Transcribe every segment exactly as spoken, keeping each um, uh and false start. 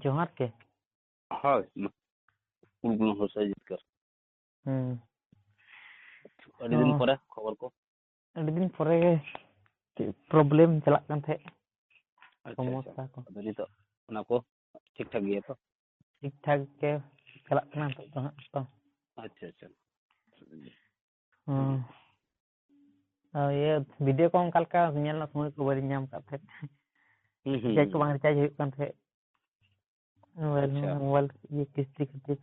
ᱡᱚᱦᱟᱨ ᱜᱮ᱾ ᱦᱳᱭ, ᱢᱟ᱾ ᱩᱞ ᱵᱩᱞᱩᱝ ᱦᱩᱞᱥᱟᱹᱭ ᱡᱤᱛᱠᱟᱹᱨ᱾ ᱦᱩᱸ᱾ ᱟᱹᱰᱤ ᱫᱤᱱ ᱚ᱾ ᱯᱚᱨᱮ ᱠᱷᱚᱵᱚᱨ ᱠᱚ᱾ ᱟᱹᱰᱤ ᱫᱤᱱ ᱯᱚᱨᱮ ᱜᱮ ᱪᱮᱫ problem ᱪᱟᱞᱟᱜ ᱠᱟᱱ ᱛᱟᱦᱮᱸᱫ, ᱟᱪᱪᱷᱟ, ᱟᱪᱪᱷᱟ᱾ ᱥᱚᱢᱚᱥᱥᱟ ᱠᱚ᱾ ᱟᱫᱚ ᱱᱤᱛᱚᱜ ᱚᱱᱟ ᱠᱚ ᱴᱷᱤᱠ ᱴᱷᱟᱠ ᱜᱮᱭᱟ ᱛᱚ? ᱴᱷᱤᱠ ᱴᱷᱟᱠ ᱜᱮ ᱪᱟᱞᱟᱜ ᱠᱟᱱᱟ ᱱᱤᱛᱚᱜ ᱫᱚ ᱦᱟᱸᱜ ᱛᱚ᱾ ᱟᱪᱪᱷᱟ, ᱟᱪᱪᱷᱟ᱾ ᱦᱩᱸ᱾ ᱟᱨ ᱤᱭᱟᱹ video ᱠᱚ ᱚᱱᱠᱟ ᱞᱮᱠᱟ ᱧᱮᱞ ᱨᱮᱱᱟᱜ ᱥᱚᱢᱚᱭ ᱠᱚ ᱵᱟᱹᱞᱤᱧ ᱧᱟᱢ ᱟᱠᱟᱫ ᱛᱟᱦᱮᱸᱫ᱾ ᱦᱩᱸ, ᱦᱩᱸ, recharge ᱠᱚ ᱦᱩᱸ᱾ ᱵᱟᱝ recharge ᱦᱩᱭᱩᱜ ᱠᱟᱱ ᱛᱟᱦᱮᱸᱫ᱾ ᱢᱳᱵᱟᱭᱤᱞ ᱟᱪᱪᱷᱟ᱾ ᱦᱚᱸ, ᱢᱳᱵᱟᱭᱤᱞ ᱤᱭᱟᱹ ᱠᱤᱥᱛᱤ ᱠᱷᱟᱹᱛᱤᱨ᱾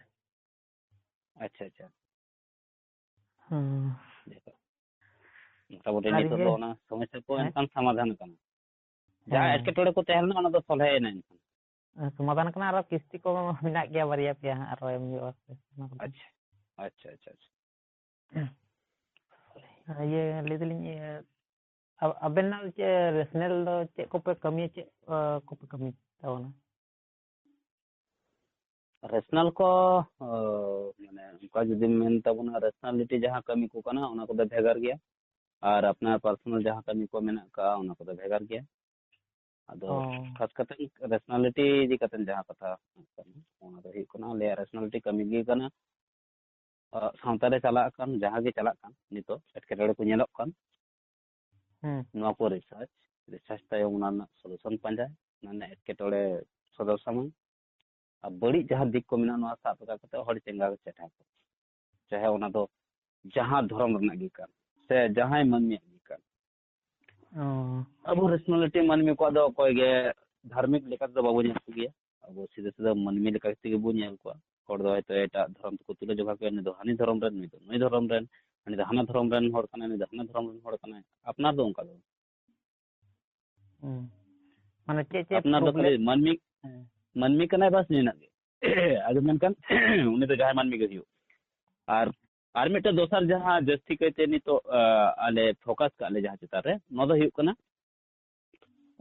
ᱟᱪᱪᱷᱟ, ᱟᱪᱪᱷᱟ᱾ ᱦᱩᱸ᱾ ᱢᱚᱴᱟᱢᱩᱴᱤ ᱟᱨ ᱱᱤᱛᱚᱜ ᱤᱭᱟᱹ, ᱫᱚ ᱚᱱᱟ ᱥᱚᱢᱚᱥᱥᱟ ᱠᱚ ᱦᱮᱸ? ᱮᱱᱠᱷᱟᱱ ᱥᱚᱢᱟᱫᱷᱟᱱ ᱠᱟᱱᱟ᱾ ᱡᱟᱦᱟᱸ ᱦᱮᱸ᱾ ᱮᱴᱠᱮᱴᱚᱬᱮ ᱠᱚ ᱛᱟᱦᱮᱸ ᱞᱮᱱᱟ, ᱚᱱᱟ ᱫᱚ ᱥᱚᱞᱦᱮᱭᱮᱱᱟ ᱮᱱᱠᱷᱟᱱ᱾ ᱥᱚᱢᱟᱫᱷᱟᱱ ᱠᱟᱱᱟ, ᱟᱨᱚ ᱠᱤᱥᱛᱤ ᱠᱚ ᱢᱮᱱᱟᱜ ᱜᱮᱭᱟ ᱵᱟᱨᱭᱟ ᱯᱮᱭᱟ ᱦᱟᱸᱜ, ᱟᱨᱚ ᱮᱢ ᱦᱩᱭᱩᱜᱼᱟ ᱥᱮ ᱚᱱᱟ ᱠᱚᱫᱚ᱾ ᱟᱪᱪᱷᱟ, ᱟᱪᱪᱷᱟ, ᱟᱪᱪᱷᱟ, ᱟᱪᱪᱷᱟ᱾ ᱤᱭᱟᱹ, ᱞᱟᱹᱭ ᱫᱟᱞᱤᱧ, ᱤᱭᱟᱹ, ᱟ-, ᱟᱵᱮᱱᱟᱜ ᱪᱮᱫ ᱨᱮᱥᱱᱟᱞ ᱫᱚ ᱪᱮᱫ ᱠᱚᱯᱮ ᱠᱟᱹᱢᱤᱭᱟ, ᱪᱮᱫ, ᱟ, ᱠᱚᱯᱮ ᱠᱟᱹᱢᱤ ᱛᱟᱵᱚᱱᱟ? ᱨᱮᱥᱱᱟᱞ ᱠᱚ, ᱚ, ᱢᱟᱱᱮ ᱚᱱᱠᱟ ᱡᱩᱫᱤᱢ ᱢᱮᱱ ᱛᱟᱵᱚᱱᱟ, ᱨᱮᱥᱱᱟᱞᱤᱴᱤ ᱡᱟᱦᱟᱸ ᱠᱟᱹᱢᱤ ᱠᱚ ᱠᱟᱱᱟ, ᱚᱱᱟ ᱠᱚᱫᱚ ᱵᱷᱮᱜᱟᱨ ᱜᱮᱭᱟ᱾ ᱟᱨ ᱟᱯᱱᱟᱨ ᱯᱟᱨᱥᱚᱱᱟᱞ ᱡᱟᱦᱟᱸ ᱠᱟᱹᱢᱤ ᱠᱚ ᱢᱮᱱᱟᱜ ᱟᱠᱟᱫᱼᱟ, ᱚᱱᱟ ᱠᱚᱫᱚ ᱵᱷᱮᱜᱟᱨ ᱜᱮᱭᱟ᱾ ᱟᱫᱚ ᱚ᱾ ᱠᱷᱟᱥ ᱠᱟᱛᱮ ᱨᱮᱥᱱᱟᱞᱤᱴᱤ ᱤᱫᱤ ᱠᱟᱛᱮ ᱡᱟᱦᱟᱸ ᱠᱟᱛᱷᱟ, ᱚᱱᱟ ᱫᱚ ᱦᱩᱭᱩᱜ ᱠᱟᱱᱟ, ᱟᱞᱮᱭᱟᱜ ᱨᱮᱥᱱᱟᱞᱤᱴᱤ ᱠᱟᱹᱢᱤ ᱜᱮ ᱠᱟᱱᱟ, ᱟᱜ, ᱥᱟᱶᱛᱟ ᱨᱮ ᱪᱟᱞᱟᱜ ᱠᱟᱱ, ᱡᱟᱦᱟᱸ ᱜᱮ ᱪᱟᱞᱟᱜ ᱠᱟᱱ, ᱱᱤᱛᱚᱜ ᱮᱴᱠᱮᱴᱚᱬᱮ ᱠᱚ ᱧᱮᱞᱚᱜ ᱠᱟᱱ, ᱦᱩᱸ᱾ ᱱᱚᱣᱟ ᱠᱚ ᱨᱤᱥᱟᱨᱪ, ᱨᱤᱥᱟᱨᱪ ᱛᱟᱭᱚᱢ ᱚᱱᱟ ᱨᱮᱱᱟᱜ ᱥᱚᱞᱩᱥᱚᱱ ᱯᱟᱸᱡᱟ, ᱚᱱᱟ ᱨᱮᱱᱟᱜ ᱮᱴᱠᱮᱴᱚᱬᱮ ᱥᱚᱫᱚᱨ ᱥᱟᱢᱟᱝ, ᱟᱨ ᱵᱟᱹᱲᱤᱡ ᱡᱟᱦᱟᱸ ᱫᱤᱠ ᱠᱚ ᱢᱮᱱᱟᱜᱼᱟ, ᱱᱚᱣᱟ ᱥᱟᱵ ᱨᱟᱠᱟᱵ ᱠᱟᱛᱮ ᱦᱚᱲ ᱪᱮᱸᱜᱷᱟ ᱪᱮᱴᱷᱟ ᱠᱚ, ᱪᱟᱦᱮ ᱚᱱᱟ ᱫᱚ ᱡᱟᱦᱟᱸ ᱫᱷᱚᱨᱚᱢ ᱨᱮᱱᱟᱜ ᱜᱮ ᱠᱟᱱ, ᱥᱮ ᱡᱟᱦᱟᱸᱭ ᱢᱟᱹᱱᱢᱤᱭᱟᱜ ᱜᱮ ᱠᱟᱱ, ᱚ᱾ ᱟᱵᱚ ᱨᱮᱥᱱᱟᱞᱤᱴᱤ ᱢᱟᱹᱱᱢᱤ ᱠᱚᱣᱟᱜ ᱫᱚ ᱚᱠᱚᱭ ᱜᱮ ᱫᱷᱟᱨᱢᱤᱠ ᱞᱮᱠᱟ ᱛᱮᱫᱚ ᱵᱟᱵᱚ ᱧᱮᱞ ᱠᱚᱜᱮᱭᱟ᱾ ᱟᱵᱚ ᱥᱤᱫᱷᱟᱹ ᱥᱤᱫᱷᱟᱹ ᱢᱟᱹᱱᱢᱤ ᱞᱮᱠᱟ ᱛᱮᱜᱮ ᱵᱚ ᱧᱮᱞ ᱠᱚᱣᱟ᱾ ᱦᱚᱲ ᱫᱚ ᱦᱚᱭᱛᱳ ᱮᱴᱟᱜ ᱫᱷᱚᱨᱚᱢ ᱛᱮᱠᱚ ᱛᱩᱞᱟᱹ ᱡᱚᱠᱷᱟ ᱠᱚᱣᱟ, ᱩᱱᱤ ᱫᱚ ᱦᱟᱹᱱᱤ ᱫᱷᱚᱨᱚᱢ ᱨᱮᱱ, ᱱᱩᱭ ᱫᱚ ᱱᱩᱭ ᱫᱷᱚᱨᱚᱢ ᱨᱮᱱ, ᱦᱟᱹᱱᱤ ᱫᱚ ᱦᱟᱱᱟ ᱫᱷᱚᱨᱚᱢ ᱨᱮᱱ ᱦᱚᱲ ᱠᱟᱱᱟᱭ, ᱱᱩᱭ ᱫᱚ ᱦᱟᱱᱟ ᱫᱷᱚᱨᱚᱢ ᱨᱮᱱ ᱦᱚᱲ ᱠᱟᱱᱟᱭ᱾ ᱟᱯᱱᱟᱨ ᱫᱚ ᱚᱱᱠᱟ ᱫᱚ ᱵᱟᱝ᱾ ᱦᱩᱸ᱾ ᱢᱟᱱᱮ ᱪᱮᱫ ᱪᱮᱫ ᱟᱯᱱᱟᱨ ᱫᱚ problem? ᱠᱷᱟᱹᱞᱤ ᱢᱟᱹᱱᱢᱤ, ᱦᱮᱸ᱾ ᱢᱟᱹᱱᱢᱤ ᱠᱟᱱᱟᱭ ᱵᱟᱥ, ᱱᱤᱭᱟᱹᱱᱟᱜ ᱜᱮ᱾ ᱟᱫᱚ ᱢᱮᱱᱠᱷᱟᱱ ᱩᱱᱤ ᱫᱚ ᱡᱟᱦᱟᱸᱭ ᱢᱟᱹᱱᱢᱤ ᱜᱮ ᱦᱩᱭᱩᱜ᱾ ᱟᱨ, ᱟᱨ ᱢᱤᱫᱴᱮᱱ ᱫᱚᱥᱟᱨ ᱡᱟᱦᱟᱸ ᱡᱟᱹᱥᱛᱤ ᱠᱟᱭᱛᱮ ᱱᱤᱛᱚᱜ, ᱟ, ᱟᱞᱮ focus ᱠᱟᱜ ᱞᱮ ᱡᱟᱦᱟᱸ ᱪᱮᱛᱟᱱ ᱨᱮ, ᱱᱚᱣᱟ ᱫᱚ ᱦᱩᱭᱩᱜ ᱠᱟᱱᱟ,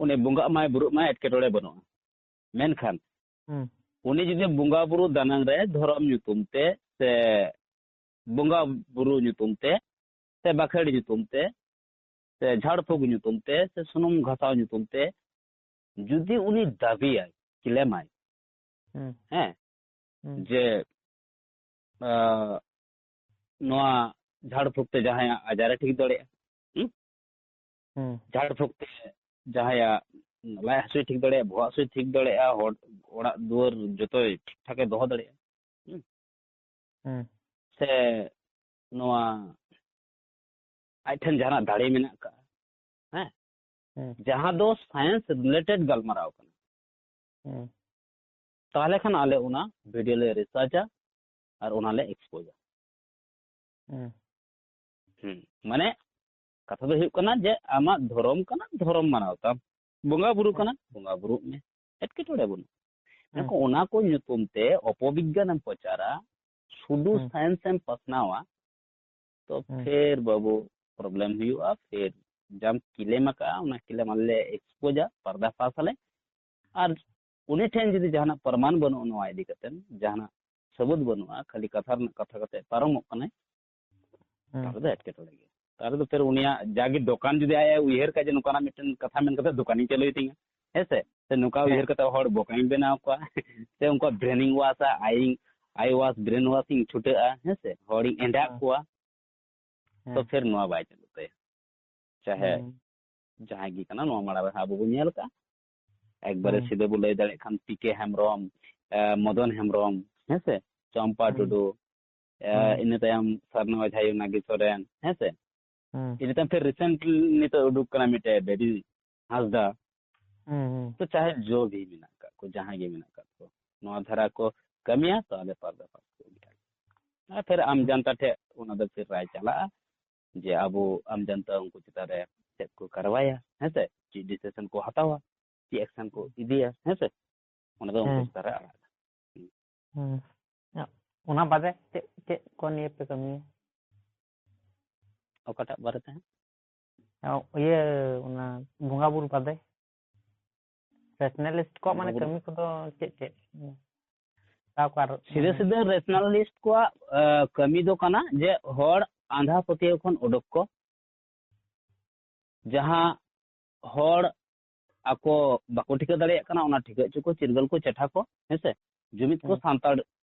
ᱩᱱᱤ ᱵᱚᱸᱜᱟᱜ ᱢᱟᱭ, ᱵᱩᱨᱩᱜ ᱢᱟᱭ, ᱮᱴᱠᱮᱴᱚᱬᱮ ᱵᱟᱹᱱᱩᱜᱼᱟ᱾ ᱢᱮᱱᱠᱷᱟᱱ ᱦᱩᱸ᱾ ᱩᱱᱤ ᱡᱩᱫᱤ ᱵᱚᱸᱜᱟ ᱵᱩᱨᱩ ᱫᱟᱱᱟᱝ ᱨᱮ ᱫᱷᱚᱨᱚᱢ ᱧᱩᱛᱩᱢ ᱛᱮ ᱥᱮ ᱵᱚᱸᱜᱟ ᱵᱩᱨᱩ ᱧᱩᱛᱩᱢ ᱛᱮ ᱥᱮ ᱵᱟᱠᱷᱮᱲ ᱧᱩᱛᱩᱢ ᱛᱮ ᱥᱮ ᱡᱷᱟᱲ ᱯᱷᱩᱸᱠ ᱧᱩᱛᱩᱢ ᱛᱮ ᱥᱮ ᱥᱩᱱᱩᱢ ᱜᱷᱟᱥᱟᱣ ᱧᱩᱛᱩᱢ ᱛᱮ ᱡᱩᱫᱤ ᱩᱱᱤ ᱫᱟᱹᱵᱤᱭᱟᱭ, ᱠᱞᱮᱢᱟᱭ, ᱦᱩᱸ᱾ ᱦᱮᱸ, ᱦᱩᱸ᱾ ᱡᱮ, ᱟᱸ, ᱱᱚᱣᱟ ᱡᱷᱟᱲ ᱯᱷᱩᱸᱠ ᱛᱮ ᱡᱟᱦᱟᱸᱭᱟᱜ ᱟᱡᱟᱨ ᱮ ᱴᱷᱤᱠ ᱫᱟᱲᱮᱭᱟᱜᱼᱟ, ᱦᱩᱸ? ᱦᱩᱸ᱾ ᱡᱷᱟᱲ ᱯᱷᱩᱸᱠ ᱛᱮ ᱡᱟᱦᱟᱸᱭᱟᱜ ᱞᱟᱡ ᱦᱟᱹᱥᱩᱭ ᱴᱷᱤᱠ ᱫᱟᱲᱮᱭᱟᱜᱼᱟ, ᱵᱚᱦᱚᱜ ᱦᱟᱹᱥᱩᱭ ᱴᱷᱤᱠ ᱫᱟᱲᱮᱭᱟᱜᱼᱟ, ᱦᱚᱲ ᱚᱲᱟᱜ ᱫᱩᱣᱟᱹᱨ ᱡᱚᱛᱚᱭ ᱴᱷᱤᱠ ᱴᱷᱟᱠ ᱮ ᱫᱚᱦᱚ ᱫᱟᱲᱮᱭᱟᱜᱼᱟ, ᱦᱩᱸ? ᱦᱩᱸ᱾ ᱥᱮ ᱱᱚᱣᱟ ᱟᱡ ᱴᱷᱮᱱ ᱡᱟᱦᱟᱱᱟᱜ ᱫᱟᱲᱮ ᱢᱮᱱᱟᱜ ᱠᱟᱜᱼᱟ, ᱦᱮᱸ, ᱦᱩᱸ᱾ ᱡᱟᱦᱟᱸ ᱫᱚ science related ᱜᱟᱞᱢᱟᱨᱟᱣ ᱠᱟᱱᱟ, ᱦᱩᱸ᱾ ᱛᱟᱦᱚᱞᱮ ᱠᱷᱟᱱ ᱟᱞᱮ ᱚᱱᱟ video ᱞᱮ researchᱟ ᱟᱨ ᱚᱱᱟ ᱞᱮ exposeᱟ᱾ ᱦᱩᱸ᱾ ᱦᱩᱸ, ᱢᱟᱱᱮ ᱠᱟᱛᱷᱟ ᱫᱚ ᱦᱩᱭᱩᱜ ᱠᱟᱱᱟ ᱡᱮ ᱟᱢᱟᱜ ᱫᱷᱚᱨᱚᱢ ᱠᱟᱱᱟ, ᱫᱷᱚᱨᱚᱢ ᱢᱟᱱᱟᱣ ᱛᱟᱢ, ᱵᱚᱸᱜᱟ ᱵᱩᱨᱩ ᱦᱩᱸ᱾ ᱠᱟᱱᱟ, ᱵᱚᱸᱜᱟ ᱵᱩᱨᱩᱜ ᱢᱮ, ᱮᱴᱠᱮᱴᱚᱬᱮ ᱵᱟᱹᱱᱩᱜ᱾ ᱦᱩᱸ᱾ ᱢᱮᱱᱠᱷᱟᱱ ᱚᱱᱟ ᱠᱚ ᱧᱩᱛᱩᱢ ᱛᱮ ᱚᱯᱚᱵᱤᱜᱽᱜᱟᱱ ᱮᱢ ᱯᱨᱚᱪᱟᱨᱟ, ᱥᱩᱫᱷᱩ ᱦᱩᱸ᱾ Science ᱮᱢ ᱯᱟᱥᱱᱟᱣᱟ, ᱛᱚ ᱦᱩᱸ᱾ ᱯᱷᱮᱨ ᱵᱟᱹᱵᱩ problem ᱦᱩᱭᱩᱜᱼᱟ᱾ ᱯᱷᱮᱨ ᱡᱟᱢ claim ᱟᱠᱟᱫᱼᱟ, ᱚᱱᱟ claim ᱟᱞᱮ ᱞᱮ exposeᱟ, ᱯᱟᱨᱫᱟ ᱯᱷᱟᱥ ᱟᱞᱮ᱾ ᱟᱨ ᱩᱱᱤ ᱴᱷᱮᱱ ᱡᱩᱫᱤ ᱡᱟᱦᱟᱱᱟᱜ ᱯᱨᱚᱢᱟᱱ ᱵᱟᱹᱱᱩᱜᱼᱟ ᱱᱚᱣᱟ ᱤᱫᱤ ᱠᱟᱛᱮ, ᱡᱟᱦᱟᱱᱟᱜ ᱥᱟᱹᱵᱩᱫ ᱵᱟᱹᱱᱩᱜᱼᱟ, ᱠᱷᱟᱹᱞᱤ ᱠᱟᱛᱷᱟ ᱨᱮᱱᱟᱜ ᱠᱟᱛᱷᱟ ᱠᱟᱛᱮ ᱯᱟᱨᱚᱢᱚᱜ ᱠᱟᱱᱟᱭ, ᱦᱩᱸ᱾ ᱛᱟᱦᱞᱮ ᱫᱚ ᱮᱴᱠᱮᱴᱚᱬᱮ ᱜᱮᱭᱟ᱾ ᱛᱟᱦᱞᱮ ᱫᱚ ᱯᱷᱮᱨ ᱩᱱᱤᱭᱟᱜ ᱡᱟᱜᱮ ᱫᱚᱠᱟᱱ ᱡᱩᱫᱤ ᱟᱡ ᱮ ᱩᱭᱦᱟᱹᱨ ᱠᱷᱟᱡ ᱡᱮ ᱱᱚᱝᱠᱟᱱᱟᱜ ᱢᱤᱫᱴᱮᱱ ᱠᱟᱛᱷᱟ ᱢᱮᱱ ᱠᱟᱛᱮ ᱫᱚᱠᱟᱱᱤᱧ ᱪᱟᱹᱞᱩᱭ ᱛᱤᱧᱟ, ᱦᱮᱸ ᱥᱮ? ᱥᱮ ᱱᱚᱝᱠᱟ ᱦᱮᱸ᱾ ᱩᱭᱦᱟᱹᱨ ᱠᱟᱛᱮ ᱦᱚᱲ ᱵᱚᱠᱟᱧ ᱵᱮᱱᱟᱣ ᱠᱚᱣᱟ, ᱥᱮ ᱩᱱᱠᱩᱣᱟᱜ brain wash ᱟ, eye, eye wash, brain washᱤᱧ ᱪᱷᱩᱴᱟᱹᱜᱼᱟ, ᱦᱮᱸ ᱥᱮ? ᱦᱚᱲᱤᱧ ᱮᱸᱰᱟᱜ ᱦᱮᱸ᱾ ᱠᱚᱣᱟ, ᱛᱚ ᱦᱮᱸ᱾ ᱯᱷᱮᱨ ᱱᱚᱣᱟ ᱵᱟᱭ ᱪᱟᱹᱞᱩᱜ ᱛᱟᱭᱟ᱾ ᱪᱟᱦᱮ ᱦᱩᱸ᱾ ᱡᱟᱦᱟᱸᱭ ᱜᱮ ᱠᱟᱱᱟ, ᱱᱚᱣᱟ ᱢᱟᱲᱟᱝ ᱨᱮ ᱟᱵᱚ ᱵᱚᱱ ᱧᱮᱞ ᱠᱟᱜᱼᱟ᱾ ᱮᱠᱵᱟᱨᱮ ᱦᱩᱸ᱾ ᱥᱤᱫᱷᱟᱹ ᱵᱚ ᱞᱟᱹᱭ ᱫᱟᱲᱮᱭᱟᱜ ᱠᱷᱟᱱ ᱯᱤ ᱠᱮ ᱦᱮᱢᱵᱨᱚᱢ, ᱮ, ᱢᱚᱫᱚᱱ ᱦᱮᱢᱵᱨᱚᱢ, ᱦᱮᱸ ᱥᱮ? ᱪᱚᱢᱯᱟ ᱦᱩᱸ᱾ ᱴᱩᱰᱩ, ᱮ, ᱦᱩᱸ᱾ ᱤᱱᱟᱹ ᱛᱟᱭᱚᱢ ᱥᱟᱨᱱᱟ ᱚᱡᱷᱟ ᱭᱩᱱᱟᱜᱤ ᱥᱚᱨᱮᱱ, ᱦᱮᱸ ᱥᱮ? ᱦᱩᱸ᱾ ᱤᱱᱟᱹ ᱛᱟᱭᱚᱢ ᱯᱷᱤᱨ recent ᱱᱤᱛᱚᱜ ᱩᱰᱩᱠ ᱠᱟᱱᱟ ᱢᱤᱫᱴᱮᱡ ᱵᱮᱵᱤ ᱦᱟᱸᱥᱫᱟ᱾ ᱦᱩᱸ, ᱦᱩᱸ᱾ ᱛᱚ ᱪᱟᱦᱮ ᱡᱚ ᱵᱷᱤ ᱢᱮᱱᱟᱜ ᱠᱟᱜ ᱠᱚ, ᱡᱟᱦᱟᱸᱭ ᱜᱮ ᱢᱮᱱᱟᱜ ᱠᱟᱜ ᱠᱚ, ᱱᱚᱣᱟ ᱫᱷᱟᱨᱟ ᱠᱚ ᱠᱟᱹᱢᱤᱭᱟ ᱛᱚ ᱟᱞᱮ ᱯᱟᱨᱫᱟ ᱯᱟᱥ ᱠᱚ ᱩᱞᱴᱟᱹ᱾ ᱟᱨ ᱯᱷᱤᱨ ᱟᱢ ᱦᱩᱸ᱾ ᱡᱟᱱᱛᱟ ᱴᱷᱮᱡ ᱚᱱᱟ ᱫᱚ ᱯᱷᱤᱨ ᱨᱟᱭ ᱪᱟᱞᱟᱜᱼᱟ ᱡᱮ ᱟᱵᱚ ᱟᱢ ᱡᱟᱱᱛᱟ ᱩᱱᱠᱩ ᱪᱮᱛᱟᱱ ᱨᱮ ᱪᱮᱫ ᱠᱚ ᱠᱟᱨᱣᱟᱭᱟ, ᱦᱮᱸ ᱥᱮ? ᱪᱮᱫ decision ᱠᱚ ᱦᱟᱛᱟᱣᱟ, ᱪᱮᱫ action ᱠᱚ ᱤᱫᱤᱭᱟ, ᱦᱮᱸ ᱥᱮ? ᱚᱱᱟ ᱫᱚ ᱩᱱᱠᱩ ᱦᱮᱸ᱾ ᱪᱮᱛᱟᱱ ᱨᱮ ᱟᱲᱟᱜ ᱫᱟ᱾ ᱦᱩᱸ᱾ ᱦᱩᱸ᱾ ᱚᱱᱟ ᱵᱟᱫᱮ ᱪᱮᱫ, ᱪᱮᱫ ᱠᱚ ᱱᱤᱭᱮ ᱯᱮ ᱠᱟᱹᱢᱤᱭᱟ? ᱚᱠᱟᱴᱟᱜ ᱵᱟᱨᱮ ᱛᱮ ᱦᱟᱸᱜ? ᱚ, ᱤᱭᱟᱹ, ᱚᱱᱟ ᱵᱚᱸᱜᱟ ᱵᱩᱨᱩ ᱵᱟᱫᱮ᱾ Rationalist ᱠᱚᱣᱟᱜ ᱵᱚᱸᱜᱟ ᱢᱟᱱᱮ ᱵᱩᱨᱩ? ᱠᱟᱹᱢᱤ ᱠᱚᱫᱚ ᱪᱮᱫ ᱪᱮᱫ? ᱚᱠᱟ ᱚᱠᱟ ᱨ-, ᱥᱤᱫᱷᱟᱹ ᱢᱟᱱᱮ ᱥᱤᱫᱷᱟᱹ rationalist ᱠᱚᱣᱟᱜ, ᱮ, ᱠᱟᱹᱢᱤ ᱫᱚ ᱠᱟᱱᱟ ᱡᱮ ᱦᱚᱲ ᱟᱸᱫᱷᱟ ᱯᱟᱹᱛᱭᱟᱹᱣ ᱠᱷᱚᱱ ᱚᱰᱚᱠ ᱠᱚ, ᱡᱟᱦᱟᱸ ᱦᱚᱲ ᱟᱠᱚ ᱵᱟᱠᱚ ᱴᱷᱤᱠᱟᱹ ᱫᱟᱲᱮᱭᱟᱜ ᱠᱟᱱᱟ, ᱚᱱᱟ ᱴᱷᱤᱠᱟᱹ ᱦᱚᱪᱚ ᱠᱚ, ᱪᱤᱨᱜᱟᱹᱞ ᱠᱚ ᱪᱮᱴᱷᱟ ᱠᱚ, ᱦᱮᱸ ᱥᱮ? ᱡᱩᱢᱤᱫ ᱠᱚ ᱦᱩᱸ᱾ ᱥᱟᱱᱛᱟᱲ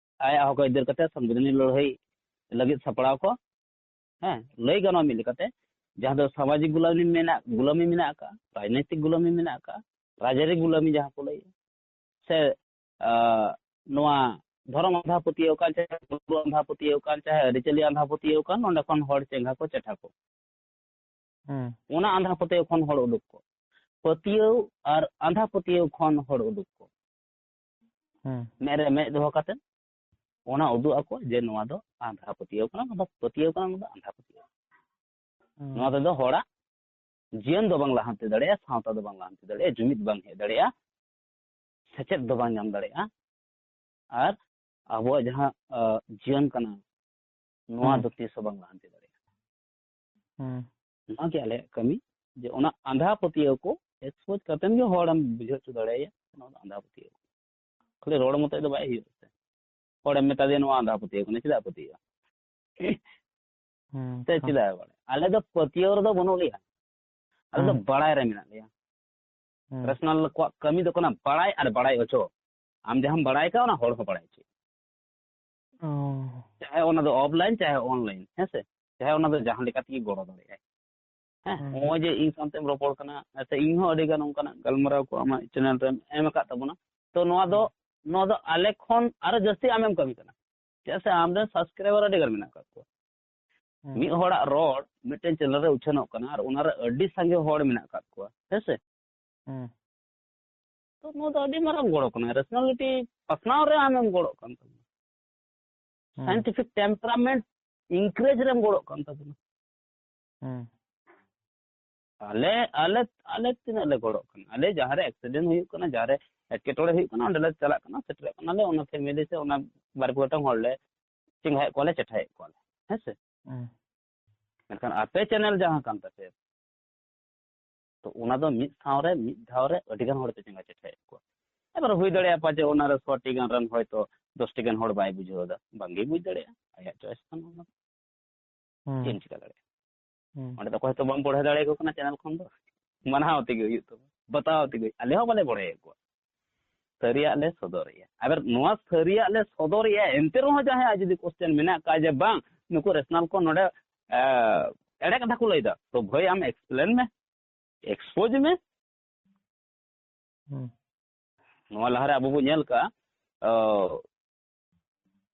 ᱟᱭᱟᱜ ᱦᱚᱠ ᱟᱹᱭᱫᱟᱹᱨ ᱠᱟᱛᱮ ᱥᱚᱝᱵᱤᱫᱷᱟᱱᱤ ᱞᱟᱹᱲᱦᱟᱹᱭ ᱞᱟᱹᱜᱤᱫ ᱥᱟᱯᱲᱟᱣ ᱠᱚ᱾ ᱦᱮᱸ, ᱞᱟᱹᱭ ᱜᱟᱱᱚᱜᱼᱟ ᱢᱤᱫ ᱞᱮᱠᱟᱛᱮ, ᱡᱟᱦᱟᱸ ᱫᱚ ᱥᱟᱢᱟᱡᱤᱠ ᱜᱩᱞᱟᱢᱤ ᱢᱮᱱᱟᱜ, ᱜᱩᱞᱟᱢᱤ ᱢᱮᱱᱟᱜ ᱟᱠᱟᱫᱼᱟ, ᱨᱟᱡᱽᱱᱳᱭᱛᱤᱠ ᱜᱩᱞᱟᱢᱤ ᱢᱮᱱᱟᱜ ᱟᱠᱟᱫᱼᱟ, ᱨᱟᱡᱽᱟᱹᱨᱤ ᱜᱩᱞᱟᱢᱤ ᱡᱟᱦᱟᱸ ᱠᱚ ᱞᱟᱹᱭᱟ, ᱥᱮ, ᱟᱸ, ᱱᱚᱣᱟ ᱫᱷᱚᱨᱚᱢ ᱟᱸᱫᱷᱟ ᱯᱟᱹᱛᱭᱟᱹᱣ ᱠᱟᱱ, ᱪᱟᱦᱮ ᱜᱩᱨᱩ ᱟᱸᱫᱷᱟ ᱯᱟᱹᱛᱭᱟᱹᱣ ᱠᱟᱱ, ᱪᱟᱦᱮ ᱟᱹᱨᱤᱪᱟᱹᱞᱤ ᱟᱸᱫᱷᱟ ᱯᱟᱹᱛᱭᱟᱹᱣ ᱠᱟᱱ, ᱱᱚᱸᱰᱮ ᱠᱷᱚᱱ ᱦᱚᱲ ᱪᱮᱸᱜᱷᱟ ᱠᱚ ᱪᱮᱴᱷᱟ ᱠᱚ᱾ ᱦᱩᱸ᱾ ᱚᱱᱟ ᱟᱸᱫᱷᱟ ᱯᱟᱹᱛᱭᱟᱹᱣ ᱠᱷᱚᱱ ᱦᱚᱲ ᱩᱰᱩᱠ ᱠᱚ᱾ ᱯᱟᱹᱛᱭᱟᱹᱣ ᱟᱨ ᱟᱸᱫᱷᱟ ᱯᱟᱹᱛᱭᱟᱹᱣ ᱠᱷᱚᱱ ᱦᱚᱲ ᱩᱰᱩᱠ ᱠᱚ᱾ ᱦᱩᱸ᱾ ᱢᱮᱫ ᱨᱮ ᱢᱮᱫ ᱫᱚᱦᱚ ᱠᱟᱛᱮ ᱚᱱᱟ ᱩᱫᱩᱜ ᱟᱠᱚ ᱡᱮ ᱱᱚᱣᱟ ᱫᱚ ᱟᱸᱫᱷᱟ ᱯᱟᱹᱛᱭᱟᱹᱣ ᱠᱟᱱᱟ, ᱱᱚᱣᱟ ᱫᱚ ᱯᱟᱹᱛᱭᱟᱹᱣ ᱠᱟᱱᱟ, ᱱᱚᱣᱟ ᱫᱚ ᱟᱸᱫᱷᱟ ᱯᱟᱹᱛᱭᱟᱹᱣ᱾ ᱦᱩᱸ᱾ ᱱᱚᱣᱟ ᱛᱮᱫᱚ ᱦᱚᱲᱟᱜ ᱡᱤᱭᱚᱱ ᱫᱚ ᱵᱟᱝ ᱞᱟᱦᱟᱱᱛᱤ ᱫᱟᱲᱮᱭᱟᱜᱼᱟ, ᱥᱟᱶᱛᱟ ᱫᱚ ᱵᱟᱝ ᱞᱟᱦᱟᱱᱛᱤ ᱫᱟᱲᱮᱭᱟᱜᱼᱟ, ᱡᱩᱢᱤᱫ ᱵᱟᱝ ᱦᱮᱡ ᱫᱟᱲᱮᱭᱟᱜᱼᱟ, ᱥᱮᱪᱮᱫ ᱫᱚ ᱵᱟᱝ ᱧᱟᱢ ᱫᱟᱲᱮᱭᱟᱜᱼᱟ, ᱟᱨ ᱟᱵᱚᱣᱟᱜ ᱡᱟᱦᱟᱸ, ᱟᱸ, ᱡᱤᱭᱚᱱ ᱠᱟᱱᱟ, ᱱᱚᱣᱟ ᱦᱩᱸ᱾ ᱫᱚ ᱛᱤᱥ ᱦᱚᱸ ᱵᱟᱝ ᱞᱟᱦᱟᱱᱛᱤ ᱫᱟᱲᱮᱭᱟᱜᱼᱟ᱾ ᱦᱩᱸ᱾ ᱱᱚᱣᱟ ᱜᱮ ᱟᱞᱮᱭᱟᱜ ᱠᱟᱹᱢᱤ, ᱡᱮ ᱚᱱᱟ ᱟᱸᱫᱷᱟ ᱯᱟᱹᱛᱭᱟᱹᱣ ᱠᱚ expose ᱠᱟᱛᱮᱢ ᱜᱮ ᱦᱚᱲᱮᱢ ᱵᱩᱡᱷᱟᱹᱣ ᱦᱚᱪᱚ ᱫᱟᱲᱮᱭᱟᱭᱟ, ᱱᱚᱣᱟ ᱫᱚ ᱟᱸᱫᱷᱟ ᱯᱟᱹᱛᱭᱟᱹᱣ᱾ ᱠᱷᱟᱹᱞᱤ ᱨᱚᱲ ᱢᱚᱛᱚᱡ ᱫᱚ ᱵᱟᱭ ᱦᱩᱭᱩᱜᱼᱟ ᱥᱮ᱾ ᱦᱚᱲᱮᱢ ᱢᱮᱛᱟ ᱫᱮᱭᱟ ᱱᱚᱣᱟ ᱟᱸᱫᱷᱟ ᱯᱟᱹᱛᱭᱟᱹᱣ ᱠᱟᱱᱟ, ᱪᱮᱫᱟᱜ ᱯᱟᱹᱛᱭᱟᱹᱜᱼᱟ? ᱦᱩᱸ, ᱥᱮ ᱦᱩᱸ᱾ ᱪᱮᱫᱟᱜ ᱮ ᱵᱟᱲᱟᱭᱟ? ᱟᱞᱮ ᱫᱚ ᱯᱟᱹᱛᱭᱟᱹᱣ ᱨᱮᱫᱚ ᱵᱟᱹᱱᱩᱜ ᱞᱮᱭᱟ, ᱟᱞᱮ ᱫᱚ ᱦᱩᱸ᱾ ᱵᱟᱲᱟᱭ ᱨᱮ ᱢᱮᱱᱟᱜ ᱞᱮᱭᱟ᱾ ᱦᱩᱸ᱾ ᱨᱮᱥᱚᱱᱟᱞ ᱠᱚᱣᱟᱜ ᱠᱟᱹᱢᱤ ᱫᱚ ᱠᱟᱱᱟ ᱵᱟᱲᱟᱭ ᱟᱨ ᱵᱟᱲᱟᱭ ᱦᱚᱪᱚ᱾ ᱟᱢ ᱡᱟᱦᱟᱸᱢ ᱵᱟᱲᱟᱭ ᱠᱟᱜ, ᱚᱱᱟ ᱦᱚᱲ ᱦᱚᱸ ᱵᱟᱲᱟᱭ ᱦᱚᱪᱚᱭ᱾ ᱚ᱾ ᱪᱟᱦᱮ ᱚᱱᱟ ᱫᱚ offline, ᱪᱟᱦᱮ online, ᱦᱮᱸ ᱥᱮ? ᱪᱟᱦᱮ ᱚᱱᱟ ᱫᱚ ᱡᱟᱦᱟᱸ ᱞᱮᱠᱟ ᱛᱮᱜᱮ ᱜᱚᱲᱚ ᱫᱟᱲᱮᱭᱟᱜᱼᱟᱭ᱾ ᱦᱮᱸ, ᱦᱩᱸ᱾ ᱱᱚᱜᱼᱚᱭ ᱡᱮ ᱤᱧ ᱥᱟᱶᱛᱮᱢ ᱨᱚᱯᱚᱲ ᱠᱟᱱᱟ, ᱥᱮ ᱤᱧ ᱦᱚᱸ ᱟᱹᱰᱤ ᱜᱟᱱ ᱚᱱᱠᱟᱱᱟᱜ ᱜᱟᱞᱢᱟᱨᱟᱣ ᱠᱚ ᱟᱢᱟᱜ channel ᱨᱮᱢ ᱮᱢ ᱟᱠᱟᱫ ᱛᱟᱵᱚᱱᱟ, ᱛᱚ ᱱᱚᱣᱟ ᱫᱚ, ᱦᱩᱸ᱾ ᱱᱚᱣᱟ ᱫᱚ ᱟᱞᱮ ᱠᱷᱚᱱ ᱟᱨᱚ ᱡᱟᱹᱥᱛᱤ ᱟᱢᱮᱢ ᱠᱟᱹᱢᱤ ᱠᱟᱱᱟ, ᱪᱮᱫᱟᱜ ᱥᱮ ᱟᱢᱨᱮᱱ subscriber ᱟᱹᱰᱤ ᱜᱟᱱ ᱢᱮᱱᱟᱜ ᱟᱠᱟᱫ ᱠᱚᱣᱟ᱾ ᱦᱩᱸ᱾ ᱢᱤᱫ ᱦᱚᱲᱟᱜ ᱨᱚᱲ ᱢᱤᱫᱴᱮᱱ channel ᱨᱮ ᱩᱪᱷᱟᱹᱱᱚᱜ ᱠᱟᱱᱟ ᱟᱨ ᱚᱱᱟᱨᱮ ᱟᱹᱰᱤ ᱥᱟᱸᱜᱮ ᱦᱚᱲ ᱢᱮᱱᱟᱜ ᱟᱠᱟᱫ ᱠᱚᱣᱟ, ᱦᱮᱸ ᱥᱮ? ᱦᱩᱸ᱾ ᱛᱚ ᱱᱚᱣᱟ ᱫᱚ ᱟᱹᱰᱤ ᱢᱟᱨᱟᱝ ᱜᱚᱲᱚ ᱠᱟᱱᱟ, rationality ᱯᱟᱥᱱᱟᱣ ᱨᱮ ᱟᱢᱮᱢ ᱜᱚᱲᱚᱜ ᱠᱟᱱ ᱛᱟᱵᱚᱱᱟ᱾ ᱦᱩᱸ᱾ Scientific temperament encourage ᱨᱮᱢ ᱜᱚᱲᱚᱜ ᱠᱟᱱ ᱛᱟᱵᱚᱱᱟ᱾ ᱦᱩᱸ᱾ ᱟᱞᱮ, ᱟᱞᱮ, ᱟᱞᱮ ᱛᱤᱱᱟᱹᱜ ᱞᱮ ᱜᱚᱲᱚᱜ ᱠᱟᱱᱟ? ᱟᱞᱮ ᱡᱟᱦᱟᱸ ᱨᱮ accident ᱦᱩᱭᱩᱜ ᱠᱟᱱᱟ, ᱡᱟᱦᱟᱸ ᱨᱮ ᱮᱴᱠᱮᱴᱚᱬᱮ ᱦᱩᱭᱩᱜ ᱠᱟᱱᱟ, ᱚᱸᱰᱮ ᱞᱮ ᱪᱟᱞᱟᱜ ᱠᱟᱱᱟ, ᱥᱮᱴᱮᱨᱚᱜ ᱠᱟᱱᱟᱞᱮ, ᱚᱱᱟ family ᱥᱮ ᱚᱱᱟ ᱵᱟᱨ ᱯᱮ ᱜᱚᱴᱟᱝ ᱦᱚᱲ ᱞᱮ ᱪᱮᱸᱜᱷᱟᱭᱮᱫ ᱠᱚᱣᱟ ᱞᱮ, ᱪᱮᱴᱷᱟᱭᱮᱫ ᱠᱚᱣᱟ ᱞᱮ, ᱦᱮᱸ ᱥᱮ? ᱦᱩᱸ᱾ ᱢᱮᱱᱠᱷᱟᱱ ᱟᱯᱮ channel ᱡᱟᱦᱟᱸ ᱠᱟᱱ ᱛᱟᱯᱮᱭᱟ, ᱛᱚ ᱚᱱᱟ ᱫᱚ ᱢᱤᱫ ᱥᱟᱶ ᱨᱮ, ᱢᱤᱫ ᱫᱷᱟᱣ ᱨᱮ ᱟᱹᱰᱤ ᱜᱟᱱ ᱦᱚᱲ ᱯᱮ ᱪᱮᱸᱜᱷᱟ ᱪᱮᱴᱷᱟᱭᱮᱫ ᱠᱚᱣᱟ᱾ ᱮᱵᱟᱨ ᱦᱩᱭ ᱫᱟᱲᱮᱭᱟᱜᱼᱟ ᱯᱟᱪᱮ ᱚᱱᱟ ᱨᱮ ᱥᱚ ᱴᱤ ᱜᱟᱱ ᱨᱮᱱ ᱦᱚᱭᱛᱳ ᱫᱚᱥ ᱴᱤ ᱜᱟᱱ ᱦᱚᱲ ᱵᱟᱭ ᱵᱩᱡᱷᱟᱹᱣ ᱮᱫᱟ, ᱵᱟᱝᱜᱮ ᱵᱩᱡᱽ ᱫᱟᱲᱮᱭᱟᱜᱼᱟ, ᱟᱭᱟᱜ choice ᱠᱟᱱᱟ ᱚᱱᱟ ᱫᱚ᱾ ᱦᱩᱸ᱾ ᱪᱮᱫ ᱮᱢ ᱪᱤᱠᱟ ᱫᱟᱲᱮᱭᱟᱜᱼᱟ? ᱦᱩᱸ᱾ ᱚᱸᱰᱮ ᱫᱚ ᱚᱠᱚᱭ ᱦᱚᱸᱛᱚ ᱵᱟᱢ ᱵᱚᱲᱦᱮ ᱫᱟᱲᱮᱭᱟᱠᱚ ᱠᱟᱱᱟ channel ᱠᱷᱚᱱ ᱫᱚ᱾ ᱢᱟᱱᱟᱣ ᱛᱮᱜᱮ ᱦᱩᱭᱩᱜ ᱛᱟᱢᱟ, ᱵᱟᱛᱟᱣ ᱛᱮᱜᱮ᱾ ᱟᱞᱮ ᱦᱚᱸ ᱵᱟᱞᱮ ᱵᱚᱲᱦᱮᱭᱮᱫ ᱠᱚᱣᱟ᱾ ᱥᱟᱹᱨᱤᱭᱟᱜ ᱞᱮ ᱥᱚᱫᱚᱨᱮᱜᱼᱟ᱾ ᱟᱵᱟᱨ ᱱᱚᱣᱟ ᱥᱟᱹᱨᱤᱭᱟᱜ ᱞᱮ ᱥᱚᱫᱚᱨᱮᱜᱼᱟ, ᱮᱱᱛᱮ ᱨᱮᱦᱚᱸ ᱡᱟᱦᱟᱸᱭᱟᱜ ᱡᱩᱫᱤ question ᱢᱮᱱᱟᱜ ᱠᱟᱜ ᱡᱮ ᱵᱟᱝ, ᱱᱩᱠᱩ rational ᱠᱚ ᱱᱚᱰᱮ, ᱮ, ᱮᱲᱮ ᱠᱟᱛᱷᱟ ᱠᱚ ᱞᱟᱹᱭᱫᱟ, ᱛᱚ ᱵᱷᱟᱹᱭ, ᱟᱢ explain ᱢᱮ, expose ᱢᱮ᱾ ᱦᱩᱸ᱾ ᱱᱚᱣᱟ ᱞᱟᱦᱟᱨᱮ ᱟᱵᱚ ᱵᱚ ᱧᱮᱞ ᱠᱟᱜᱼᱟ, ᱚ,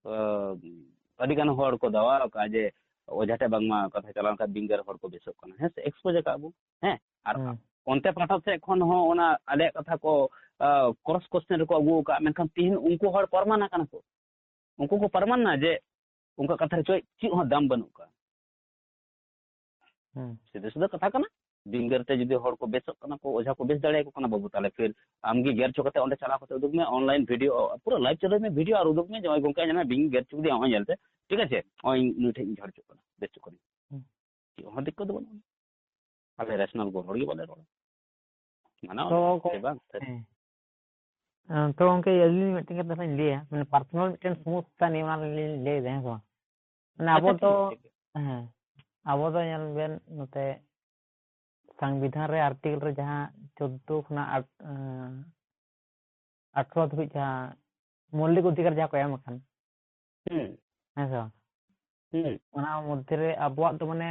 ᱚ, ᱟᱹᱰᱤ ᱜᱟᱱ ᱦᱚᱲ ᱠᱚ ᱫᱟᱣᱟ ᱟᱠᱟᱫᱼᱟ ᱡᱮ ᱚᱡᱷᱟ ᱴᱷᱮᱱ ᱵᱟᱝᱢᱟ ᱠᱟᱛᱷᱟ ᱪᱟᱞᱟᱣ ᱞᱮᱱᱠᱷᱟᱱ ᱵᱤᱧ ᱜᱮᱨ ᱦᱚᱲ ᱠᱚ ᱵᱮᱥᱚᱜ ᱠᱟᱱᱟ, ᱦᱮᱸ ᱥᱮ, expose ᱟᱠᱟᱫ ᱵᱚ, ᱦᱮᱸ᱾ ᱟᱨ ᱦᱩᱸ᱾ ᱚᱱᱛᱮ ᱯᱟᱦᱴᱟ ᱥᱮᱫ ᱠᱷᱚᱱ ᱦᱚᱸ ᱚᱱᱟ ᱟᱞᱮᱭᱟᱜ ᱠᱟᱛᱷᱟ ᱠᱚ, ᱟ, cross question ᱨᱮᱠᱚ ᱟᱹᱜᱩ ᱟᱠᱟᱫᱼᱟ, ᱢᱮᱱᱠᱷᱟᱱ ᱛᱤᱦᱤᱧ ᱩᱱᱠᱩ ᱦᱚᱲ ᱯᱨᱚᱢᱟᱱ ᱟᱠᱟᱱᱟ ᱠᱚ, ᱩᱱᱠᱩ ᱠᱚ ᱯᱨᱚᱢᱟᱱ ᱱᱟ ᱡᱮ ᱚᱱᱠᱟ ᱠᱟᱛᱷᱟ ᱨᱮ ᱪᱮᱫ, ᱪᱮᱫ ᱦᱚᱸ ᱫᱟᱢ ᱵᱟᱹᱱᱩᱜ ᱠᱟᱜᱼᱟ᱾ ᱦᱩᱸ᱾ ᱥᱤᱫᱷᱟᱹ ᱥᱤᱫᱷᱟᱹ ᱠᱟᱛᱷᱟ ᱠᱟᱱᱟ, ᱵᱤᱧ ᱜᱮᱨ ᱛᱮ ᱡᱩᱫᱤ ᱦᱚᱲ ᱠᱚ ᱵᱮᱥᱚᱜ ᱠᱟᱱᱟ ᱠᱚ, ᱚᱡᱷᱟ ᱠᱚ ᱵᱮᱥ ᱫᱟᱲᱮᱭᱟᱠᱚ ᱠᱟᱱᱟ ᱵᱟᱹᱵᱩ, ᱛᱟᱦᱞᱮ ᱯᱷᱤᱨ ᱟᱢ ᱜᱮ ᱜᱮᱨ ᱦᱚᱪᱚ ᱠᱟᱛᱮ ᱚᱸᱰᱮ ᱪᱟᱞᱟᱣ ᱠᱟᱛᱮ ᱩᱫᱩᱜ ᱢᱮ, online video, ᱯᱩᱨᱟᱹ live ᱪᱟᱹᱞᱩᱭ ᱢᱮ, video ᱟᱨ ᱩᱫᱩᱜ ᱢᱮ, ᱡᱟᱶᱟᱭ ᱜᱚᱝᱠᱮ ᱧᱮᱞ ᱢᱮ, ᱵᱤᱧ ᱜᱮᱨ ᱦᱚᱪᱚ ᱠᱮᱫᱮᱭᱟ, ᱱᱚᱜᱼᱚᱭ ᱧᱮᱞ ᱯᱮ, ᱴᱷᱤᱠ ᱟᱪᱷᱮ, ᱱᱚᱜᱼᱚᱭ ᱱᱩᱭ ᱴᱷᱮᱡ ᱤᱧ ᱡᱷᱟᱲ ᱦᱚᱪᱚᱜ ᱠᱟᱱᱟ, ᱵᱮᱥ ᱦᱚᱪᱚᱜ ᱠᱟᱱᱟ᱾ ᱦᱩᱸ᱾ ᱪᱮᱫ ᱦᱚᱸ ᱫᱤᱠᱠᱚᱛ ᱫᱚ ᱵᱟᱹᱱᱩᱜᱼᱟ᱾ ᱟᱞᱮ rational ᱠᱚ ᱦᱚᱲ ᱜᱮ ᱵᱟᱞᱮ ᱨᱚᱲᱟ᱾ ᱢᱟᱱᱟᱣ ᱛᱚ ᱟᱞᱮ ᱜᱚ-, ᱥᱮ ᱵᱟᱝ? ᱦᱮᱸ᱾ ᱟᱸ, ᱛᱚ ᱜᱚᱝᱠᱮ, ᱟᱹᱞᱤᱧ ᱢᱤᱫᱴᱮᱱ ᱠᱟᱛᱷᱟ ᱞᱤᱧ ᱞᱟᱹᱭᱟ, ᱢᱟᱱᱮ personal ᱢᱤᱫᱴᱮᱱ ᱥᱚᱢᱚᱥᱥᱟ ᱱᱤᱭᱮ ᱚᱱᱟ ᱞᱤᱧ ᱞᱟᱹᱭ ᱮᱫᱟ, ᱦᱮᱸ ᱥᱮ ᱵᱟᱝ? ᱢᱟᱱᱮ ᱟᱵᱚ ᱟᱪᱪᱷᱟ, ᱫᱚ, ᱴᱷᱤᱠ ᱜᱮᱭᱟ, ᱴᱷᱤᱠ ᱜᱮᱭᱟ᱾ ᱦᱮᱸ, ᱟᱵᱚ ᱫᱚ ᱧᱮᱞ ᱵᱮᱱ ᱱᱚᱛᱮ ᱥᱚᱝᱵᱤᱫᱷᱟᱱ ᱨᱮ article ᱨᱮ ᱡᱟᱦᱟᱸ ᱪᱳᱫᱫᱳ ᱠᱷᱚᱱᱟᱜ ᱟᱴ-, ᱟᱸ, ᱟᱴᱷᱨᱚ ᱫᱷᱟᱹᱵᱤᱡ ᱡᱟᱦᱟᱸ ᱢᱳᱣᱞᱤᱠ ᱚᱫᱷᱤᱠᱟᱨ ᱡᱟᱦᱟᱸ ᱠᱚ ᱮᱢ ᱟᱠᱟᱱ, ᱦᱩᱸ᱾ ᱦᱮᱸ ᱥᱮ ᱵᱟᱝ? ᱦᱩᱸ᱾ ᱚᱱᱟ ᱢᱚᱫᱽᱫᱷᱮ ᱨᱮ ᱟᱵᱚᱣᱟᱜ ᱫᱚ ᱢᱟᱱᱮ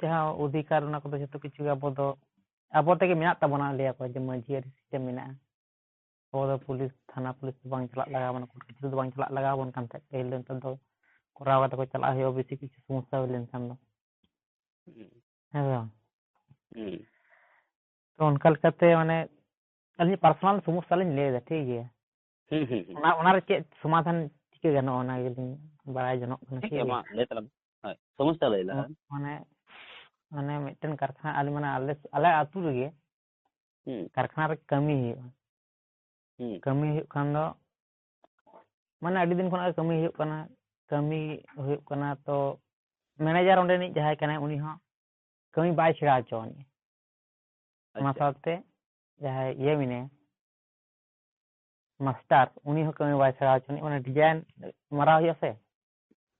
ᱡᱟᱦᱟᱸ ᱚᱫᱷᱤᱠᱟᱨ, ᱚᱱᱟ ᱠᱚᱫᱚ ᱡᱚᱛᱚ ᱠᱤᱪᱷᱩ ᱜᱮ ᱟᱵᱚ ᱫᱚ, ᱟᱵᱚ ᱛᱮᱜᱮ ᱢᱮᱱᱟᱜ ᱛᱟᱵᱚᱱᱟ, ᱞᱟᱹᱭᱟ ᱠᱚ ᱡᱮ ᱢᱟᱹᱡᱷᱤ ᱟᱹᱨᱤ system ᱢᱮᱱᱟᱜᱼᱟ᱾ ᱟᱵᱚ ᱫᱚ ᱯᱩᱞᱤᱥ, ᱛᱷᱟᱱᱟ ᱯᱩᱞᱤᱥ ᱫᱚ ᱵᱟᱝ ᱪᱟᱞᱟᱜ ᱞᱟᱜᱟᱣ ᱵᱚᱱᱟ, ᱠᱳᱨᱴ ᱠᱟᱪᱷᱟᱨᱤ ᱫᱚ ᱵᱟᱝ ᱪᱟᱞᱟᱜ ᱞᱟᱜᱟᱣ ᱵᱚᱱ ᱠᱟᱱ ᱛᱟᱦᱮᱸᱫ ᱯᱟᱹᱦᱤᱞ ᱫᱚ᱾ ᱱᱮᱛᱟᱨ ᱫᱚ ᱠᱚᱨᱟᱣ ᱠᱟᱛᱮ ᱠᱚ ᱪᱟᱞᱟᱜ ᱦᱩᱭᱩᱜᱼᱟ, ᱵᱮᱥᱤ ᱠᱤᱪᱷᱩ ᱥᱚᱢᱚᱥᱥᱟ ᱦᱩᱭ ᱞᱮᱱᱠᱷᱟᱱ ᱫᱚ᱾ ᱦᱩᱸ᱾ ᱦᱮᱸ ᱥᱮ ᱵᱟᱝ? ᱦᱩᱸ᱾ ᱛᱚ ᱚᱱᱠᱟ ᱞᱮᱠᱟᱛᱮ ᱢᱟᱱᱮ ᱟᱹᱞᱤᱧ personal ᱥᱚᱢᱚᱥᱥᱟ ᱞᱤᱧ ᱞᱟᱹᱭ ᱮᱫᱟ, ᱴᱷᱤᱠ ᱜᱮᱭᱟ? ᱦᱩᱸ, ᱦᱩᱸ, ᱦᱩᱸ᱾ ᱚᱱᱟ, ᱚᱱᱟ ᱨᱮ ᱪᱮᱫ ᱥᱚᱢᱟᱫᱷᱟᱱ ᱪᱤᱠᱟᱹ ᱜᱟᱱᱚᱜᱼᱟ, ᱚᱱᱟ ᱜᱮᱞᱤᱧ ᱵᱟᱲᱟᱭ ᱡᱚᱱᱚᱜ ᱠᱟᱱᱟ, ᱴᱷᱤᱠ ᱴᱷᱤᱠ ᱜᱮᱭᱟ, ᱜᱮᱭᱟ? ᱢᱟ ᱞᱟᱹᱭ ᱛᱟᱞᱟᱝ ᱢᱮ᱾ ᱦᱳᱭ, ᱥᱚᱢᱚᱥᱥᱟ ᱞᱟᱹᱭ ᱞᱟᱦᱟ ᱨᱮ᱾ ᱢᱟᱱᱮ, ᱢᱟᱱᱮ ᱢᱤᱫᱴᱮᱱ ᱠᱟᱨᱠᱷᱟᱱᱟ, ᱟᱞᱮ, ᱢᱟᱱᱮ ᱟᱞᱮ, ᱟᱞᱮ ᱟᱹᱛᱩ ᱨᱮᱜᱮ ᱦᱩᱸ᱾ ᱠᱟᱨᱠᱷᱟᱱᱟ ᱨᱮ ᱠᱟᱹᱢᱤ ᱦᱩᱭᱩᱜᱼᱟ᱾ ᱦᱩᱸ᱾ ᱠᱟᱹᱢᱤ ᱦᱩᱭᱩᱜ ᱠᱷᱟᱱ ᱫᱚ, ᱢᱟᱱᱮ ᱟᱹᱰᱤ ᱫᱤᱱ ᱠᱷᱚᱱᱟᱜ ᱜᱮ ᱠᱟᱹᱢᱤ ᱦᱩᱭᱩᱜ ᱠᱟᱱᱟ, ᱠᱟᱹᱢᱤ ᱦᱩᱭᱩᱜ ᱠᱟᱱᱟ, ᱛᱚ manager ᱚᱸᱰᱮᱱᱤᱡ ᱡᱟᱦᱟᱸᱭ ᱠᱟᱱᱟᱭ, ᱩᱱᱤ ᱦᱚᱸ ᱠᱟᱹᱢᱤ ᱵᱟᱭ ᱥᱮᱬᱟ ᱦᱚᱪᱚᱣᱟᱱᱤᱡᱼᱟ᱾ ᱚᱱᱟ ᱟᱪᱪᱷᱟ᱾ ᱥᱟᱶᱛᱮ ᱡᱟᱦᱟᱸᱭ ᱤᱭᱟᱹ ᱢᱮᱱᱟᱭᱟ, ᱢᱟᱥᱴᱟᱨ, ᱩᱱᱤ ᱦᱚᱸ ᱠᱟᱹᱢᱤ ᱵᱟᱭ ᱥᱮᱬᱟ ᱦᱚᱪᱚᱣᱟᱱᱤᱡ, ᱢᱟᱱᱮ design ᱢᱟᱨᱟᱣ ᱦᱩᱭᱩᱜᱼᱟ ᱥᱮ,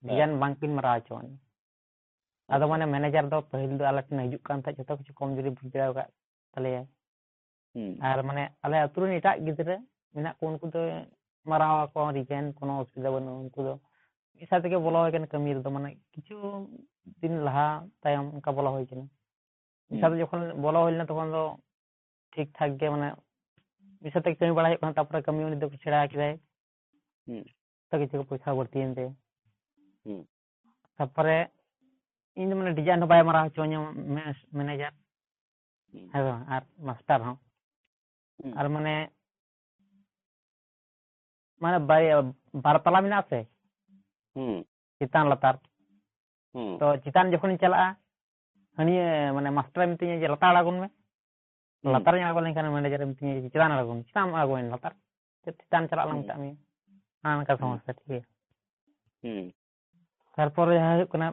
design ᱦᱮᱸ᱾ ᱵᱟᱝᱠᱤᱱ ᱢᱟᱨᱟᱣ ᱦᱚᱪᱚᱣᱟᱱᱤᱡ᱾ ᱟᱫᱚ ᱟᱪᱪᱷᱟ᱾ ᱢᱟᱱᱮ manager ᱫᱚ ᱯᱟᱹᱦᱤᱞ ᱫᱚ ᱟᱞᱮ ᱴᱷᱮᱱ ᱦᱤᱡᱩᱜ ᱠᱟᱱ ᱛᱟᱦᱮᱸᱫ, ᱡᱚᱛᱚ ᱠᱤᱪᱷᱩ ᱠᱚᱢᱡᱩᱨᱤ ᱵᱩᱡᱽ ᱫᱟᱲᱮ ᱟᱠᱟᱫ ᱛᱟᱞᱮᱭᱟᱭ᱾ ᱦᱩᱸ᱾ ᱟᱨ ᱢᱟᱱᱮ ᱟᱞᱮ ᱟᱹᱛᱩ ᱨᱮᱱ ᱮᱴᱟᱜ ᱜᱤᱫᱽᱨᱟᱹ ᱢᱮᱱᱟᱜ ᱠᱚ, ᱩᱱᱠᱩ ᱫᱚ ᱢᱟᱨᱟᱣ ᱟᱠᱚ ᱨᱤᱡᱮᱱ, ᱠᱳᱱᱳ ᱚᱥᱩᱵᱤᱫᱷᱟ ᱵᱟᱹᱱᱩᱜᱼᱟ᱾ ᱩᱱᱠᱩ ᱫᱚ ᱢᱤᱫ ᱥᱟᱶ ᱛᱮᱜᱮ ᱵᱚᱞᱚ ᱦᱩᱭ ᱠᱟᱱᱟ ᱠᱟᱹᱢᱤ ᱨᱮᱫᱚ, ᱢᱟᱱᱮ ᱠᱤᱪᱷᱩ ᱫᱤᱱ ᱞᱟᱦᱟ ᱛᱟᱭᱚᱢ ᱚᱱᱠᱟ ᱵᱚᱞᱚ ᱦᱩᱭ ᱠᱟᱱᱟ᱾ ᱢᱤᱫ ᱦᱩᱸ᱾ ᱥᱟᱶᱛᱮ ᱡᱚᱠᱷᱚᱱ ᱵᱚᱞᱚ ᱦᱩᱭ ᱞᱮᱱᱟ, ᱛᱚᱠᱷᱚᱱ ᱫᱚ ᱴᱷᱤᱠ ᱴᱷᱟᱠ ᱜᱮ, ᱢᱟᱱᱮ ᱢᱤᱫ ᱥᱟᱶᱛᱮ ᱠᱟᱹᱢᱤ ᱵᱟᱲᱟ ᱦᱩᱭᱩᱜ ᱠᱟᱱᱟ, ᱛᱟᱨᱯᱚᱨᱮ ᱠᱟᱹᱢᱤ ᱩᱱᱤ ᱫᱚ ᱥᱮᱬᱟ ᱠᱮᱫᱟᱭ᱾ ᱦᱩᱸ᱾ ᱡᱚᱛᱚ ᱠᱤᱪᱷᱩ ᱯᱚᱭᱥᱟ ᱵᱟᱹᱲᱛᱤᱭᱮᱱ ᱛᱟᱭᱟ᱾ ᱦᱩᱸ᱾ ᱛᱟᱨᱯᱚᱨᱮ ᱤᱧ ᱫᱚ ᱢᱟᱱᱮ ᱰᱤᱡᱟᱭᱤᱱ ᱦᱚᱸ ᱵᱟᱭ ᱢᱟᱨᱟᱣ ᱦᱚᱪᱚᱣᱟᱹᱧᱟ ᱢᱮ-, ᱢᱮᱱᱮᱡᱟᱨ᱾ ᱦᱩᱸ᱾ ᱦᱮᱸ ᱥᱮ ᱵᱟᱝ? ᱟᱨ ᱢᱟᱥᱴᱟᱨ ᱦᱚᱸ᱾ ᱦᱩᱸ᱾ ᱟᱨ ᱢᱟᱱᱮ, ᱢᱟᱱᱮ ᱵᱟᱨᱭᱟ, ᱵᱟᱨ ᱛᱟᱞᱟ ᱢᱮᱱᱟᱜᱼᱟ ᱥᱮ? ᱦᱩᱸ᱾ ᱪᱮᱛᱟᱱ ᱞᱟᱛᱟᱨ᱾ ᱦᱩᱸ᱾ ᱛᱚ ᱪᱮᱛᱟᱱ ᱡᱚᱠᱷᱚᱱᱤᱧ ᱪᱟᱞᱟᱜᱼᱟ, ᱦᱟᱹᱱᱤᱭᱟᱹ ᱢᱟᱱᱮ ᱢᱟᱥᱴᱟᱨᱮ ᱢᱤᱛᱟᱹᱧᱟ ᱡᱮ, "ᱞᱟᱛᱟᱨ ᱟᱬᱜᱚᱱ ᱢᱮ᱾" ᱦᱩᱸ᱾ ᱞᱟᱛᱟᱨᱤᱧ ᱟᱬᱜᱚ ᱞᱮᱱᱠᱷᱟᱱ ᱢᱮᱱᱮᱡᱟᱨᱮ ᱢᱤᱛᱟᱹᱧᱟ ᱡᱮ, "ᱪᱮᱛᱟᱱ ᱟᱬᱜᱚᱱ ᱢᱮ, ᱪᱮᱫᱟᱜ ᱮᱢ ᱟᱬᱜᱚᱭᱮᱱᱟ ᱞᱟᱛᱟᱨ? ᱪᱮᱫ ᱪᱮᱛᱟᱱ ᱪᱟᱞᱟᱜ ᱞᱟᱝ ᱦᱩᱸ᱾ ᱢᱮᱛᱟᱜ ᱢᱮᱭᱟ?" ᱚᱱᱮ ᱚᱱᱠᱟ ᱦᱩᱸ᱾ ᱥᱚᱢᱚᱥᱥᱟ, ᱴᱷᱤᱠ ᱜᱮᱭᱟ? ᱦᱩᱸ᱾ ᱛᱟᱨᱯᱚᱨᱮ ᱡᱟᱦᱟᱸ ᱦᱩᱭᱩᱜ ᱠᱟᱱᱟ,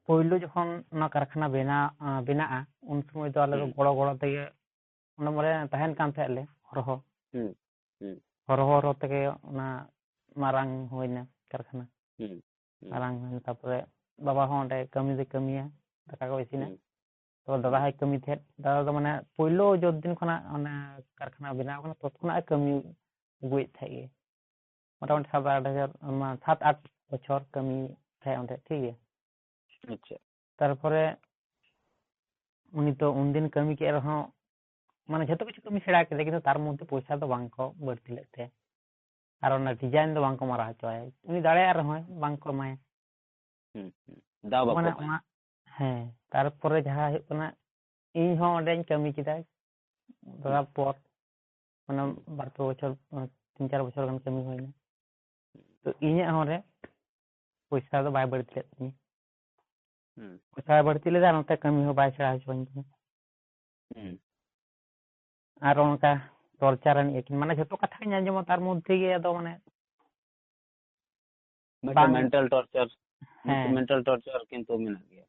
ᱯᱳᱭᱞᱳ ᱡᱚᱠᱷᱚᱱ ᱚᱱᱟ ᱠᱟᱨᱠᱷᱟᱱᱟ ᱵᱮᱱᱟᱣ, ᱟᱸ, ᱵᱮᱱᱟᱜᱼᱟ, ᱩᱱ ᱥᱚᱢᱚᱭ ᱫᱚ ᱟᱞᱮ ᱫᱚ ᱦᱩᱸ᱾ ᱜᱚᱲᱚ ᱜᱚᱲᱚ ᱛᱮᱜᱮ ᱚᱸᱰᱮ ᱢᱟᱞᱮ ᱛᱟᱦᱮᱱ ᱠᱟᱱ ᱛᱟᱦᱮᱸᱫ ᱞᱮ, ᱦᱚᱨᱦᱚ᱾ ᱦᱩᱸ, ᱦᱩᱸ᱾ ᱦᱚᱨᱦᱚ ᱦᱚᱨᱦᱚ ᱛᱮᱜᱮ ᱚᱱᱟ ᱢᱟᱨᱟᱝ ᱦᱩᱭᱱᱟ ᱠᱟᱨᱠᱷᱟᱱᱟ᱾ ᱦᱩᱸ, ᱦᱩᱸ᱾ ᱢᱟᱨᱟᱝ ᱦᱩᱭᱱᱟ, ᱛᱟᱨᱯᱚᱨᱮ ᱵᱟᱵᱟ ᱦᱚᱸ ᱚᱸᱰᱮ ᱠᱟᱹᱢᱤ ᱫᱚᱭ ᱠᱟᱹᱢᱤᱭᱟ, ᱫᱟᱠᱟ ᱠᱚ ᱤᱥᱤᱱᱟ᱾ ᱦᱩᱸ᱾ ᱛᱚ ᱫᱟᱫᱟ ᱦᱩᱸ᱾ ᱦᱚᱸᱭ ᱠᱟᱹᱢᱤ ᱛᱟᱦᱮᱸᱫ, ᱫᱟᱫᱟ ᱫᱚ ᱢᱟᱱᱮ ᱯᱳᱭᱞᱳ ᱡᱚᱛ ᱫᱤᱱ ᱠᱷᱚᱱᱟᱜ ᱚᱱᱟ ᱠᱟᱨᱠᱷᱟᱱᱟ ᱵᱮᱱᱟᱣ ᱠᱟᱱᱟ, ᱛᱚᱛ ᱠᱷᱚᱱᱟᱜ ᱮ ᱠᱟᱹᱢᱤ ᱟᱹᱜᱩᱭᱮᱫ ᱛᱟᱦᱮᱸᱫ ᱜᱮ᱾ ᱢᱚᱴᱟᱢᱩᱴᱤ ᱥᱟᱛ ᱟᱴ ᱦᱟᱡᱟᱨ, ᱢᱟ, ᱥᱟᱛ ᱟᱴ ᱵᱚᱪᱷᱚᱨ ᱠᱟᱹᱢᱤ ᱛᱟᱦᱮᱸᱫ ᱚᱸᱰᱮ, ᱴᱷᱤᱠ ᱜᱮᱭᱟ᱾ ᱟᱪᱪᱷᱟ᱾ ᱛᱟᱨᱯᱚᱨᱮ ᱩᱱᱤ ᱛᱚ ᱩᱱᱫᱤᱱ ᱠᱟᱹᱢᱤ ᱠᱮᱫ ᱨᱮᱦᱚᱸ, ᱢᱟᱱᱮ, ᱡᱷᱚᱛᱚ ᱠᱤᱪᱷᱩ ᱠᱟᱹᱢᱤ ᱥᱮᱬᱟ ᱠᱮᱫᱟ, ᱠᱤᱱᱛᱩ ᱛᱟᱨ ᱢᱚᱫᱽᱫᱷᱮ ᱯᱚᱭᱥᱟ ᱫᱚ ᱵᱟᱝ ᱠᱚ ᱵᱟᱹᱲᱛᱤ ᱞᱮᱫ ᱛᱟᱭᱟ᱾ ᱟᱨ ᱚᱱᱟ ᱰᱤᱡᱟᱭᱤᱱ ᱫᱚ ᱵᱟᱝ ᱠᱚ ᱢᱟᱨᱟᱣ ᱦᱚᱪᱚᱣᱟᱭᱟ᱾ ᱩᱱᱤ ᱫᱟᱲᱮᱭᱟᱜ ᱨᱮᱦᱚᱸᱭ, ᱵᱟᱝ ᱠᱚ ᱮᱢᱟᱭᱟ᱾ ᱦᱩᱸ, ᱦᱩᱸ᱾ ᱫᱟᱣ ᱵᱟᱠᱚ ᱢᱟᱱᱮ ᱮᱢᱟᱭᱟ᱾ ᱚᱱᱟ, ᱦᱮᱸ, ᱛᱟᱨᱯᱚᱨᱮ ᱡᱟᱦᱟᱸ ᱦᱩᱭᱩᱜ ᱠᱟᱱᱟ, ᱤᱧ ᱦᱚᱸ ᱚᱸᱰᱮᱧ ᱠᱟᱹᱢᱤ ᱠᱮᱫᱟ ᱫᱟᱫᱟ ᱦᱩᱸ᱾ ᱯᱚᱨ, ᱢᱟᱱᱮ ᱦᱩᱸ᱾ ᱵᱟᱨ ᱯᱮ ᱵᱚᱪᱷᱚᱨ, ᱛᱤᱱ ᱪᱟᱨ ᱵᱚᱪᱷᱚᱨ ᱜᱟᱱ ᱠᱟᱹᱢᱤ ᱦᱩᱭᱱᱟ᱾ ᱛᱚ ᱤᱧᱟᱹᱜ ᱦᱚᱸ ᱨᱮ ᱯᱚᱭᱥᱟ ᱫᱚ ᱵᱟᱭ ᱵᱟᱹᱲᱛᱤ ᱞᱮᱫ ᱛᱤᱧᱟᱹ᱾ ᱦᱩᱸ᱾ ᱯᱚᱭᱥᱟ ᱵᱟᱭ ᱵᱟᱹᱲᱛᱤ ᱞᱮᱫᱟ, ᱱᱚᱛᱮ ᱠᱟᱹᱢᱤ ᱦᱚᱸ ᱵᱟᱭ ᱥᱮᱬᱟ ᱦᱚᱪᱚᱣᱟᱹᱧ ᱠᱟᱱᱟ᱾ ᱦᱩᱸ᱾ ᱟᱨ ᱚᱱᱠᱟ ᱴᱚᱨᱪᱟᱨ ᱟᱹᱱᱤᱡ ᱟᱹᱠᱤᱱ, ᱢᱟᱱᱮ ᱡᱷᱚᱛᱚ ᱠᱟᱛᱷᱟ ᱜᱤᱧ ᱟᱸᱡᱚᱢᱟ, ᱛᱟᱨ ᱢᱚᱫᱽᱫᱷᱮ ᱜᱮ ᱟᱫᱚ ᱢᱟᱱᱮ ᱢᱤᱫᱴᱮᱱ ᱵᱟᱝ ᱢᱮᱱᱴᱟᱞ ᱴᱚᱨᱪᱟᱨ, ᱦᱮᱸ᱾ ᱢᱮᱱᱴᱟᱞ ᱴᱚᱨᱪᱟᱨ ᱠᱤᱱᱛᱩ ᱢᱮᱱᱟᱜ ᱜᱮᱭᱟ᱾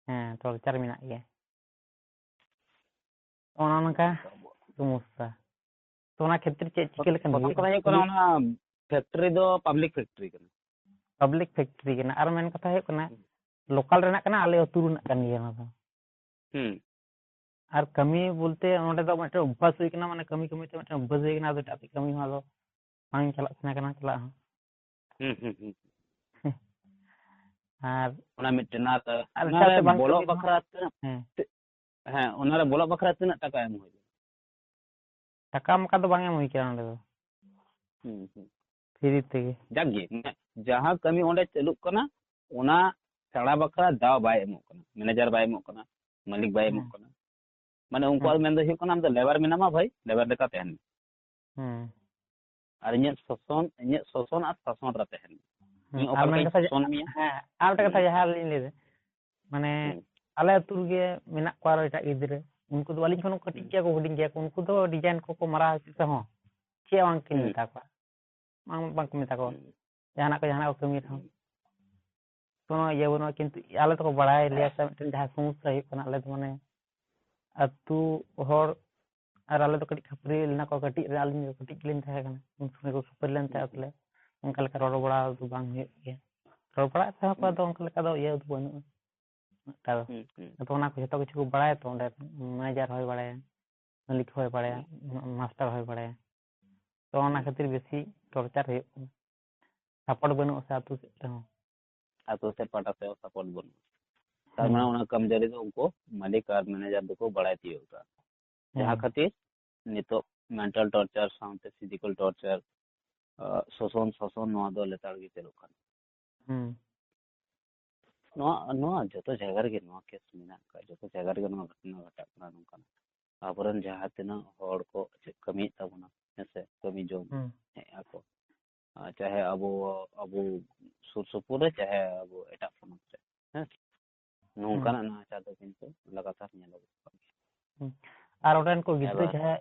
ᱦᱮᱸ, ᱴᱚᱨᱪᱟᱨ ᱢᱮᱱᱟᱜ ᱜᱮᱭᱟ᱾ ᱚᱱᱮ ᱚᱱᱠᱟ ᱥᱚᱢᱚᱥᱥᱟ᱾ ᱛᱚ ᱚᱱᱟ ᱠᱷᱮᱛᱨᱮ ᱪᱮᱫ ᱪᱤᱠᱟᱹ ᱞᱮᱠᱷᱟᱱ ᱯᱨᱚᱛᱷᱚᱢ ᱦᱩᱭᱩᱜᱼᱟ? ᱠᱟᱛᱷᱟ ᱦᱩᱭᱩᱜ ᱠᱟᱱᱟ, ᱚᱱᱟ ᱯᱷᱮᱠᱴᱨᱤ ᱫᱚ ᱯᱟᱵᱽᱞᱤᱠ ᱯᱷᱮᱠᱴᱨᱤ ᱠᱟᱱᱟ᱾ ᱯᱟᱵᱽᱞᱤᱠ ᱯᱷᱮᱠᱴᱨᱤ ᱠᱟᱱᱟ᱾ ᱟᱨ ᱢᱮᱱ ᱠᱟᱛᱷᱟ ᱦᱩᱭᱩᱜ ᱠᱟᱱᱟ, ᱦᱩᱸ᱾ ᱞᱳᱠᱟᱞ ᱨᱮᱱᱟᱜ ᱠᱟᱱᱟ, ᱟᱞᱮ ᱟᱹᱛᱩ ᱨᱮᱱᱟᱜ ᱠᱟᱱ ᱜᱮᱭᱟ ᱚᱱᱟ ᱫᱚ᱾ ᱦᱩᱸ᱾ ᱟᱨ ᱠᱟᱹᱢᱤ ᱵᱚᱞᱛᱮ ᱚᱸᱰᱮ ᱫᱚ ᱢᱤᱫᱴᱮᱱ ᱚᱵᱵᱷᱟᱥ ᱦᱩᱭ ᱠᱟᱱᱟ, ᱢᱟᱱᱮ ᱠᱟᱹᱢᱤ ᱠᱟᱹᱢᱤ ᱛᱮ ᱢᱤᱫᱴᱮᱱ ᱚᱵᱵᱷᱟᱥ ᱦᱩᱭ ᱠᱟᱱᱟ, ᱟᱫᱚ ᱮᱴᱟᱜ ᱥᱮᱫ ᱠᱟᱹᱢᱤ ᱦᱚᱸ ᱟᱫᱚ ᱵᱟᱝ ᱪᱟᱞᱟᱜ ᱥᱟᱱᱟ ᱠᱟᱱᱟ ᱪᱟᱞᱟᱜ ᱦᱚᱸ᱾ ᱦᱩᱸ, ᱦᱩᱸ, ᱦᱩᱸ᱾ ᱟᱨ ᱚᱱᱟ ᱢᱤᱫᱴᱮᱱ, ᱟᱨ ᱟᱨ ᱚᱱᱟᱨᱮ ᱮᱴᱟᱜ ᱥᱮᱫ ᱵᱟᱝ ᱵᱚᱞᱚᱜ ᱠᱟᱹᱢᱤ ᱨᱮᱦᱚᱸ᱾ ᱵᱟᱠᱷᱨᱟ ᱛᱤᱱᱟᱹᱜ, ᱦᱮᱸ᱾ ᱦᱮᱸ, ᱚᱱᱟᱨᱮ ᱵᱚᱞᱚᱜ ᱵᱟᱠᱷᱨᱟ ᱛᱤᱱᱟᱹᱜ ᱴᱟᱠᱟ ᱮᱢ ᱦᱩᱭ ᱞᱮᱱᱟ? ᱴᱟᱠᱟ ᱚᱱᱠᱟ ᱫᱚ ᱵᱟᱝ ᱮᱢ ᱦᱩᱭ ᱠᱟᱱᱟ ᱚᱸᱰᱮ ᱫᱚ᱾ ᱦᱩᱸ, ᱦᱩᱸ᱾ ᱯᱷᱨᱤ ᱛᱮᱜᱮ᱾ ᱡᱟᱠ ᱜᱮ, ᱢᱟᱱᱮ ᱡᱟᱦᱟᱸ ᱠᱟᱹᱢᱤ ᱚᱸᱰᱮ ᱪᱟᱹᱞᱩᱜ ᱠᱟᱱᱟ, ᱚᱱᱟ ᱥᱮᱬᱟ ᱵᱟᱠᱷᱨᱟ ᱫᱟᱣ ᱵᱟᱭ ᱮᱢᱚᱜ ᱠᱟᱱᱟ, ᱢᱮᱱᱮᱡᱟᱨ ᱵᱟᱭ ᱮᱢᱚᱜ ᱠᱟᱱᱟ, ᱢᱟᱹᱞᱤᱠ ᱵᱟᱭ ᱮᱢᱚᱜ ᱦᱮᱸ᱾ ᱠᱟᱱᱟ᱾ ᱢᱟᱱᱮ ᱩᱱᱠᱩᱣᱟᱜ ᱦᱮᱸ᱾ ᱢᱮᱱ ᱫᱚ ᱦᱩᱭᱩᱜ ᱠᱟᱱᱟ, ᱟᱢ ᱫᱚ ᱞᱮᱵᱟᱨ ᱢᱮᱱᱟᱢᱟ ᱵᱷᱟᱹᱭ, ᱞᱮᱵᱟᱨ ᱞᱮᱠᱟ ᱛᱟᱦᱮᱱ ᱢᱮ᱾ ᱦᱮᱸ᱾ ᱟᱨ ᱤᱧᱟᱹᱜ ᱥᱟᱥᱚᱱ, ᱤᱧᱟᱹᱜ ᱥᱟᱥᱚᱱ ᱟᱨ ᱥᱟᱥᱚᱱ ᱨᱮ ᱛᱟᱦᱮᱱ ᱢᱮ᱾ ᱦᱮᱸ, ᱤᱧ ᱚᱠᱟ ᱟᱨ ᱢᱤᱫ ᱞᱮᱠᱟᱧ ᱠᱟᱛᱷᱟ ᱡᱟ-, ᱥᱟᱥᱚᱱ ᱢᱮᱭᱟ᱾ ᱦᱮᱸ, ᱟᱨ ᱢᱤᱫᱴᱮᱱ ᱠᱟᱛᱷᱟ ᱦᱩᱸ᱾ ᱡᱟᱦᱟᱸ ᱞᱤᱧ ᱞᱟᱹᱭᱫᱟ, ᱢᱟᱱᱮ ᱦᱩᱸ᱾ ᱟᱞᱮ ᱟᱹᱛᱩ ᱨᱮᱜᱮ ᱢᱮᱱᱟᱜ ᱠᱚᱣᱟ ᱟᱨᱚ ᱮᱴᱟᱜ ᱜᱤᱫᱽᱨᱟᱹ, ᱩᱱᱠᱩ ᱫᱚ ᱟᱹᱞᱤᱧ ᱠᱷᱚᱱ ᱦᱚᱸ ᱠᱟᱹᱴᱤᱡ ᱦᱩᱸ᱾ ᱜᱮᱭᱟ ᱠᱚ, ᱦᱩᱰᱤᱧ ᱜᱮᱭᱟ ᱠᱚ, ᱩᱱᱠᱩ ᱫᱚ ᱰᱤᱡᱟᱭᱤᱱ ᱠᱚᱠᱚ ᱢᱟᱨᱟᱣ ᱦᱚᱪᱚ ᱨᱮᱦᱚᱸ ᱪᱮᱫ ᱦᱚᱸ ᱵᱟᱝ ᱠᱤᱱ ᱦᱩᱸ᱾ ᱢᱮᱛᱟ ᱠᱚᱣᱟ, ᱵᱟᱝ, ᱵᱟᱝ ᱠᱚ ᱢᱮᱛᱟ ᱠᱚᱣᱟ᱾ ᱦᱩᱸ᱾ ᱡᱟᱦᱟᱱᱟᱜ ᱠᱚ, ᱡᱟᱦᱟᱱᱟᱜ ᱠᱚ ᱠᱟᱹᱢᱤ ᱨᱮᱦᱚᱸ ᱦᱩᱸ᱾ ᱠᱳᱱᱳ ᱤᱭᱟᱹ ᱵᱟᱹᱱᱩᱜᱼᱟ, ᱠᱤᱱᱛᱩ ᱟᱞᱮ ᱫᱚᱠᱚ ᱵᱟᱲᱟᱭ ᱞᱮᱭᱟ ᱥᱮ ᱢᱤᱫᱴᱮᱱ ᱡᱟᱦᱟᱸ ᱥᱚᱢᱚᱥᱥᱟ ᱦᱩᱭᱩᱜ ᱠᱟᱱᱟ, ᱟᱞᱮ ᱫᱚ ᱢᱟᱱᱮ ᱟᱹᱛᱩ ᱦᱚᱲ ᱟᱨ ᱟᱞᱮ ᱫᱚ ᱠᱟᱹᱴᱤᱡ ᱠᱷᱟᱹᱯᱟᱹᱨᱤ ᱞᱮᱱᱟ ᱠᱚ ᱠᱟᱹᱴᱤᱡ ᱨᱮ, ᱟᱹᱞᱤᱧ ᱫᱚ ᱠᱟᱹᱴᱤᱡ ᱜᱮᱞᱤᱧ ᱛᱟᱦᱮᱸ ᱠᱟᱱᱟ, ᱩᱱ ᱥᱚᱢᱚᱭ ᱠᱚ ᱠᱷᱟᱹᱯᱟᱹᱨᱤ ᱞᱮᱱ ᱦᱩᱸ, ᱛᱟᱦᱮᱸᱫ, ᱦᱩᱸ᱾ ᱛᱟᱦᱞᱮ ᱚᱱᱠᱟ ᱞᱮᱠᱟ ᱨᱚᱲ ᱵᱟᱲᱟ ᱫᱚ ᱵᱟᱝ ᱦᱩᱭᱩᱜ ᱜᱮᱭᱟ᱾ ᱨᱚᱲ ᱵᱟᱲᱟᱜ ᱛᱟᱦᱮᱸ ᱠᱚ, ᱦᱩᱸ᱾ ᱟᱫᱚ ᱚᱱᱠᱟ ᱞᱮᱠᱟ ᱫᱚ ᱤᱭᱟᱹ ᱫᱚ ᱵᱟᱹᱱᱩᱜᱼᱟ᱾ ᱚᱱᱠᱟ ᱫᱚ᱾ ᱦᱩᱸ, ᱦᱩᱸ᱾ ᱟᱫᱚ ᱚᱱᱟ ᱠᱚ ᱡᱷᱚᱛᱚ ᱠᱤᱪᱷᱩ ᱠᱚ ᱵᱟᱲᱟᱭᱟ ᱛᱚ, ᱚᱸᱰᱮ ᱢᱮᱱᱮᱡᱟᱨ ᱦᱚᱸᱭ ᱵᱟᱲᱟᱭᱟ, ᱢᱟᱹᱞᱤᱠ ᱦᱚᱸᱭ ᱵᱟᱲᱟᱭᱟ, ᱦᱩᱸ᱾ ᱢᱟᱥᱴᱟᱨ ᱦᱚᱸᱭ ᱵᱟᱲᱟᱭᱟ᱾ ᱛᱚ ᱚᱱᱟ ᱦᱩᱸ᱾ ᱠᱷᱟᱹᱛᱤᱨ ᱵᱮᱥᱤ ᱴᱚᱨᱪᱟᱨ ᱦᱩᱭᱩᱜ ᱠᱟᱱᱟ᱾ ᱥᱟᱯᱳᱨᱴ ᱵᱟᱹᱱᱩᱜᱼᱟ ᱥᱮ ᱟᱹᱛᱩ ᱥᱮᱫ ᱨᱮᱦᱚᱸ᱾ ᱟᱹᱛᱩ ᱥᱮᱫ ᱯᱟᱦᱴᱟ ᱥᱮᱫ ᱦᱚᱸ ᱥᱟᱯᱳᱨᱴ ᱵᱟᱹᱱᱩᱜᱼᱟ᱾ ᱛᱟᱨ ᱢᱟᱱᱮ ᱦᱩᱸ᱾ ᱚᱱᱟ ᱠᱟᱹᱢᱪᱟᱹᱨᱤ ᱫᱚ ᱩᱱᱠᱩ ᱢᱟᱹᱞᱤᱠ ᱟᱨ ᱢᱮᱱᱮᱡᱟᱨ ᱫᱚᱠᱚ ᱵᱟᱲᱟᱭ ᱛᱤᱭᱳᱜ ᱠᱟᱜᱼᱟ᱾ ᱡᱟᱦᱟᱸ ᱦᱩᱸ᱾ ᱠᱷᱟᱹᱛᱤᱨ ᱱᱤᱛᱚᱜ ᱢᱮᱱᱴᱟᱞ ᱴᱚᱨᱪᱟᱨ ᱥᱟᱶᱛᱮ ᱯᱷᱤᱡᱤᱠᱟᱞ ᱴᱚᱨᱪᱟᱨ, ᱟᱸ, ᱥᱳᱥᱚᱱ, ᱥᱟᱥᱚᱱ ᱱᱚᱣᱟ ᱫᱚ ᱞᱮᱛᱟᱲ ᱜᱮ ᱪᱟᱹᱞᱩᱜ ᱠᱟᱱᱟ᱾ ᱦᱩᱸ᱾ ᱱᱚᱣᱟ, ᱱᱚᱣᱟ ᱡᱚᱛᱚ ᱡᱟᱭᱜᱟ ᱨᱮᱜᱮ ᱱᱚᱣᱟ ᱠᱮᱥ ᱢᱮᱱᱟᱜ ᱟᱠᱟᱫ, ᱡᱚᱛᱚ ᱡᱟᱭᱜᱟ ᱨᱮᱜᱮ ᱱᱚᱣᱟ ᱜᱷᱚᱴᱚᱱᱟ ᱜᱷᱚᱴᱟᱜ ᱠᱟᱱᱟ ᱱᱚᱝᱠᱟᱱᱟᱜ᱾ ᱟᱵᱚᱨᱮᱱ ᱡᱟᱦᱟᱸ ᱛᱤᱱᱟᱹᱜ ᱦᱚᱲ ᱠᱚ ᱪᱮᱫ ᱠᱟᱹᱢᱤᱭᱮᱫ ᱛᱟᱵᱚᱱᱟ, ᱦᱮᱸ ᱥᱮ, ᱠᱟᱹᱢᱤ ᱡᱚᱝ ᱦᱩᱸ᱾ ᱦᱮᱡ ᱟᱠᱚ᱾ ᱟᱨ ᱪᱟᱦᱮ ᱟᱵᱚ, ᱟᱵᱚ ᱥᱩᱨ ᱥᱩᱯᱩᱨ ᱨᱮ, ᱪᱟᱦᱮ ᱟᱵᱚ ᱮᱴᱟᱜ ᱯᱚᱱᱚᱛ ᱨᱮ, ᱦᱮᱸ ᱥᱮ? ᱦᱩᱸ᱾ ᱱᱚᱝᱠᱟᱱᱟᱜ ᱱᱟᱦᱟᱪᱟᱨ ᱫᱚ ᱠᱤᱱᱛᱩ ᱞᱟᱜᱟᱛᱟᱨ ᱧᱮᱞᱚᱜᱚᱜ ᱠᱟᱱ ᱜᱮᱭᱟ᱾ ᱦᱩᱸ᱾ ᱟᱨ ᱚᱸᱰᱮᱱ ᱠᱚ ᱜᱤᱫᱽᱨᱟᱹ ᱮᱵᱟᱨ ᱡᱟᱦᱟᱸᱭ,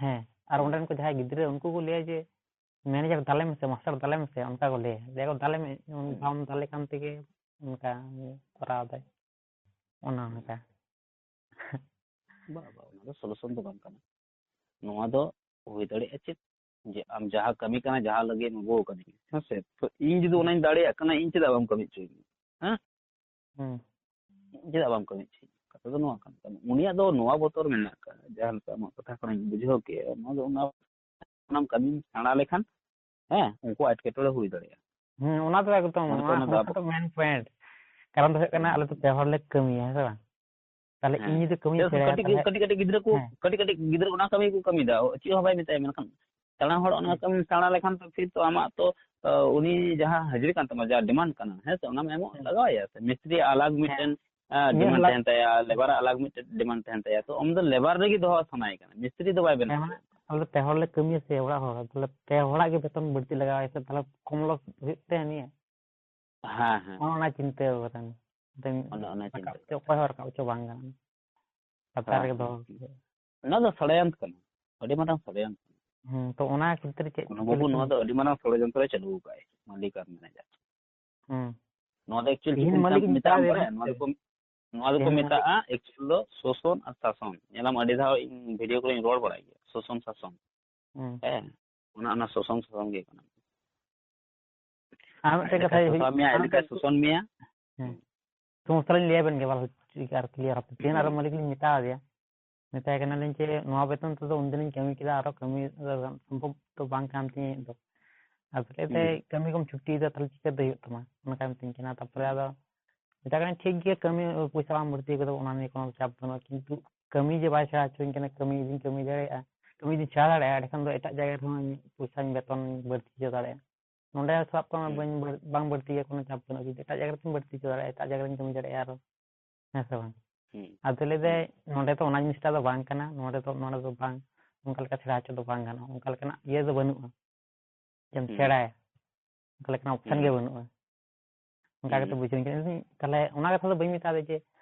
ᱦᱮᱸ, ᱟᱨ ᱦᱩᱸ᱾ ᱚᱸᱰᱮᱱ ᱠᱚ ᱡᱟᱦᱟᱸᱭ ᱜᱤᱫᱽᱨᱟᱹ, ᱩᱱᱠᱩ ᱠᱚ ᱞᱟᱹᱭᱟ ᱡᱮ, "ᱢᱮᱱᱮᱡᱟᱨ ᱫᱟᱞᱮ ᱢᱮᱥᱮ, ᱢᱟᱥᱴᱟᱨ ᱫᱟᱞᱮ ᱢᱮᱥᱮ", ᱚᱱᱠᱟ ᱠᱚ ᱞᱟᱹᱭᱟ᱾ ᱞᱟᱹᱭᱟ ᱠᱚ, "ᱫᱟᱞᱮ ᱢᱮ, ᱦᱩᱸ᱾ ᱵᱟᱢ ᱫᱟᱞᱮ ᱠᱟᱱ ᱛᱮᱜᱮ ᱚᱱᱠᱟ ᱠᱚᱨᱟᱣ ᱫᱟᱭ", ᱚᱱᱮ ᱦᱩᱸ᱾ ᱚᱱᱠᱟ᱾ ᱵᱟ, ᱵᱟ, ᱚᱱᱟ ᱫᱚ ᱥᱚᱞᱩᱥᱚᱱ ᱫᱚ ᱵᱟᱝ ᱠᱟᱱᱟ᱾ ᱱᱚᱣᱟ ᱫᱚ ᱦᱩᱭ ᱫᱟᱲᱮᱭᱟᱜᱼᱟ ᱪᱮᱫ, ᱡᱮ ᱟᱢ ᱡᱟᱦᱟᱸ ᱠᱟᱹᱢᱤ ᱠᱟᱱᱟ, ᱡᱟᱦᱟᱸ ᱞᱟᱹᱜᱤᱫ ᱮᱢ ᱟᱹᱜᱩ ᱟᱠᱟᱫᱤᱧᱟ, ᱦᱮᱸ ᱥᱮ? ᱛᱚ ᱤᱧ ᱡᱩᱫᱤ ᱦᱩᱸ᱾ ᱚᱱᱟᱧ ᱫᱟᱲᱮᱭᱟᱜ ᱠᱟᱱᱟ, ᱤᱧ ᱪᱮᱫᱟᱜ ᱵᱟᱢ ᱠᱟᱹᱢᱤ ᱦᱚᱪᱚᱭᱤᱧᱟ? ᱦᱮᱸ? ᱦᱩᱸ᱾ ᱤᱧ ᱪᱮᱫᱟᱜ ᱵᱟᱢ ᱠᱟᱹᱢᱤ ᱦᱚᱪᱚᱭᱤᱧᱟ? ᱫᱚ ᱱᱚᱣᱟ ᱠᱟᱱᱟ᱾ ᱩᱱᱤᱭᱟᱜ ᱫᱚ ᱱᱚᱣᱟ ᱵᱚᱛᱚᱨ ᱢᱮᱱᱟᱜ ᱟᱠᱟᱫ, ᱡᱟᱦᱟᱸ ᱞᱮᱠᱟ ᱟᱢᱟᱜ ᱠᱟᱛᱷᱟ ᱠᱷᱚᱱᱤᱧ ᱵᱩᱡᱷᱟᱹᱣ ᱠᱮᱫ, ᱱᱚᱣᱟ ᱫᱚ ᱚᱱᱟ ᱥᱟᱱᱟᱢ ᱠᱟᱹᱢᱤᱢ ᱥᱮᱬᱟ ᱞᱮᱠᱷᱟᱱ, ᱦᱮᱸ, ᱩᱱᱠᱩᱣᱟᱜ ᱮᱴᱠᱮᱴᱚᱬᱮ ᱦᱩᱭ ᱫᱟᱲᱮᱭᱟᱜᱼᱟ᱾ ᱦᱮᱸ, ᱚᱱᱟ ᱫᱚ ᱮᱠᱫᱚᱢ, ᱢᱟᱱᱮ ᱚᱱᱟ, ᱚᱱᱟ ᱫᱚ ᱚᱱᱟ ᱟᱵᱚ ᱫᱚ ᱢᱮᱱ ᱯᱚᱭᱮᱱᱴ᱾ ᱠᱟᱨᱚᱱ ᱫᱚ ᱦᱩᱭᱩᱜ ᱠᱟᱱᱟ, ᱦᱩᱸ᱾ ᱟᱞᱮ ᱫᱚ ᱯᱮ ᱦᱚᱲ ᱞᱮ ᱠᱟᱹᱢᱤᱭᱟ, ᱦᱮᱸ ᱥᱮ ᱵᱟᱝ? ᱛᱟᱦᱞᱮ ᱦᱮᱸ᱾ ᱤᱧ ᱡᱩᱫᱤ ᱠᱟᱹᱢᱤᱧ ᱪᱮᱫᱟᱜ ᱥᱮ ᱥᱮᱬᱟᱭᱟ, ᱠᱟᱹᱴᱤᱡ, ᱛᱟᱦᱞᱮ ᱠᱟᱹᱴᱤᱡ, ᱠᱟᱹᱴᱤᱡ ᱜᱤᱫᱽᱨᱟᱹ ᱠᱚ, ᱦᱮᱸ᱾ ᱠᱟᱹᱴᱤᱡ, ᱠᱟᱹᱴᱤᱡ ᱜᱤᱫᱽᱨᱟᱹ ᱚᱱᱟ ᱠᱟᱹᱢᱤ ᱠᱚ ᱠᱟᱹᱢᱤᱭᱮᱫᱟ, ᱪᱮᱫ ᱦᱚᱸ ᱵᱟᱭ ᱢᱮᱛᱟᱭᱟ, ᱢᱮᱱᱠᱷᱟᱱ ᱥᱮᱬᱟ ᱦᱚᱲ ᱚᱱᱟ ᱦᱮᱸ᱾ ᱠᱟᱹᱢᱤᱢ ᱥᱮᱬᱟ ᱞᱮᱠᱷᱟᱱ ᱛᱚ ᱯᱷᱤᱨ ᱛᱚ ᱟᱢᱟᱜ ᱛᱚ, ᱟ, ᱩᱱᱤ ᱡᱟᱦᱟᱸ ᱦᱟᱹᱡᱨᱤ ᱠᱟᱱ ᱛᱟᱢᱟ, ᱡᱟᱦᱟᱸ ᱰᱤᱢᱟᱱᱰ ᱠᱟᱱᱟ, ᱦᱮᱸ ᱥᱮ, ᱚᱱᱟᱢ ᱮᱢᱚᱜ ᱦᱮᱸ᱾ ᱞᱟᱜᱟᱣ ᱟᱭᱟ ᱥᱮ᱾ ᱢᱤᱥᱛᱨᱤ ᱟᱞᱟᱜᱽ ᱦᱮᱸ᱾ ᱢᱤᱫᱴᱮᱱ, ᱟ, ᱤᱧᱟᱹᱜ ᱰᱤᱢᱟᱱᱰ ᱦᱚᱸ ᱛᱟᱦᱮᱱ ᱛᱟᱭᱟ, ᱞᱮᱵᱟᱨᱟᱜ ᱟᱞᱟᱜᱽ ᱢᱤᱫᱴᱮᱱ ᱰᱤᱢᱟᱱᱰ ᱛᱟᱦᱮᱱ ᱛᱟᱭᱟ, ᱛᱚ ᱟᱢ ᱫᱚ ᱞᱮᱵᱟᱨ ᱨᱮᱜᱮ ᱫᱚᱦᱚ ᱥᱟᱱᱟᱭᱮ ᱠᱟᱱᱟ, ᱢᱤᱥᱛᱨᱤ ᱫᱚ ᱵᱟᱭ ᱵᱮᱱᱟᱣ ᱦᱮᱸ, ᱢᱟᱱᱮ ᱦᱚᱪᱚᱭᱮᱫ ᱢᱮᱭᱟ᱾ ᱟᱞᱮ ᱯᱮ ᱦᱚᱲ ᱞᱮ ᱠᱟᱹᱢᱤᱭᱟ ᱥᱮ ᱚᱲᱟᱜ ᱦᱚᱲ, ᱛᱟᱦᱞᱮ ᱯᱮ ᱦᱚᱲᱟᱜ ᱜᱮ ᱵᱮᱛᱚᱱ ᱵᱟᱹᱲᱛᱤ ᱞᱟᱜᱟᱣᱟᱭᱟ ᱥᱮ, ᱛᱟᱦᱞᱮ ᱠᱚᱢ ᱞᱚᱥ ᱦᱩᱭᱩᱜ ᱛᱟᱭᱟ ᱱᱤᱭᱟᱹ? ᱦᱮᱸ, ᱦᱮᱸ᱾ ᱚᱱᱟ, ᱚᱱᱟ ᱪᱤᱱᱛᱟᱹ ᱵᱷᱟᱵᱽᱱᱟ᱾ ᱢᱤᱫᱴᱮᱱ ᱚᱱᱟ, ᱚᱱᱟ ᱨᱟᱠᱟᱵ ᱪᱤᱱᱛᱟᱹ ᱦᱚᱪᱚ, ᱵᱷᱟᱵᱽᱱᱟ᱾ ᱚᱠᱚᱭ ᱦᱚᱸ ᱨᱟᱠᱟᱵ ᱦᱚᱪᱚ ᱵᱟᱝ ᱜᱟᱱᱚᱜᱼᱟ᱾ ᱞᱟᱛᱟᱨ ᱦᱮᱸ, ᱨᱮᱜᱮ ᱦᱮᱸ, ᱫᱚᱦᱚ ᱦᱮᱸ᱾ ᱦᱩᱭᱩᱜᱼᱟ᱾ ᱚᱱᱟ ᱫᱚ ᱥᱚᱲᱭᱚᱱᱛᱨᱚ ᱠᱟᱱᱟ, ᱟᱹᱰᱤ ᱢᱟᱨᱟᱝ ᱥᱚᱲᱭᱚᱱᱛᱨᱚ᱾ ᱦᱩᱸ, ᱛᱚ ᱚᱱᱟ ᱠᱷᱮᱛᱨᱮ ᱪᱮᱫ ᱠᱳᱱᱳ ᱪᱤᱠᱟᱹ ᱵᱟᱹᱵᱩ ᱞᱮᱠᱷᱟᱱ ᱱᱚᱣᱟ ᱫᱚ ᱟᱹᱰᱤ ᱢᱟᱨᱟᱝ ᱥᱚᱲᱭᱚᱱᱛᱨᱚᱭ ᱪᱟᱹᱞᱩ ᱟᱠᱟᱫᱼᱟᱭ, ᱢᱟᱹᱞᱤᱠ ᱟᱨ ᱢᱮᱱᱮᱡᱟᱨ᱾ ᱦᱩᱸ᱾ ᱱᱚᱣᱟ ᱫᱚ actually ᱪᱮᱫ ᱛᱮᱦᱤᱧ ᱠᱚ ᱢᱮᱛᱟᱜ, ᱢᱟᱹᱞᱤᱠ ᱤᱧ ᱢᱮᱛᱟᱜ ᱢᱮᱛᱟᱭ ᱟᱢ ᱫᱮ, ᱵᱟᱲᱟᱭᱟ? ᱱᱚᱣᱟ ᱫᱚᱠᱚ, ᱱᱚᱣᱟ ᱫᱚᱠᱚ ᱛᱮᱦᱤᱧ ᱢᱟᱹᱞᱤᱠ ᱢᱮᱛᱟᱜᱼᱟ actual ᱫᱚ ᱥᱳᱥᱚᱱ ᱟᱨ ᱥᱟᱥᱚᱱ᱾ ᱧᱮᱞᱟᱢ ᱟᱹᱰᱤ ᱫᱷᱟᱣ ᱤᱧ ᱵᱷᱤᱰᱤᱭᱳ ᱠᱚᱨᱮᱧ ᱨᱚᱲ ᱵᱟᱲᱟᱭ ᱜᱮᱭᱟ, ᱥᱳᱥᱚᱱ ᱥᱟᱥᱚᱱ᱾ ᱦᱩᱸ᱾ ᱦᱮᱸ, ᱚᱱᱟ, ᱚᱱᱟ ᱥᱳᱥᱚᱱ ᱥᱟᱥᱚᱱ ᱜᱮ ᱠᱟᱱᱟ᱾ ᱟᱨ ᱟᱡ ᱢᱤᱫᱴᱮᱱ ᱠᱟᱛᱷᱟ ᱞᱮᱠᱟᱭ ᱦᱩᱭᱩᱜ ᱥᱚᱥᱟ ᱢᱮᱭᱟ, ᱟᱡ ᱟᱨ ᱞᱮᱠᱟᱭ ᱢᱤᱫᱴᱮᱱ ᱥᱳᱥᱚᱱ ᱢᱮᱭᱟ᱾ ᱦᱮᱸ᱾ ᱦᱩᱸ᱾ ᱥᱚᱢᱚᱥᱥᱟ ᱞᱤᱧ ᱞᱟᱹᱭ ᱟᱵᱮᱱ ᱜᱮ, ᱵᱟᱨ ᱦᱚᱲ ᱟᱨ clear ᱟᱯᱮ᱾ ᱛᱮᱦᱮᱧ ᱟᱨᱚ ᱦᱩᱸ᱾ ᱢᱟᱹᱞᱤᱠ ᱞᱤᱧ ᱢᱮᱛᱟ ᱫᱮᱭᱟ, ᱢᱮᱛᱟᱭ ᱠᱟᱱᱟᱞᱤᱧ ᱡᱮ, "ᱱᱚᱣᱟ ᱵᱮᱛᱚᱱ ᱛᱮᱫᱚ ᱩᱱᱫᱤᱱᱤᱧ ᱠᱟᱹᱢᱤ ᱠᱮᱫᱟ, ᱟᱨᱚ ᱠᱟᱹᱢᱤ ᱥᱚᱢᱵᱷᱚᱵ ᱫᱚ ᱵᱟᱝ ᱠᱟᱱ ᱛᱤᱧᱟᱹ ᱤᱧᱟᱹᱜ ᱫᱚ᱾ ᱟᱨ ᱛᱟᱦᱞᱮ ᱦᱩᱸ᱾ ᱠᱟᱹᱢᱤ ᱠᱚᱢ ᱪᱷᱩᱴᱤᱭᱮᱫᱟ, ᱛᱟᱦᱞᱮ ᱪᱤᱠᱟᱹᱛᱮ ᱦᱩᱭᱩᱜ ᱛᱟᱢᱟ?" ᱚᱱᱠᱟᱭ ᱢᱤᱛᱟᱹᱧ ᱠᱟᱱᱟ᱾ ᱛᱟᱨᱯᱚᱨᱮ ᱦᱩᱸ᱾ ᱟᱫᱚ ᱢᱮᱛᱟᱭ ᱠᱟᱹᱱᱟᱹᱧ, "ᱴᱷᱤᱠ ᱜᱮᱭᱟ, ᱠᱟᱹᱢᱤ ᱯᱚᱭᱥᱟ ᱵᱟᱝ ᱵᱟᱹᱲᱛᱤ ᱠᱟᱫᱟ, ᱚᱱᱟ ᱱᱤᱭᱮ ᱠᱳᱱᱳ ᱪᱟᱯ ᱵᱟᱹᱱᱩᱜᱼᱟ, ᱠᱤᱱᱛᱩ ᱠᱟᱹᱢᱤ ᱡᱮ ᱵᱟᱭ ᱥᱮᱬᱟ ᱦᱚᱪᱚᱧ ᱠᱟᱱᱟ, ᱠᱟᱹᱢᱤ ᱡᱩᱫᱤᱧ ᱠᱟᱹᱢᱤ ᱫᱟᱲᱮᱭᱟᱜᱼᱟ, ᱠᱟᱹᱢᱤ ᱡᱩᱫᱤᱧ ᱥᱮᱬᱟ ᱫᱟᱲᱮᱭᱟᱜᱼᱟ, ᱮᱸᱰᱮᱠᱷᱟᱱ ᱫᱚ ᱮᱴᱟᱜ ᱡᱟᱭᱜᱟ ᱨᱮᱦᱚᱸ ᱤᱧᱟᱹᱜ ᱯᱚᱭᱥᱟᱧ, ᱵᱮᱛᱚᱱ ᱵᱟᱹᱲᱛᱤ ᱦᱚᱪᱚ ᱫᱟᱲᱮᱭᱟᱜᱼᱟ᱾ ᱱᱚᱸᱰᱮ ᱥᱟᱵ ᱠᱟᱜ ᱢᱮ ᱦᱩᱸ᱾ ᱵᱟᱹᱧ ᱵᱟᱹᱲ-, ᱵᱟᱝ ᱵᱟᱹᱲᱛᱤᱭᱟ, ᱠᱳᱱᱳ ᱪᱟᱯ ᱵᱟᱹᱱᱩᱜᱼᱟ, ᱡᱩᱫᱤ ᱮᱴᱟᱜ ᱡᱟᱭᱜᱟ ᱨᱮᱛᱚᱧ ᱵᱟᱹᱲᱛᱤ ᱦᱚᱪᱚ ᱫᱟᱲᱮᱭᱟᱜᱼᱟ, ᱮᱴᱟᱜ ᱡᱟᱭᱜᱟ ᱨᱮᱧ ᱠᱟᱹᱢᱤ ᱫᱟᱲᱮᱭᱟᱜᱼᱟ ᱟᱨᱚ, ᱦᱮᱸ ᱥᱮ ᱵᱟᱝ?" ᱦᱩᱸ᱾ ᱟᱫᱚ ᱞᱟᱹᱭ ᱫᱟᱭ, ᱦᱩᱸ᱾ "ᱱᱚᱸᱰᱮ ᱫᱚ ᱚᱱᱟ ᱡᱤᱱᱤᱥᱴᱟ ᱫᱚ ᱵᱟᱝ ᱠᱟᱱᱟ, ᱱᱚᱸᱰᱮ ᱫᱚ, ᱱᱚᱸᱰᱮ ᱫᱚ ᱵᱟᱝ, ᱚᱱᱠᱟ ᱞᱮᱠᱟ ᱥᱮᱬᱟ ᱦᱚᱪᱚ ᱫᱚ ᱵᱟᱝ ᱜᱟᱱᱚᱜᱼᱟ, ᱚᱱᱠᱟ ᱞᱮᱠᱟᱱᱟᱜ ᱤᱭᱟᱹ ᱫᱚ ᱵᱟᱹᱱᱩᱜᱼᱟ, ᱡᱮᱢ ᱦᱩᱸ᱾ ᱥᱮᱬᱟᱭᱟ, ᱚᱱᱠᱟ ᱞᱮᱠᱟᱱᱟᱜ ᱚᱯᱥᱮᱱ ᱜᱮ ᱦᱩᱸ᱾ ᱵᱟᱹᱱᱩᱜᱼᱟ᱾" ᱚᱱᱠᱟ ᱠᱟᱛᱮ ᱦᱩᱸ᱾ ᱵᱩᱡᱷᱟᱹᱣ ᱠᱮᱫᱟ᱾ ᱛᱟᱦᱞᱮ ᱚᱱᱟ ᱠᱟᱛᱷᱟ ᱫᱚ ᱵᱟᱹᱧ ᱢᱮᱛᱟ ᱫᱮᱭᱟ ᱡᱮ,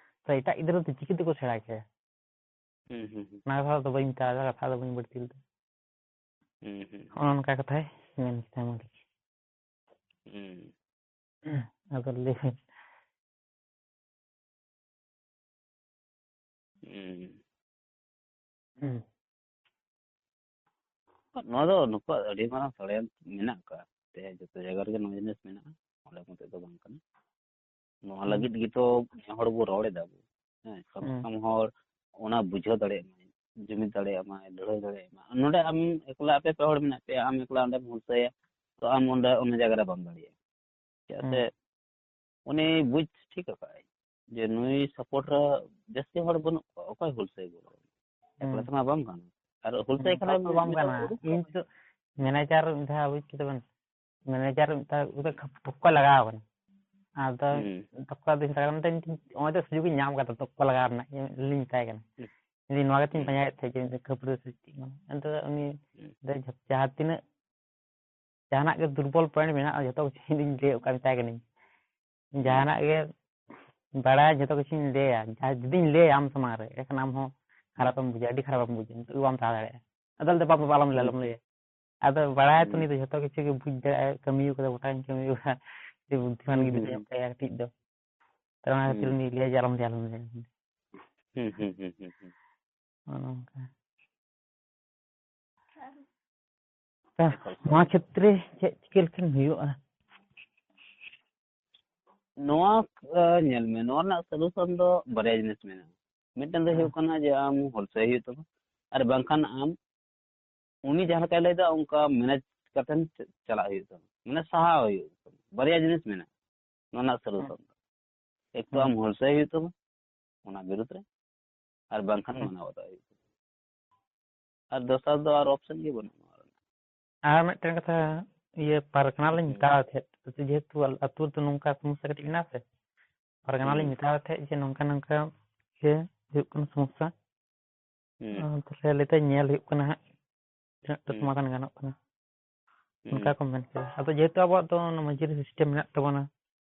"ᱛᱚ ᱮᱴᱟᱜ ᱜᱤᱫᱽᱨᱟᱹ ᱫᱚ ᱪᱤᱠᱟᱹ ᱛᱮᱠᱚ ᱥᱮᱬᱟ ᱠᱮᱭᱟ?" ᱦᱩᱸ, ᱦᱩᱸ, ᱦᱩᱸ᱾ ᱚᱱᱟ ᱠᱟᱛᱷᱟ ᱫᱚ ᱵᱟᱹᱧ ᱢᱮᱛᱟ ᱫᱮᱭᱟ, ᱠᱟᱛᱷᱟ ᱫᱚ ᱵᱟᱹᱧ ᱵᱟᱹᱲᱛᱤ ᱞᱮᱫᱟ᱾ ᱦᱩᱸ, ᱦᱩᱸ, ᱦᱩᱸ᱾ ᱱᱚᱜᱼᱚ ᱱᱚᱝᱠᱟ ᱠᱟᱛᱷᱟᱭ ᱢᱮᱱ ᱠᱮᱫᱟ ᱢᱟᱹᱞᱤᱠ᱾ ᱦᱩᱸ᱾ ᱟᱫᱚ ᱞᱟᱹᱭ ᱵᱤᱱ᱾ ᱦᱩᱸ᱾ ᱦᱩᱸ᱾ ᱱᱚᱣᱟ ᱫᱚ ᱱᱩᱠᱩᱣᱟᱜ ᱟᱹᱰᱤ ᱢᱟᱨᱟᱝ ᱥᱟᱲᱮ ᱢᱮᱱᱟᱜ ᱟᱠᱟᱫᱼᱟ᱾ ᱛᱮ ᱡᱚᱛᱚ ᱡᱟᱭᱜᱟ ᱨᱮᱜᱮ ᱱᱚᱣᱟ ᱡᱤᱱᱤᱥ ᱢᱮᱱᱟᱜᱼᱟ, ᱚᱸᱰᱮ ᱢᱚᱛᱚ ᱫᱚ ᱵᱟᱝ ᱠᱟᱱᱟ᱾ ᱱᱚᱣᱟ ᱦᱩᱸ᱾ ᱞᱟᱹᱜᱤᱫ ᱜᱮᱛᱚ ᱱᱮ ᱦᱚᱲ ᱵᱚ ᱨᱚᱲ ᱮᱫᱟ ᱵᱚ᱾ ᱦᱮᱸ, ᱠᱚᱢ ᱥᱮ ᱦᱩᱸ᱾ ᱠᱚᱢ ᱦᱚᱲ ᱚᱱᱟ ᱵᱩᱡᱷᱟᱹᱣ ᱫᱟᱲᱮᱭᱟᱜ ᱢᱟᱭ, ᱡᱩᱢᱤᱫ ᱫᱟᱲᱮᱭᱟᱜ ᱢᱟᱭ, ᱞᱟᱹᱲᱦᱟᱹᱭ ᱫᱟᱲᱮᱭᱟᱜ ᱢᱟᱭ᱾ ᱱᱚᱰᱮ ᱟᱢ ᱮᱠᱞᱟ, ᱟᱯᱮ ᱯᱮ ᱦᱚᱲ ᱢᱮᱱᱟᱜ ᱯᱮᱭᱟ, ᱟᱢ ᱮᱠᱞᱟ ᱚᱸᱰᱮᱢ ᱦᱩᱞᱥᱟᱹᱭᱟ, ᱛᱚ ᱟᱢ ᱚᱸᱰᱮ ᱚᱱᱟ ᱡᱟᱭᱜᱟ ᱨᱮ ᱵᱟᱢ ᱫᱟᱲᱮᱭᱟᱜᱼᱟ᱾ ᱪᱮᱫᱟᱜ ᱥᱮ ᱦᱩᱸ᱾ ᱩᱱᱤ ᱵᱩᱡᱽ ᱴᱷᱤᱠ ᱟᱠᱟᱫᱟᱭ ᱡᱮ ᱱᱩᱭ ᱥᱟᱯᱳᱨᱴ ᱨᱮ ᱡᱟᱹᱥᱛᱤ ᱦᱚᱲ ᱵᱟᱹᱱᱩᱜ ᱠᱚᱣᱟ, ᱚᱠᱚᱭ ᱦᱩᱞᱥᱟᱹᱭ ᱜᱚᱲᱚ? ᱮᱠᱞᱟ ᱦᱩᱸ᱾ ᱛᱮᱢᱟ ᱵᱟᱢ ᱜᱟᱱᱚᱜ᱾ ᱟᱨ ᱦᱩᱞᱥᱟᱹᱭ ᱦᱩᱸ, ᱠᱷᱟᱱᱮ ᱛᱚ ᱵᱟᱢ ᱩᱱᱤ ᱫᱚ ᱜᱟᱱᱚᱜᱼᱟ᱾ ᱩᱰᱩᱠ ᱤᱧ ᱠᱟᱜ ᱢᱮ᱾ ᱛᱚ ᱢᱮᱱᱮᱡᱟᱨ ᱢᱤᱫ ᱫᱷᱟᱣ ᱵᱩᱡᱽ ᱠᱮᱫᱟ ᱵᱮᱱ, ᱢᱮᱱᱮᱡᱟᱨ ᱢᱤᱫ ᱫᱷᱟᱣ ᱩᱱᱤ ᱫᱚ ᱠᱷᱟᱯ-, ᱴᱷᱚᱠᱠᱟ ᱞᱟᱜᱟᱣ ᱠᱟᱱᱟ᱾ ᱟᱫᱚ ᱦᱩᱸ᱾ ᱴᱷᱚᱠᱠᱟ ᱫᱚᱧ ᱢᱮᱛᱟᱭ ᱠᱟᱱᱟ, ᱢᱮᱛᱟᱭ ᱠᱟᱱᱟ, "ᱱᱚᱜᱼᱚᱭ ᱫᱚ ᱥᱩᱡᱳᱜᱽ ᱤᱧ ᱧᱟᱢ ᱠᱟᱫᱟ ᱴᱷᱚᱠᱠᱟ ᱞᱟᱜᱟᱣ ᱨᱮᱱᱟᱜ", ᱤᱧ ᱞᱤᱧ ᱢᱮᱛᱟᱭ ᱠᱟᱱᱟ᱾ ᱦᱩᱸ᱾ ᱤᱧ ᱱᱚᱣᱟ ᱜᱮᱛᱚᱧ ᱦᱩᱸ᱾ ᱯᱟᱸᱡᱟᱭᱮᱫ ᱛᱟᱦᱮᱸᱫ ᱡᱮ ᱠᱷᱟᱹᱯᱟᱹᱨᱤ ᱥᱨᱤᱥᱴᱤᱜ ᱢᱟ᱾ ᱮᱱᱛᱮ ᱩᱱᱤ ᱦᱩᱸ᱾ ᱫᱚ ᱡᱷᱚ-, ᱡᱟᱦᱟᱸ ᱛᱤᱱᱟᱹᱜ ᱡᱟᱦᱟᱱᱟᱜ ᱜᱮ ᱫᱩᱨᱵᱚᱞ ᱯᱚᱭᱮᱱᱴ ᱢᱮᱱᱟᱜᱼᱟ, ᱡᱷᱚᱛᱚ ᱠᱤᱪᱷᱩ ᱤᱧ ᱞᱟᱹᱭ ᱜᱚᱫ ᱠᱟᱜᱼᱟ, ᱢᱮᱛᱟᱭ ᱠᱟᱹᱱᱟᱹᱧ᱾ ᱦᱩᱸ᱾ ᱡᱟᱦᱟᱱᱟᱜ ᱜᱮ ᱵᱟᱲᱟᱭᱟ, ᱡᱷᱚᱛᱚ ᱠᱤᱪᱷᱩᱧ ᱞᱟᱹᱭᱟ᱾ ᱡᱟᱦᱟᱸ ᱡᱩᱫᱤᱧ ᱞᱟᱹᱭᱟ ᱟᱢ ᱥᱟᱢᱟᱝ ᱨᱮ, ᱮᱱᱠᱷᱟᱱ ᱟᱢ ᱦᱚᱸ ᱦᱩᱸ᱾ ᱠᱷᱟᱨᱟᱯᱮᱢ ᱵᱩᱡᱟ, ᱟᱹᱰᱤ ᱠᱷᱟᱨᱟᱯᱮᱢ ᱵᱩᱡᱟ, ᱱᱤᱛᱚᱜ ᱜᱮ ᱵᱟᱢ ᱛᱟᱦᱮᱸ ᱫᱟᱲᱮᱭᱟᱜᱼᱟ᱾ ᱟᱫᱚ ᱞᱟᱹᱭᱫᱟ, "ᱵᱟᱵᱟ, ᱟᱞᱚᱢ ᱞᱟᱹᱭᱟ, ᱦᱩᱸ᱾ ᱟᱞᱚᱢ ᱞᱟᱹᱭᱟ᱾" ᱟᱫᱚ ᱵᱟᱲᱟᱭᱟ ᱛᱚ, ᱦᱩᱸ᱾ ᱩᱱᱤ ᱫᱚ ᱡᱷᱚᱛᱚ ᱠᱤᱪᱷᱩ ᱜᱮ ᱵᱩᱡᱽ ᱫᱟᱲᱮᱭᱟᱜᱼᱟᱭ, ᱠᱟᱹᱢᱤ ᱠᱟᱫᱟ, ᱜᱚᱴᱟᱧ ᱠᱟᱹᱢᱤ ᱠᱟᱫᱟ, ᱟᱹᱰᱤ ᱵᱩᱫᱽᱫᱷᱤᱢᱟᱱ ᱦᱩᱸ, ᱜᱤᱫᱽᱨᱟᱹ ᱦᱩᱸ, ᱧᱚᱜ ᱦᱩᱸ᱾ ᱜᱮᱭᱟᱭ ᱠᱟᱹᱴᱤᱡ ᱫᱚ᱾ ᱛᱚ ᱚᱱᱟ ᱠᱷᱟᱹᱛᱤᱨ ᱦᱩᱸ᱾ ᱩᱱᱤ ᱞᱟᱹᱭᱟ ᱡᱮ, "ᱟᱞᱚᱢ ᱞᱟᱹᱭᱟ, ᱟᱞᱚᱢ ᱞᱟᱹᱭᱟ᱾" ᱦᱩᱸ, ᱦᱩᱸ, ᱦᱩᱸ, ᱦᱩᱸ, ᱦᱩᱸ᱾ ᱱᱚᱜᱼᱚ ᱱᱚᱝᱠᱟ᱾ ᱛᱚ, ᱮᱠᱟᱞ, ᱮᱠᱟᱞ᱾ ᱱᱚᱣᱟ ᱠᱷᱮᱛᱨᱮ ᱪᱮᱫ ᱪᱤᱠᱟᱹ ᱞᱮᱠᱷᱟᱱ ᱦᱩᱭᱩᱜᱼᱟ? ᱱᱚᱣᱟ, ᱟ, ᱧᱮᱞ ᱢᱮ, ᱱᱚᱣᱟ ᱨᱮᱱᱟᱜ solution ᱫᱚ ᱵᱟᱨᱭᱟ ᱡᱤᱱᱤᱥ ᱢᱮᱱᱟᱜᱼᱟ᱾ ᱢᱤᱫᱴᱮᱱ ᱫᱚ ᱦᱮᱸ᱾ ᱦᱩᱭᱩᱜ ᱠᱟᱱᱟ ᱡᱮ ᱟᱢ ᱦᱩᱞᱥᱟᱹᱭ ᱦᱩᱭᱩᱜ ᱛᱟᱢᱟ, ᱟᱨ ᱵᱟᱝᱠᱷᱟᱱ ᱟᱢ ᱩᱱᱤ ᱡᱟᱦᱟᱸ ᱞᱮᱠᱟᱭ ᱞᱟᱹᱭᱫᱟ ᱚᱱᱠᱟ manage ᱠᱟᱛᱮᱢ ᱪ-, ᱪᱟᱞᱟᱜ ᱦᱩᱭᱩᱜ ᱛᱟᱢᱟ, ᱢᱟᱱᱮ ᱥᱟᱦᱟᱣ ᱦᱩᱭᱩᱜ ᱛᱟᱢᱟ᱾ ᱵᱟᱨᱭᱟ ᱡᱤᱱᱤᱥ ᱢᱮᱱᱟᱜᱼᱟ ᱱᱚᱣᱟ ᱨᱮᱱᱟᱜ ᱦᱮᱸ᱾ solution ᱫᱚ᱾ ᱮᱠ ᱛᱚ ᱦᱮᱸ᱾ ᱟᱢ ᱦᱩᱞᱥᱟᱹᱭ ᱦᱩᱭᱩᱜ ᱛᱟᱢᱟ, ᱚᱱᱟ ᱵᱤᱨᱩᱫᱽ ᱨᱮ, ᱟᱨ ᱵᱟᱝᱠᱷᱟᱱ ᱦᱮᱸ᱾ ᱢᱟᱱᱟᱣ ᱵᱟᱛᱟᱣ ᱦᱩᱭᱩᱜ ᱛᱟᱢᱟ᱾ ᱟᱨ ᱫᱚᱥᱟᱨ ᱫᱚ ᱟᱨ option ᱜᱮ ᱵᱟᱹᱱᱩᱜᱼᱟ᱾ ᱟᱨ ᱢᱤᱫᱴᱮᱱ ᱠᱟᱛᱷᱟ, ᱤᱭᱟᱹ, ᱯᱟᱨᱜᱟᱱᱟ ᱞᱤᱧ ᱦᱩᱸ᱾ ᱢᱮᱛᱟᱣ ᱛᱟᱦᱮᱸᱫ, ᱡᱮᱦᱮᱛᱩ ᱟᱞ-, ᱟᱹᱛᱩ ᱨᱮᱫᱚ ᱱᱚᱝᱠᱟ ᱥᱚᱢᱚᱥᱥᱟ ᱠᱟᱹᱴᱤᱡ ᱢᱮᱱᱟᱜᱼᱟ ᱥᱮ, ᱯᱟᱨᱜᱟᱱᱟ ᱞᱤᱧ ᱦᱩᱸ᱾ ᱢᱮᱛᱟᱣ ᱛᱟᱦᱮᱸᱫ ᱡᱮ ᱱᱚᱝᱠᱟ ᱱᱚᱝᱠᱟ ᱤᱭᱟᱹ ᱦᱩᱭᱩᱜ ᱠᱟᱱᱟ ᱥᱚᱢᱚᱥᱥᱟ᱾ ᱦᱩᱸ᱾ ᱟᱨ ᱛᱟᱦᱞᱮ ᱞᱟᱹᱭ ᱛᱟᱭ ᱧᱮᱞ ᱦᱩᱭᱩᱜ ᱠᱟᱱᱟ ᱦᱟᱸᱜ, ᱛᱤᱱᱟᱹᱜ ᱴᱟ ᱦᱩᱸ᱾ ᱥᱚᱢᱟᱫᱷᱟᱱ ᱜᱟᱱᱚᱜ ᱠᱟᱱᱟ᱾ ᱦᱩᱸ᱾ ᱚᱱᱠᱟ ᱠᱚ ᱢᱮᱱ ᱠᱮᱫᱟ᱾ ᱟᱫᱚ ᱡᱮᱦᱮᱛᱩ ᱟᱵᱚᱣᱟᱜ ᱫᱚ ᱚᱱᱟ ᱢᱟᱹᱡᱷᱤ system ᱢᱮᱱᱟᱜ ᱛᱟᱵᱚᱱᱟ,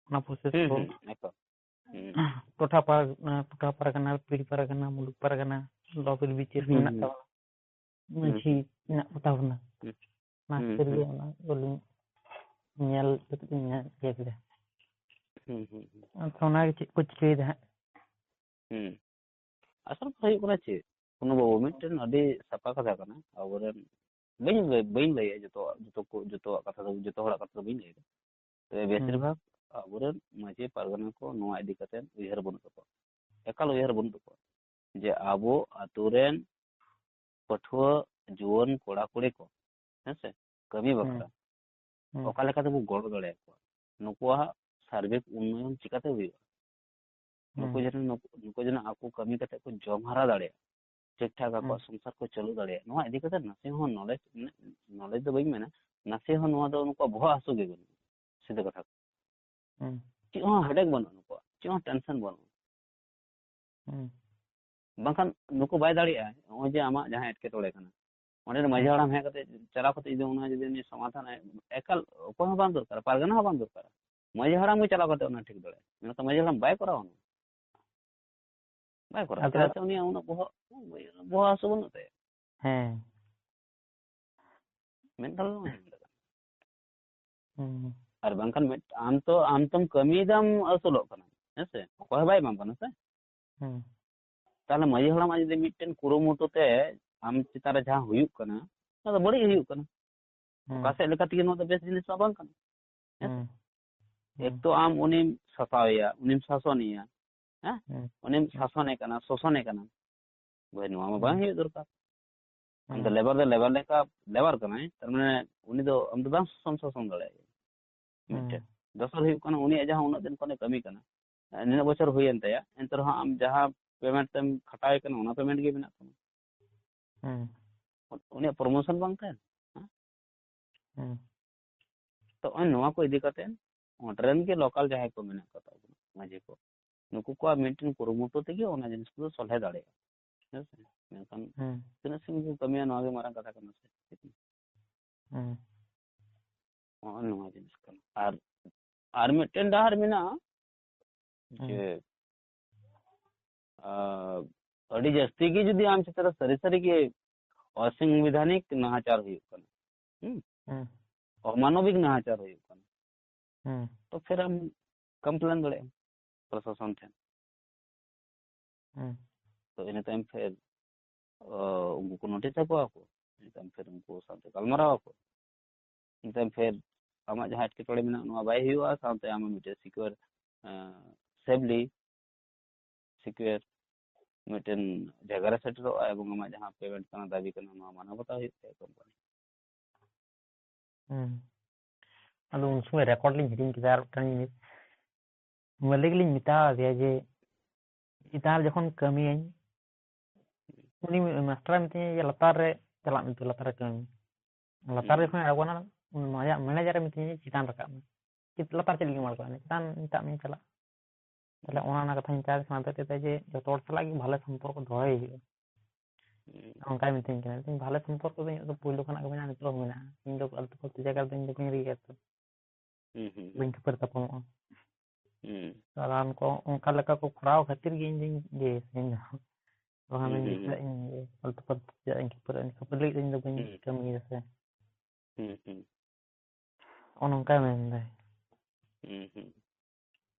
ᱚᱱᱟ process ᱦᱩᱸ, ᱠᱚ ᱦᱩᱸ, ᱮᱠᱫᱚᱢ᱾ ᱦᱩᱸ᱾ ᱴᱚᱴᱷᱟ ᱯᱟᱨ-, ᱴᱚᱴᱷᱟ ᱯᱟᱨᱜᱟᱱᱟ, ᱯᱤᱲ ᱯᱟᱨᱜᱟᱱᱟ, ᱢᱩᱞᱩᱠ ᱯᱟᱨᱜᱟᱱᱟ, ᱞᱚ ᱵᱤᱨ ᱵᱤᱪᱟᱹᱨ ᱠᱚ ᱦᱩᱸ, ᱢᱮᱱᱟᱜ ᱦᱩᱸ᱾ ᱛᱟᱵᱚᱱᱟ᱾ ᱦᱩᱸ, ᱢᱟᱹᱡᱷᱤ ᱦᱩᱸ᱾ ᱢᱮᱱᱟᱜ ᱠᱚ ᱛᱟᱵᱚᱱᱟ᱾ ᱦᱩᱸ, ᱚᱱᱟ ᱦᱩᱸ, ᱠᱷᱟᱹᱛᱤᱨ ᱜᱮ ᱦᱩᱸ᱾ ᱚᱱᱟ ᱫᱚᱞᱤᱧ ᱧᱮᱞ ᱠᱟᱛᱮ ᱞᱤᱧ ᱧᱮᱞ ᱤᱭᱟᱹ ᱠᱮᱫᱟ᱾ ᱦᱩᱸ, ᱦᱩᱸ, ᱦᱩᱸ᱾ ᱟᱫᱚ ᱚᱱᱟᱜᱮ ᱪᱮᱫ ᱠᱚ ᱪᱤᱠᱟᱹᱭᱮᱫᱟ ᱦᱟᱸᱜ᱾ ᱦᱩᱸ᱾ ᱟᱥᱚᱞ ᱠᱟᱛᱷᱟ ᱦᱩᱭᱩᱜ ᱠᱟᱱᱟ ᱪᱮᱫ? ᱚᱱᱩ ᱵᱟᱹᱵᱩ, ᱢᱤᱫᱴᱮᱱ ᱟᱹᱰᱤ ᱥᱟᱯᱷᱟ ᱠᱟᱛᱷᱟ ᱠᱟᱱᱟ᱾ ᱟᱵᱚᱨᱮᱱ, ᱵᱟᱹᱧ ᱞᱟᱹᱭ, ᱵᱟᱹᱧ ᱞᱟᱹᱭᱟ ᱡᱚᱛᱚᱣᱟᱜ, ᱡᱚᱛᱚ ᱠᱚ, ᱡᱚᱛᱚᱣᱟᱜ ᱠᱟᱛᱷᱟ ᱫᱚ, ᱡᱚᱛᱚ ᱦᱚᱲᱟᱜ ᱠᱟᱛᱷᱟ ᱫᱚ ᱵᱟᱹᱧ ᱞᱟᱹᱭᱟ᱾ ᱛᱚᱵᱮ ᱵᱮᱥᱤᱨ ᱦᱩᱸ᱾ ᱵᱷᱟᱜᱽ ᱟᱵᱚᱨᱮᱱ ᱢᱟᱹᱡᱷᱤ ᱯᱟᱨᱜᱟᱱᱟ ᱠᱚ ᱱᱚᱣᱟ ᱤᱫᱤ ᱠᱟᱛᱮ ᱩᱭᱦᱟᱹᱨ ᱵᱟᱹᱱᱩᱜ ᱛᱟᱠᱚᱣᱟ᱾ ᱮᱠᱟᱞ ᱩᱭᱦᱟᱹᱨ ᱵᱟᱹᱱᱩᱜ ᱛᱟᱠᱚᱣᱟ ᱡᱮ ᱟᱵᱚ ᱟᱛᱳ ᱨᱮᱱ ᱯᱟᱹᱴᱷᱩᱣᱟᱹ ᱡᱩᱣᱟᱹᱱ ᱠᱚᱲᱟ ᱠᱩᱲᱤ ᱠᱚ, ᱦᱮᱸ ᱥᱮ, ᱠᱟᱹᱢᱤ ᱦᱩᱸ᱾ ᱵᱟᱠᱷᱨᱟ ᱦᱩᱸ᱾ ᱚᱠᱟ ᱞᱮᱠᱟ ᱛᱮᱵᱚ ᱜᱚᱲᱚ ᱫᱟᱲᱮᱭᱟᱠᱚᱣᱟ, ᱱᱩᱠᱩᱣᱟᱜ ᱥᱟᱨᱵᱤᱠ ᱩᱱᱱᱚᱭᱚᱱ ᱪᱤᱠᱟᱛᱮ ᱦᱩᱭᱩᱜᱼᱟ, ᱱᱩᱠᱩ ᱦᱩᱸ᱾ ᱡᱮᱱᱚ, ᱱᱩᱠᱩ, ᱱᱩᱠᱩ ᱡᱮᱱᱚ ᱟᱠᱚ ᱠᱟᱹᱢᱤ ᱠᱟᱛᱮ ᱠᱚ ᱡᱚᱢ ᱦᱟᱨᱟ ᱫᱟᱲᱮᱭᱟᱜᱼᱟ, ᱴᱷᱤᱠ ᱴᱷᱟᱠ ᱟᱠᱚᱣᱟᱜ ᱦᱩᱸ᱾ ᱥᱚᱝᱥᱟᱨ ᱠᱚ ᱪᱟᱹᱞᱩ ᱫᱟᱲᱮᱭᱟᱜᱼᱟ, ᱱᱚᱣᱟ ᱤᱫᱤ ᱠᱟᱛᱮ ᱱᱟᱥᱮ ᱦᱚᱸ ᱱᱚᱞᱮᱡᱽ, ᱱᱚᱞᱮᱡᱽ ᱫᱚ ᱵᱟᱹᱧ ᱢᱮᱱᱟ, ᱱᱟᱥᱮ ᱦᱚᱸ ᱱᱚᱣᱟ ᱫᱚ ᱱᱩᱠᱩᱣᱟᱜ ᱵᱚᱦᱚᱜ ᱦᱟᱹᱥᱩ ᱜᱮ ᱵᱟᱹᱱᱩᱜᱼᱟ᱾ ᱥᱤᱫᱷᱟᱹ ᱠᱟᱛᱷᱟ᱾ ᱦᱩᱸ᱾ ᱪᱮᱫ ᱦᱚᱸ ᱦᱮᱰᱮᱠ ᱵᱟᱹᱱᱩᱜᱼᱟ ᱱᱩᱠᱩᱣᱟᱜ, ᱪᱮᱫ ᱦᱚᱸ ᱴᱮᱱᱥᱚᱱ ᱵᱟᱹᱱᱩᱜᱼᱟ᱾ ᱦᱩᱸ᱾ ᱵᱟᱝᱠᱷᱟᱱ ᱱᱩᱠᱩ ᱵᱟᱭ ᱫᱟᱲᱮᱭᱟᱜᱼᱟ᱾ ᱱᱚᱜᱼᱚᱭ ᱡᱮ ᱟᱢᱟᱜ ᱡᱟᱦᱟᱸ ᱮᱴᱠᱮᱴᱚᱬᱮ ᱠᱟᱱᱟ, ᱚᱸᱰᱮ ᱢᱟᱺᱡᱷᱤ ᱦᱩᱸ᱾ ᱦᱟᱲᱟᱢ ᱦᱮᱡ ᱠᱟᱛᱮ, ᱪᱟᱞᱟᱣ ᱠᱟᱛᱮ ᱡᱩᱫᱤ ᱚᱱᱟ ᱡᱩᱫᱤ ᱩᱱᱤ ᱥᱚᱢᱟᱫᱷᱟᱱ ᱮ, ᱮᱠᱟᱞ ᱚᱠᱚᱭ ᱦᱚᱸ ᱵᱟᱝ ᱫᱚᱨᱠᱟᱨᱟ, ᱯᱟᱨᱜᱟᱱᱟ ᱦᱚᱸ ᱵᱟᱝ ᱫᱚᱨᱠᱟᱨᱟ, ᱢᱟᱺᱡᱷᱤ ᱦᱟᱲᱟᱢ ᱜᱮ ᱪᱟᱞᱟᱣ ᱠᱟᱛᱮ ᱚᱱᱟ ᱴᱷᱤᱠ ᱫᱟᱲᱮᱭᱟᱜᱼᱟ᱾ ᱢᱮᱱᱠᱷᱟᱱ ᱢᱟᱺᱡᱷᱤ ᱦᱟᱲᱟᱢ ᱵᱟᱭ ᱠᱚᱨᱟᱣᱟ ᱚᱱᱟ᱾ ᱵᱟᱭ ᱠᱚᱨᱟᱣᱟ᱾ ᱟᱫᱚ ᱪᱮᱫᱟᱜ ᱥᱮ ᱩᱱᱤᱭᱟᱜ ᱩᱱᱟᱹᱜ ᱵᱚᱦᱚᱜ, ᱵᱚᱦᱚᱜ ᱦᱟᱹᱥᱩ ᱵᱟᱹᱱᱩᱜ ᱛᱟᱭᱟ᱾ ᱦᱮᱸ᱾ ᱢᱮᱫ ᱫᱷᱟᱣ ᱦᱚᱸ ᱵᱟᱝ ᱧᱮᱞ ᱠᱟᱫᱟ᱾ ᱦᱩᱸ᱾ ᱟᱨ ᱵᱟᱝᱠᱷᱟᱱ ᱢᱤᱫ, ᱟᱢ ᱛᱚ, ᱟᱢ ᱛᱚᱢ ᱠᱟᱹᱢᱤᱭᱮᱫᱟᱢ, ᱟᱹᱥᱩᱞᱚᱜ ᱠᱟᱱᱟᱢ, ᱦᱮᱸ ᱥᱮ? ᱚᱠᱚᱭ ᱦᱚᱸ ᱵᱟᱭ ᱮᱢᱟᱢ ᱠᱟᱱᱟ ᱥᱮ? ᱦᱩᱸ᱾ ᱛᱟᱦᱞᱮ ᱢᱟᱺᱡᱷᱤ ᱦᱟᱲᱟᱢᱟᱜ ᱡᱩᱫᱤ ᱢᱤᱫᱴᱮᱱ ᱠᱩᱨᱩᱢᱩᱴᱩ ᱛᱮ ᱟᱢ ᱪᱮᱛᱟᱱ ᱨᱮ ᱡᱟᱦᱟᱸ ᱦᱩᱭᱩᱜ ᱠᱟᱱᱟ, ᱚᱱᱟ ᱫᱚ ᱵᱟᱹᱲᱤᱡ ᱦᱩᱭᱩᱜ ᱠᱟᱱᱟ᱾ ᱦᱩᱸ᱾ ᱚᱠᱟ ᱥᱮᱫ ᱞᱮᱠᱟ ᱛᱮᱜᱮ ᱱᱚᱣᱟ ᱫᱚ ᱵᱮᱥ ᱡᱤᱱᱤᱥ ᱢᱟ ᱵᱟᱝ ᱠᱟᱱᱟ, ᱦᱮᱸ ᱥᱮ? ᱦᱩᱸ᱾ ᱦᱩᱸ᱾ ᱮᱠ ᱛᱚ ᱟᱢ ᱩᱱᱤᱢ ᱥᱟᱥᱟᱣᱮᱭᱟ, ᱩᱱᱤᱢ ᱥᱟᱥᱚᱱᱮᱭᱟ, ᱦᱮᱸ? ᱦᱩᱸ᱾ ᱩᱱᱤᱢ ᱦᱩᱸ᱾ ᱥᱟᱥᱚᱱᱮ ᱠᱟᱱᱟ, ᱥᱳᱥᱚᱱᱮ ᱠᱟᱱᱟ᱾ ᱵᱷᱟᱹᱭ, ᱱᱚᱣᱟ ᱢᱟ ᱵᱟᱝ ᱦᱩᱸ᱾ ᱦᱩᱭᱩᱜ ᱫᱚᱨᱠᱟᱨ᱾ ᱟᱢ ᱫᱚ ᱦᱩᱸ᱾ ᱞᱮᱵᱟᱨ ᱫᱚ ᱞᱮᱵᱟᱨ ᱞᱮᱠᱟ, ᱞᱮᱵᱟᱨ ᱠᱟᱱᱟᱭ, ᱛᱟᱨ ᱢᱟᱱᱮ ᱩᱱᱤ ᱫᱚ ᱟᱢ ᱫᱚ ᱵᱟᱝ ᱥᱟᱥᱚᱱ, ᱥᱟᱥᱚᱱ ᱫᱟᱲᱮᱭᱟᱜᱼᱟ᱾ ᱢᱤᱫᱴᱮᱱ᱾ ᱦᱩᱸ᱾ ᱫᱚᱥᱟᱨ ᱦᱩᱭᱩᱜ ᱠᱟᱱᱟ, ᱩᱱᱤᱭᱟᱜ ᱡᱟᱦᱟᱸ ᱩᱱᱟᱹᱜ ᱫᱤᱱ ᱠᱷᱚᱱᱮ ᱠᱟᱹᱢᱤ ᱠᱟᱱᱟ, ᱱᱤᱱᱟᱹᱜ ᱵᱚᱪᱷᱚᱨ ᱦᱩᱭᱮᱱ ᱛᱟᱭᱟ, ᱮᱱᱛᱮ ᱨᱮᱦᱚᱸ ᱟᱢ ᱡᱟᱦᱟᱸ ᱯᱮᱢᱮᱱᱴ ᱛᱮᱢ ᱠᱷᱟᱴᱟᱣᱮ ᱠᱟᱱᱟ, ᱚᱱᱟ ᱯᱮᱢᱮᱱᱴ ᱜᱮ ᱢᱮᱱᱟᱜ ᱛᱟᱢᱟ᱾ ᱦᱩᱸ᱾ ᱩᱱᱤᱭᱟᱜ ᱯᱨᱚᱢᱳᱥᱚᱱ ᱵᱟᱝ ᱛᱟᱦᱮᱱᱟ? ᱦᱮᱸ? ᱦᱩᱸ᱾ ᱛᱚ, ᱱᱚᱜᱼᱚᱭ ᱱᱚᱣᱟ ᱠᱚ ᱤᱫᱤ ᱠᱟᱛᱮ ᱚᱸᱰᱮ ᱨᱮᱱ ᱜᱮ ᱞᱳᱠᱟᱞ ᱡᱟᱦᱟᱸᱭ ᱠᱚ ᱢᱮᱱᱟᱜ ᱠᱚ ᱛᱟᱵᱚᱱᱟ, ᱢᱟᱹᱡᱷᱤ ᱠᱚ, ᱱᱩᱠᱩ ᱠᱚᱣᱟᱜ ᱢᱤᱫᱴᱮᱱ ᱠᱩᱨᱩᱢᱩᱴᱩ ᱛᱮᱜᱮ ᱚᱱᱟ ᱡᱤᱱᱤᱥ ᱠᱚᱫᱚ ᱥᱚᱞᱦᱮ ᱫᱟᱲᱮᱭᱟᱜᱼᱟ᱾ ᱦᱮᱸ ᱥᱮ? ᱢᱮᱱᱠᱷᱟᱱ ᱦᱩᱸ᱾ ᱛᱤᱱᱟᱹᱜ ᱥᱟᱺᱜᱤᱧ ᱠᱚ ᱠᱟᱹᱢᱤᱭᱟ, ᱱᱚᱣᱟ ᱜᱮ ᱢᱟᱨᱟᱝ ᱠᱟᱛᱷᱟ ᱠᱟᱱᱟ ᱥᱮ? ᱦᱩᱸ᱾ ᱱᱚᱜᱼᱚᱭ ᱱᱚᱣᱟ ᱡᱤᱱᱤᱥ ᱠᱟᱱᱟ᱾ ᱟᱨ, ᱟᱨ ᱢᱤᱫᱴᱮᱱ ᱰᱟᱦᱟᱨ ᱢᱮᱱᱟᱜᱼᱟ ᱦᱩᱸ᱾ ᱡᱮ, ᱟᱸ, ᱟᱹᱰᱤ ᱡᱟᱹᱥᱛᱤ ᱜᱮ ᱡᱩᱫᱤ ᱟᱢ ᱪᱮᱛᱟᱱ ᱨᱮ ᱥᱟᱹᱨᱤ ᱥᱟᱹᱨᱤ ᱜᱮ ᱚᱥᱟᱝᱵᱤᱫᱷᱟᱱᱤᱠ ᱱᱟᱦᱟᱪᱟᱨ ᱦᱩᱭᱩᱜ ᱠᱟᱱᱟ, ᱦᱩᱸ? ᱦᱩᱸ᱾ ᱚᱢᱟᱱᱚᱵᱤᱠ ᱱᱟᱦᱟᱪᱟᱨ ᱦᱩᱭᱩᱜ ᱠᱟᱱᱟ, ᱦᱩᱸ᱾ ᱛᱚ ᱯᱷᱤᱨ ᱟᱢ ᱠᱚᱢᱯᱞᱮᱱ ᱫᱟᱲᱮᱭᱟᱜᱼᱟ ᱯᱨᱚᱥᱟᱥᱚᱱ ᱴᱷᱮᱱ᱾ ᱦᱩᱸ᱾ ᱛᱚ ᱤᱱᱟᱹ ᱛᱟᱭᱚᱢ ᱯᱷᱤᱨ, ᱚ, ᱩᱱᱠᱩ ᱠᱚ ᱱᱳᱴᱤᱥ ᱟᱠᱚᱣᱟ ᱠᱚ, ᱤᱱᱟᱹ ᱛᱟᱭᱚᱢ ᱯᱷᱤᱨ ᱩᱱᱠᱩ ᱥᱟᱶᱛᱮ ᱜᱟᱞᱢᱟᱨᱟᱣ ᱟᱠᱚ, ᱤᱱᱟᱹ ᱛᱟᱭᱚᱢ ᱯᱷᱤᱨ ᱟᱢᱟᱜ ᱡᱟᱦᱟᱸ ᱮᱴᱠᱮᱴᱚᱬᱮ ᱢᱮᱱᱟᱜᱼᱟ, ᱱᱚᱣᱟ ᱵᱟᱭ ᱦᱩᱭᱩᱜᱼᱟ, ᱥᱟᱶᱛᱮ ᱟᱢ ᱢᱤᱫᱴᱮᱱ ᱥᱤᱠᱤᱭᱳᱨ, ᱮᱸ, ᱥᱮᱯᱞᱤ ᱥᱤᱠᱩᱭᱟᱨ ᱢᱤᱫᱴᱮᱱ ᱡᱟᱭᱜᱟ ᱨᱮ ᱥᱮᱴᱮᱨᱚᱜᱼᱟ ᱮᱵᱚᱝ ᱟᱢᱟᱜ ᱡᱟᱦᱟᱸ ᱯᱮᱢᱮᱱᱴ ᱠᱟᱱᱟ, ᱫᱟᱹᱵᱤ ᱠᱟᱱᱟ, ᱱᱚᱣᱟ ᱢᱟᱱᱟᱣ ᱵᱟᱛᱟᱣ ᱦᱩᱭᱩᱜ ᱛᱟᱭᱟ ᱠᱳᱢᱯᱟᱱᱤ᱾ ᱦᱩᱸ᱾ ᱟᱫᱚ ᱩᱱ ᱥᱚᱢᱚᱭ ᱨᱮᱠᱚᱨᱰ ᱞᱤᱧ ᱦᱤᱲᱤᱧ ᱠᱮᱫᱟ ᱟᱨ ᱢᱤᱫᱴᱟᱝ ᱡᱤᱱᱤᱥ᱾ ᱢᱟᱹᱞᱤᱠ ᱞᱤᱧ ᱢᱮᱛᱟ ᱫᱮᱭᱟ ᱡᱮ, ᱪᱮᱛᱟᱱ ᱨᱮ ᱡᱚᱠᱷᱚᱱ ᱠᱟᱹᱢᱤᱭᱟᱹᱧ, ᱩᱱᱤ ᱢᱟᱥᱴᱟᱨᱮ ᱢᱤᱛᱟᱹᱧᱟ ᱡᱮ, "ᱞᱟᱛᱟᱨ ᱨᱮ ᱪᱟᱞᱟᱜ ᱢᱮ, ᱛᱚ ᱞᱟᱛᱟᱨ ᱨᱮ ᱠᱟᱹᱢᱤ ᱢᱮ᱾" ᱞᱟᱛᱟᱨ ᱨᱮ ᱦᱩᱸ᱾ ᱡᱚᱠᱷᱚᱱ ᱟᱬᱜᱚᱱᱟ, ᱩᱱ ᱟᱭᱟᱜ ᱢᱮᱱᱮᱡᱟᱨᱮ ᱢᱤᱛᱟᱹᱧᱟ ᱡᱮ, "ᱪᱮᱛᱟᱱ ᱨᱟᱠᱟᱵ ᱢᱮ, ᱪᱮᱫ ᱞᱟᱛᱟᱨ ᱪᱮᱫ ᱞᱟᱹᱜᱤᱫ ᱮᱢ ᱟᱬᱜᱚᱱᱟ? ᱪᱮᱛᱟᱱ ᱢᱮᱛᱟᱜ ᱢᱮᱧ ᱪᱟᱞᱟᱜ᱾" ᱛᱟᱦᱞᱮ ᱚᱱᱟ, ᱚᱱᱟ ᱠᱟᱛᱷᱟᱧ ᱢᱮᱛᱟᱭ ᱠᱟᱱᱟ, ᱟᱫᱚ ᱞᱟᱹᱭᱫᱟᱭ ᱡᱮ, "ᱡᱚᱛᱚ ᱦᱚᱲ ᱥᱟᱞᱟᱜ ᱜᱮ ᱵᱷᱟᱞᱮ ᱥᱚᱢᱯᱚᱨᱠᱚ ᱫᱚᱦᱚᱭ ᱦᱩᱭᱩᱜᱼᱟ᱾" ᱦᱩᱸ᱾ ᱚᱱᱠᱟᱭ ᱢᱤᱛᱟᱹᱧ ᱠᱟᱱᱟ᱾ ᱢᱮᱛᱟᱹᱧ, "ᱵᱷᱟᱞᱮ ᱥᱚᱢᱯᱚᱨᱠᱚ ᱫᱚ ᱤᱧᱟᱹᱜ ᱫᱚ ᱯᱳᱭᱞᱳ ᱠᱷᱚᱱᱟᱜ ᱜᱮ ᱢᱮᱱᱟᱜᱼᱟ, ᱱᱤᱛᱚᱜ ᱦᱚᱸ ᱢᱮᱱᱟᱜᱼᱟ᱾ ᱤᱧ ᱫᱚ ᱟᱞᱛᱩ ᱯᱷᱟᱞᱛᱩ ᱡᱟᱭᱜᱟ ᱨᱮᱫᱚ ᱤᱧ ᱫᱚ ᱵᱟᱹᱧ ᱨᱤᱜᱤᱭᱟ ᱛᱚ᱾ ᱦᱩᱸ, ᱦᱩᱸ, ᱵᱟᱹᱧ ᱦᱩᱸ᱾ ᱠᱷᱟᱹᱯᱟᱹᱨᱤ ᱛᱟᱯᱟᱢᱚᱜᱼᱟ᱾" ᱦᱩᱸ᱾ ᱟᱨ ᱩᱱᱠᱩ ᱚᱱᱠᱟ ᱞᱮᱠᱟ ᱠᱚ ᱠᱚᱨᱟᱣ ᱠᱷᱟᱹᱛᱤᱨ ᱜᱮ ᱤᱧ ᱫᱚᱧ ᱤᱭᱟᱹᱭᱟ ᱥᱮ ᱤᱧ ᱫᱚ᱾ ᱵᱟᱠᱷᱟᱱ ᱦᱩᱸ, ᱫᱚᱧ ᱦᱩᱸ, ᱫᱤᱥᱟᱹ ᱦᱩᱸ᱾ ᱤᱧ ᱤᱭᱟᱹ ᱟᱞᱛᱩ ᱯᱷᱟᱞᱛᱩ ᱪᱮᱫᱟᱜ ᱤᱧ ᱠᱷᱟᱹᱯᱟᱹᱨᱤᱜᱼᱟ, ᱤᱧ ᱠᱷᱟᱹᱯᱟᱹᱨᱤ ᱞᱟᱹᱜᱤᱫ ᱫᱚ ᱤᱧ ᱫᱚ ᱵᱟᱹᱧ ᱦᱩᱸ᱾ ᱠᱟᱹᱢᱤᱭᱮᱫᱟ ᱥᱮ᱾ ᱦᱩᱸ, ᱦᱩᱸ᱾ ᱱᱚᱜᱼᱚ ᱱᱚᱝᱠᱟᱭ ᱢᱮᱱᱫᱟᱭ᱾ ᱦᱩᱸ, ᱦᱩᱸ᱾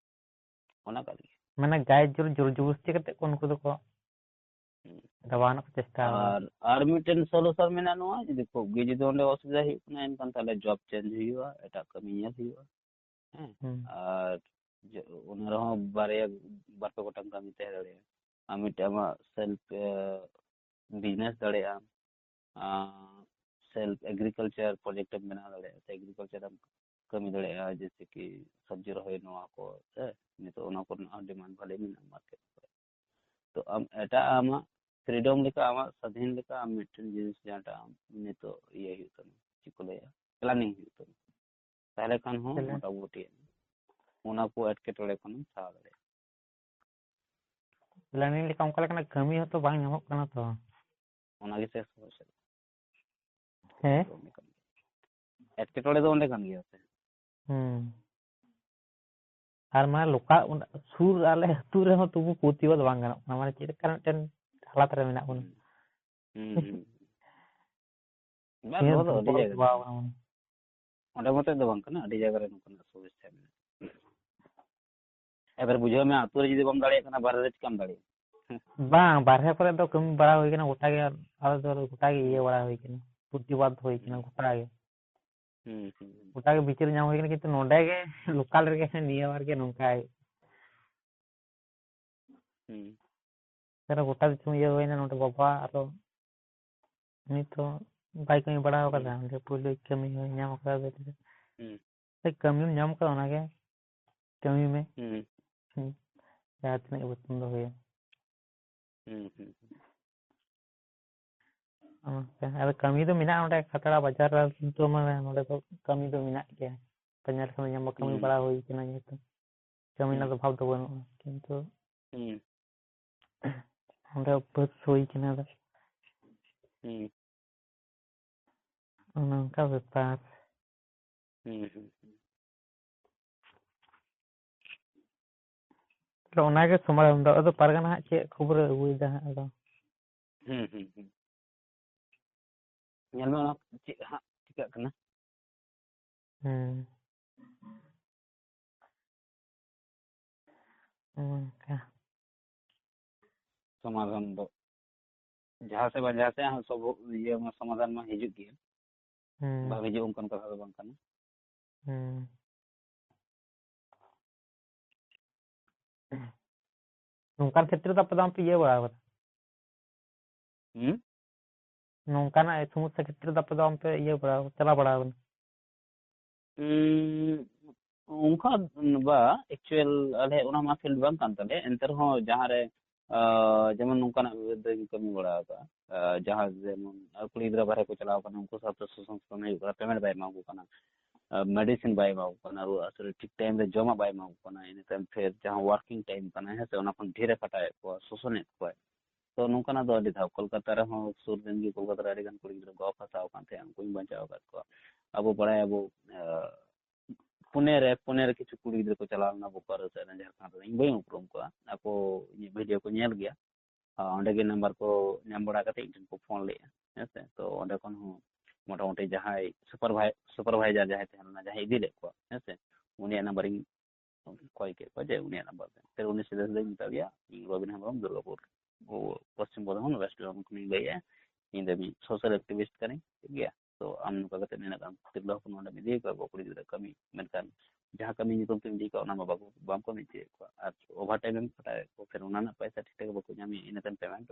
ᱚᱱᱟ ᱠᱟᱱ ᱜᱮᱭᱟ᱾ ᱢᱟᱱᱮ ᱜᱟᱭ ᱡᱳᱨ, ᱡᱳᱨ ᱡᱚᱵᱚᱥᱛᱤ ᱠᱟᱛᱮ ᱠᱚ ᱩᱱᱠᱩ ᱫᱚᱠᱚ ᱦᱩᱸ᱾ ᱫᱟᱵᱟᱣ ᱨᱮᱱᱟᱜ ᱠᱚ ᱪᱮᱥᱴᱟᱭᱟ᱾ ᱟᱨ, ᱟᱨ ᱢᱤᱫᱴᱮᱱ ᱥᱚᱞᱩᱥᱚᱱ ᱢᱮᱱᱟᱜᱼᱟ ᱱᱚᱣᱟ, ᱡᱩᱫᱤ ᱠᱷᱩᱵ ᱜᱮ ᱡᱩᱫᱤ ᱚᱸᱰᱮ ᱚᱥᱩᱵᱤᱫᱷᱟ ᱦᱩᱭᱩᱜ ᱠᱟᱱᱟ, ᱮᱱᱠᱷᱟᱱ ᱛᱟᱦᱞᱮ ᱡᱚᱵ ᱪᱮᱧᱡᱽ ᱦᱩᱭᱩᱜᱼᱟ, ᱮᱴᱟᱜ ᱠᱟᱹᱢᱤ ᱧᱮᱞ ᱦᱩᱭᱩᱜᱼᱟ᱾ ᱦᱮᱸ? ᱦᱩᱸ᱾ ᱟᱨ ᱡᱚ-, ᱚᱱᱟ ᱨᱮᱦᱚᱸ ᱵᱟᱨᱭᱟ, ᱵᱟᱨ ᱯᱮ ᱜᱚᱴᱟᱝ ᱠᱟᱹᱢᱤ ᱛᱟᱦᱮᱸ ᱫᱟᱲᱮᱭᱟᱜᱼᱟ᱾ ᱟᱨ ᱢᱤᱫᱴᱮᱱ ᱟᱢᱟᱜ ᱥᱮᱞᱯ, ᱮ, ᱵᱤᱡᱽᱱᱮᱥ ᱫᱟᱲᱮᱭᱟᱜᱼᱟᱢ, ᱟᱸ, ᱥᱮᱞᱯ ᱮᱜᱽᱨᱤᱠᱟᱞᱪᱟᱨ ᱯᱨᱚᱡᱮᱠᱴ ᱮᱢ ᱵᱮᱱᱟᱣ ᱫᱟᱲᱮᱭᱟᱜᱼᱟ, ᱥᱮ ᱮᱜᱽᱨᱤᱠᱟᱞᱪᱟᱨ ᱮᱢ ᱠᱟᱹᱢᱤ ᱫᱟᱲᱮᱭᱟᱜᱼᱟ, ᱡᱮᱭᱥᱮ ᱠᱤ ᱥᱚᱵᱽᱡᱤ ᱨᱚᱦᱚᱭ, ᱱᱚᱣᱟ ᱠᱚ, ᱦᱮᱸ, ᱱᱤᱛᱚᱜ ᱚᱱᱟ ᱠᱚᱨᱮᱱᱟᱜ ᱦᱚᱸ ᱰᱤᱢᱟᱱᱰ ᱵᱷᱟᱞᱮ ᱢᱮᱱᱟᱜᱼᱟ ᱢᱟᱨᱠᱮᱴ ᱠᱚᱨᱮ᱾ ᱛᱚ ᱟᱢ ᱮᱴᱟᱜ ᱟᱢᱟᱜ ᱯᱷᱨᱤᱰᱚᱢ ᱞᱮᱠᱟ, ᱟᱢᱟᱜ ᱥᱟᱫᱷᱤᱱ ᱞᱮᱠᱟ ᱟᱢ ᱢᱤᱫᱴᱮᱱ ᱡᱤᱱᱤᱥ ᱡᱟᱦᱟᱸᱴᱟᱜ ᱟᱢ ᱱᱤᱛᱚᱜ ᱤᱭᱟᱹ ᱦᱩᱭᱩᱜ ᱛᱟᱢᱟ, ᱪᱮᱫ ᱠᱚ ᱞᱟᱹᱭᱟ, ᱯᱞᱟᱱᱤᱝ ᱦᱩᱭᱩᱜ ᱛᱟᱢᱟ, ᱛᱟᱦᱞᱮ ᱠᱷᱟᱱ ᱦᱚᱸ ᱛᱟᱦᱞᱮ ᱢᱚᱴᱟᱢᱩᱴᱤ ᱚᱱᱟ ᱠᱚ ᱮᱴᱠᱮᱴᱚᱬᱮ ᱠᱷᱚᱱᱮᱢ ᱥᱟᱦᱟ ᱫᱟᱲᱮᱭᱟᱜᱼᱟ᱾ ᱯᱞᱟᱱᱤᱝ ᱞᱮᱠᱟ ᱚᱱᱠᱟ ᱞᱮᱠᱟᱱᱟᱜ ᱠᱟᱹᱢᱤ ᱦᱚᱸᱛᱚ ᱵᱟᱝ ᱧᱟᱢᱚᱜ ᱠᱟᱱᱟ ᱛᱚ᱾ ᱚᱱᱟ ᱜᱮᱥᱮ ᱥᱚᱢᱚᱥᱥᱟ᱾ ᱦᱮᱸ? ᱮᱴᱠᱮᱴᱚᱬᱮ ᱫᱚ ᱚᱸᱰᱮ ᱠᱟᱱ ᱜᱮᱭᱟ ᱥᱮ᱾ ᱦᱩᱸ᱾ ᱟᱨ ᱢᱟᱱᱮ ᱞᱳᱠᱟᱞ, ᱥᱩᱨ ᱟᱞᱮ ᱟᱹᱛᱩ ᱨᱮᱦᱚᱸ ᱛᱚᱵᱩ ᱯᱨᱚᱛᱤᱵᱟᱫ ᱵᱟᱝ ᱜᱟᱱᱚᱜ ᱠᱟᱱᱟ, ᱢᱟᱱᱮ ᱪᱮᱫ ᱞᱮᱠᱟ ᱢᱤᱫᱴᱮᱱ ᱦᱟᱞᱟᱛ ᱨᱮ ᱢᱮᱱᱟᱜ ᱵᱚᱱᱟ᱾ ᱦᱩᱸ᱾ ᱦᱩᱸ, ᱦᱩᱸ᱾ ᱵᱟᱝ, ᱛᱤᱱᱟᱹᱜ ᱱᱚᱣᱟ ᱫᱚ ᱟᱹᱰᱤ ᱫᱩᱨᱵᱚᱞ ᱡᱟᱭᱜᱟ ᱪᱟᱵᱟᱣ ᱨᱮ᱾ ᱠᱟᱱᱟ ᱵᱚᱱ᱾ ᱚᱸᱰᱮ ᱢᱚᱛᱚ ᱫᱚ ᱵᱟᱝ ᱠᱟᱱᱟ, ᱟᱹᱰᱤ ᱡᱟᱭᱜᱟ ᱨᱮ ᱱᱚᱝᱠᱟᱱᱟᱜ ᱥᱚᱢᱚᱥᱥᱟ ᱢᱮᱱᱟᱜᱼᱟ᱾ ᱮᱵᱟᱨ ᱵᱩᱡᱷᱟᱹᱣ ᱢᱮ, ᱟᱹᱛᱩ ᱨᱮ ᱡᱩᱫᱤ ᱵᱟᱢ ᱫᱟᱲᱮᱭᱟᱜ ᱠᱟᱱᱟ, ᱵᱟᱦᱨᱮ ᱨᱮ ᱪᱤᱠᱟᱢ ᱫᱟᱲᱮᱭᱟᱜᱼᱟ? ᱵᱟᱝ, ᱵᱟᱨᱦᱮ ᱠᱚᱨᱮ ᱫᱚ ᱠᱟᱹᱢᱤ ᱵᱟᱲᱟ ᱦᱩᱭ ᱠᱟᱱᱟ, ᱜᱚᱴᱟ ᱜᱮ, ᱟᱞᱮ ᱫᱚ ᱜᱚᱴᱟ ᱜᱮ ᱤᱭᱟᱹ ᱦᱩᱸ᱾ ᱵᱟᱲᱟ ᱦᱩᱭ ᱠᱟᱱᱟ, ᱯᱨᱚᱛᱤᱵᱟᱫ ᱦᱩᱭ ᱠᱟᱱᱟ ᱦᱩᱸ᱾ ᱜᱚᱴᱟ ᱜᱮ᱾ ᱦᱩᱸ, ᱦᱩᱸ, ᱦᱩᱸ᱾ ᱜᱚᱴᱟ ᱜᱮ ᱵᱤᱪᱟᱹᱨ ᱧᱟᱢ ᱦᱩᱭ ᱠᱟᱱᱟ, ᱠᱤᱱᱛᱩ ᱱᱚᱰᱮ ᱜᱮ ᱞᱳᱠᱟᱞ ᱨᱮᱜᱮ ᱱᱤᱭᱟᱹ ᱵᱟᱨ ᱜᱮ ᱱᱚᱝᱠᱟ ᱦᱩᱭᱩᱜ ᱠᱟᱱᱟ᱾ ᱦᱩᱸ᱾ ᱛᱟᱦᱞᱮ ᱜᱚᱴᱟ ᱫᱤᱥᱚᱢ ᱤᱭᱟᱹ ᱦᱩᱭᱱᱟ, ᱱᱚᱰᱮ ᱵᱟᱵᱟ ᱟᱨᱚ ᱩᱱᱤ ᱛᱚ ᱵᱟᱭ ᱠᱟᱹᱢᱤ ᱵᱟᱲᱟ ᱟᱠᱟᱫᱟ, ᱦᱩᱸ᱾ ᱚᱸᱰᱮ ᱯᱳᱭᱞᱳ ᱠᱟᱹᱢᱤ ᱦᱚᱸᱭ ᱧᱟᱢ ᱟᱠᱟᱫᱟ᱾ ᱦᱩᱸ᱾ ᱥᱮ ᱠᱟᱹᱢᱤᱢ ᱧᱟᱢ ᱟᱠᱟᱫᱟ, ᱚᱱᱟᱜᱮ ᱠᱟᱹᱢᱤ ᱢᱮ᱾ ᱦᱩᱸ᱾ ᱦᱩᱸ᱾ ᱡᱟᱦᱟᱸ ᱛᱤᱱᱟᱹᱜ ᱜᱮ ᱵᱮᱛᱚᱱ ᱫᱚ ᱦᱩᱭᱩᱜ᱾ ᱦᱩᱸ, ᱦᱩᱸ, ᱦᱩᱸ᱾ ᱚᱱᱠᱟ᱾ ᱟᱫᱚ ᱠᱟᱹᱢᱤ ᱫᱚ ᱢᱮᱱᱟᱜᱼᱟ ᱱᱚᱰᱮ ᱠᱷᱟᱛᱲᱟ ᱵᱟᱡᱟᱨ ᱨᱮ, ᱠᱤᱱᱛᱩ ᱢᱟᱱᱮ ᱱᱚᱰᱮ ᱫᱚ ᱠᱟᱹᱢᱤ ᱫᱚ ᱢᱮᱱᱟᱜ ᱜᱮᱭᱟ᱾ ᱵᱟᱡᱟᱨ ᱠᱷᱚᱱ ᱧᱟᱢ ᱠᱟᱹᱢᱤ ᱦᱩᱸ᱾ ᱵᱟᱲᱟ ᱦᱩᱭ ᱠᱟᱱᱟ ᱡᱮᱦᱮᱛᱩ᱾ ᱠᱟᱹᱢᱤ ᱨᱮᱱᱟᱜ ᱦᱩᱸ᱾ ᱫᱚ ᱚᱵᱷᱟᱵ ᱫᱚ ᱵᱟᱹᱱᱩᱜᱼᱟ, ᱠᱤᱱᱛᱩ ᱦᱩᱸ᱾ ᱚᱸᱰᱮ ᱚᱵᱵᱷᱟᱥ ᱦᱩᱭ ᱠᱟᱱᱟ ᱟᱫᱚ᱾ ᱦᱩᱸ᱾ ᱚᱱᱮ ᱚᱱᱠᱟ ᱵᱮᱯᱟᱨ᱾ ᱦᱩᱸ, ᱦᱩᱸ, ᱦᱩᱸ᱾ ᱛᱟᱦᱞᱮ ᱚᱱᱟᱜᱮ ᱥᱚᱢᱟᱫᱷᱟᱱ ᱫᱚ᱾ ᱟᱫᱚ ᱯᱟᱨᱜᱟᱱᱟ ᱦᱟᱸᱜ ᱪᱮᱫ ᱠᱷᱚᱵᱚᱨᱮ ᱟᱹᱜᱩᱭᱮᱫᱟ ᱦᱟᱸᱜ ᱟᱫᱚ᱾ ᱦᱩᱸ, ᱦᱩᱸ, ᱦᱩᱸ᱾ ᱧᱮᱞ ᱢᱮ ᱚᱱᱟ ᱪᱮᱫ ᱦᱟᱸᱜ ᱪᱤᱠᱟᱹᱜ ᱠᱟᱱᱟ᱾ ᱦᱩᱸ᱾ ᱚᱱᱠᱟ᱾ ᱥᱚᱢᱟᱫᱷᱟᱱ ᱫᱚ ᱡᱟᱦᱟᱸ ᱥᱮᱫ ᱵᱟᱝ ᱡᱟᱦᱟᱸ ᱥᱮᱫ ᱦᱟᱸᱜ ᱥᱚᱵ ᱤᱭᱟᱹ ᱢᱟ ᱥᱚᱢᱟᱫᱷᱟᱱ ᱢᱟ ᱦᱤᱡᱩᱜ ᱜᱮᱭᱟ᱾ ᱦᱩᱸ᱾ ᱵᱟᱝ ᱦᱤᱡᱩᱜ ᱚᱱᱠᱟᱱ ᱠᱟᱛᱷᱟ ᱫᱚ ᱵᱟᱝ ᱠᱟᱱᱟ᱾ ᱦᱩᱸ᱾ ᱱᱚᱝᱠᱟᱱ ᱠᱷᱮᱛᱨᱮ ᱫᱚ ᱟᱯᱮ ᱫᱚ ᱵᱟᱝᱯᱮ ᱤᱭᱟᱹ ᱵᱟᱲᱟ ᱟᱠᱟᱫᱟ? ᱦᱩᱸ? ᱱᱚᱝᱠᱟᱱᱟᱜ ᱥᱚᱢᱚᱥᱥᱟ ᱠᱷᱮᱛᱨᱮ ᱫᱚ ᱟᱯᱮ ᱫᱚ ᱵᱟᱝᱯᱮ ᱤᱭᱟᱹ ᱵᱟᱲᱟ, ᱪᱟᱞᱟᱣ ᱵᱟᱲᱟ ᱟᱠᱟᱱᱟ? ᱩᱸ, ᱚᱱᱠᱟ ᱵᱟ, actual ᱟᱞᱮ ᱚᱱᱟ ᱢᱟ field ᱵᱟᱝ ᱠᱟᱱ ᱛᱟᱞᱮ, ᱮᱱᱛᱮ ᱨᱮᱦᱚᱸ ᱡᱟᱦᱟᱸ ᱨᱮ, ᱟ, ᱡᱮᱢᱚᱱ ᱱᱚᱝᱠᱟᱱᱟᱜ ᱫᱚᱧ ᱠᱟᱹᱢᱤ ᱵᱟᱲᱟ ᱟᱠᱟᱫᱼᱟ᱾ ᱟ, ᱡᱟᱦᱟᱸ ᱡᱮᱢᱚᱱ ᱠᱩᱲᱤ ᱜᱤᱫᱽᱨᱟᱹ ᱵᱟᱦᱨᱮ ᱠᱚ ᱪᱟᱞᱟᱣ ᱠᱟᱱᱟ, ᱩᱱᱠᱩ ᱥᱟᱶᱛᱮ ᱥᱩᱥᱟᱹᱱ ᱥᱩᱥᱟᱹᱱ ᱦᱩᱭᱩᱜ ᱠᱟᱱᱟ, payment ᱵᱟᱭ ᱮᱢᱟ ᱠᱚ ᱠᱟᱱᱟ, ᱟ, medicine ᱵᱟᱭ ᱮᱢᱟ ᱠᱚ ᱠᱟᱱᱟ, ᱨᱩᱣᱟᱹ ᱦᱟᱹᱥᱩ ᱨᱮ ᱴᱷᱤᱠ time ᱨᱮ ᱡᱚᱢᱟᱜ ᱵᱟᱭ ᱮᱢᱟ ᱠᱚ ᱠᱟᱱᱟ, ᱤᱱᱟᱹ ᱛᱟᱭᱚᱢ ᱯᱷᱮᱨ ᱡᱟᱦᱟᱸ working time ᱠᱟᱱᱟ, ᱦᱮᱸ ᱥᱮ, ᱚᱱᱟ ᱠᱷᱚᱱ ᱰᱷᱮᱨ ᱮ ᱠᱷᱟᱴᱟᱣᱮᱫ ᱠᱚᱣᱟ, ᱥᱳᱥᱚᱱᱮᱫ ᱠᱚᱣᱟᱭ᱾ ᱛᱚ ᱱᱚᱝᱠᱟᱱᱟᱜ ᱫᱚ ᱟᱹᱰᱤ ᱫᱷᱟᱣ ᱠᱳᱞᱠᱟᱛᱟ ᱨᱮᱦᱚᱸ ᱥᱩᱨ ᱨᱮᱱ ᱜᱮ ᱠᱳᱞᱠᱟᱛᱟ ᱨᱮ ᱟᱹᱰᱤ ᱜᱟᱱ ᱠᱩᱲᱤ ᱜᱤᱫᱽᱨᱟᱹ ᱠᱚ ᱯᱷᱟᱸᱥᱟᱣ ᱟᱠᱟᱱ ᱛᱟᱦᱮᱸᱫ, ᱩᱱᱠᱩᱧ ᱵᱟᱧᱪᱟᱣ ᱟᱠᱟᱫ ᱠᱚᱣᱟ᱾ ᱟᱵᱚ ᱵᱟᱲᱟᱭᱟᱵᱚ, ᱟ, ᱯᱩᱱᱮ ᱨᱮ, ᱯᱩᱱᱮ ᱨᱮ ᱠᱤᱪᱷᱩ ᱠᱩᱲᱤ ᱜᱤᱫᱽᱨᱟᱹ ᱠᱚ ᱪᱟᱞᱟᱣ ᱞᱮᱱᱟ ᱵᱳᱠᱟᱨᱳ ᱥᱮᱫ ᱨᱮᱱ, ᱡᱷᱟᱲᱠᱷᱚᱸᱰ ᱨᱮᱱ, ᱤᱧ ᱵᱟᱹᱧ ᱩᱯᱨᱩᱢ ᱠᱚᱣᱟ᱾ ᱟᱠᱚ ᱤᱧᱟᱹᱜ video ᱠᱚ ᱧᱮᱞ ᱜᱮᱭᱟ᱾ ᱟᱨ ᱚᱸᱰᱮ ᱜᱮ number ᱠᱚ ᱧᱟᱢ ᱵᱟᱲᱟ ᱠᱟᱛᱮ ᱤᱧ ᱴᱷᱮᱱ ᱠᱚ ᱯᱷᱳᱱ ᱞᱮᱫᱼᱟ, ᱦᱮᱸ ᱥᱮ᱾ ᱛᱚ ᱚᱸᱰᱮ ᱠᱷᱚᱱ ᱦᱚᱸ ᱢᱚᱴᱟᱢᱩᱴᱤ ᱡᱟᱦᱟᱸᱭ supervi-, supervisor ᱡᱟᱦᱟᱸᱭ ᱛᱟᱦᱮᱸ ᱞᱮᱱᱟ, ᱡᱟᱦᱟᱸᱭ ᱤᱫᱤ ᱞᱮᱫ ᱠᱚᱣᱟ, ᱦᱮᱸ ᱥᱮ, ᱩᱱᱤᱭᱟᱜ number ᱤᱧ ᱠᱚᱭ ᱠᱮᱫ ᱠᱚᱣᱟ ᱡᱮ ᱩᱱᱤᱭᱟᱜ number ᱫᱮᱱ᱾ ᱯᱷᱤᱨ ᱩᱱᱤ ᱥᱤᱫᱷᱟᱹ ᱥᱤᱫᱷᱟᱹᱧ ᱢᱮᱛᱟ ᱫᱮᱭᱟ, "ᱤᱧ ᱨᱚᱵᱤᱱ ᱦᱮᱢᱵᱨᱚᱢ, ᱫᱩᱨᱜᱟᱯᱩᱨ, ᱳ, ᱯᱚᱥᱪᱤᱢ ᱵᱚᱨᱫᱷᱚᱢᱟᱱ, West Bengol ᱠᱷᱚᱱᱤᱧ ᱞᱟᱹᱭᱮᱫᱼᱟ, ᱤᱧ ᱫᱚ ᱢᱤᱫ social activist ᱠᱟᱹᱱᱟᱹᱧ, ᱴᱷᱤᱠ ᱜᱮᱭᱟ? ᱛᱚ ᱟᱢ ᱱᱚᱝᱠᱟ ᱠᱟᱛᱮ ᱱᱤᱱᱟᱹᱜ ᱜᱟᱱ ᱛᱤᱨᱞᱟᱹ ᱦᱚᱯᱚᱱ ᱱᱚᱸᱰᱮᱢ ᱤᱫᱤ ᱠᱚᱣᱟ, ᱠᱩᱲᱤ ᱜᱤᱫᱽᱨᱟᱹ ᱠᱟᱹᱢᱤ, ᱢᱮᱱᱠᱷᱟᱱ ᱡᱟᱦᱟᱸ ᱠᱟᱹᱢᱤ ᱧᱩᱛᱩᱢ ᱛᱮᱢ ᱤᱫᱤ ᱠᱚᱣᱟ, ᱚᱱᱟ ᱢᱟ ᱵᱟᱠᱚ, ᱵᱟᱢ ᱠᱟᱹᱢᱤ ᱦᱚᱪᱚᱭᱮᱫ ᱠᱚᱣᱟ, ᱟᱨ ᱳᱵᱷᱟᱨ ᱴᱟᱭᱤᱢ ᱮᱢ ᱠᱷᱟᱴᱟᱣᱮᱫ ᱠᱚᱣᱟ, ᱯᱷᱤᱨ ᱚᱱᱟ ᱨᱮᱱᱟᱜ ᱯᱚᱭᱥᱟ ᱴᱷᱤᱠ ᱴᱷᱟᱠ ᱵᱟᱠᱚ ᱧᱟᱢᱮᱫ, ᱤᱱᱟᱹ ᱛᱟᱭᱚᱢ ᱯᱮᱢᱮᱱᱴ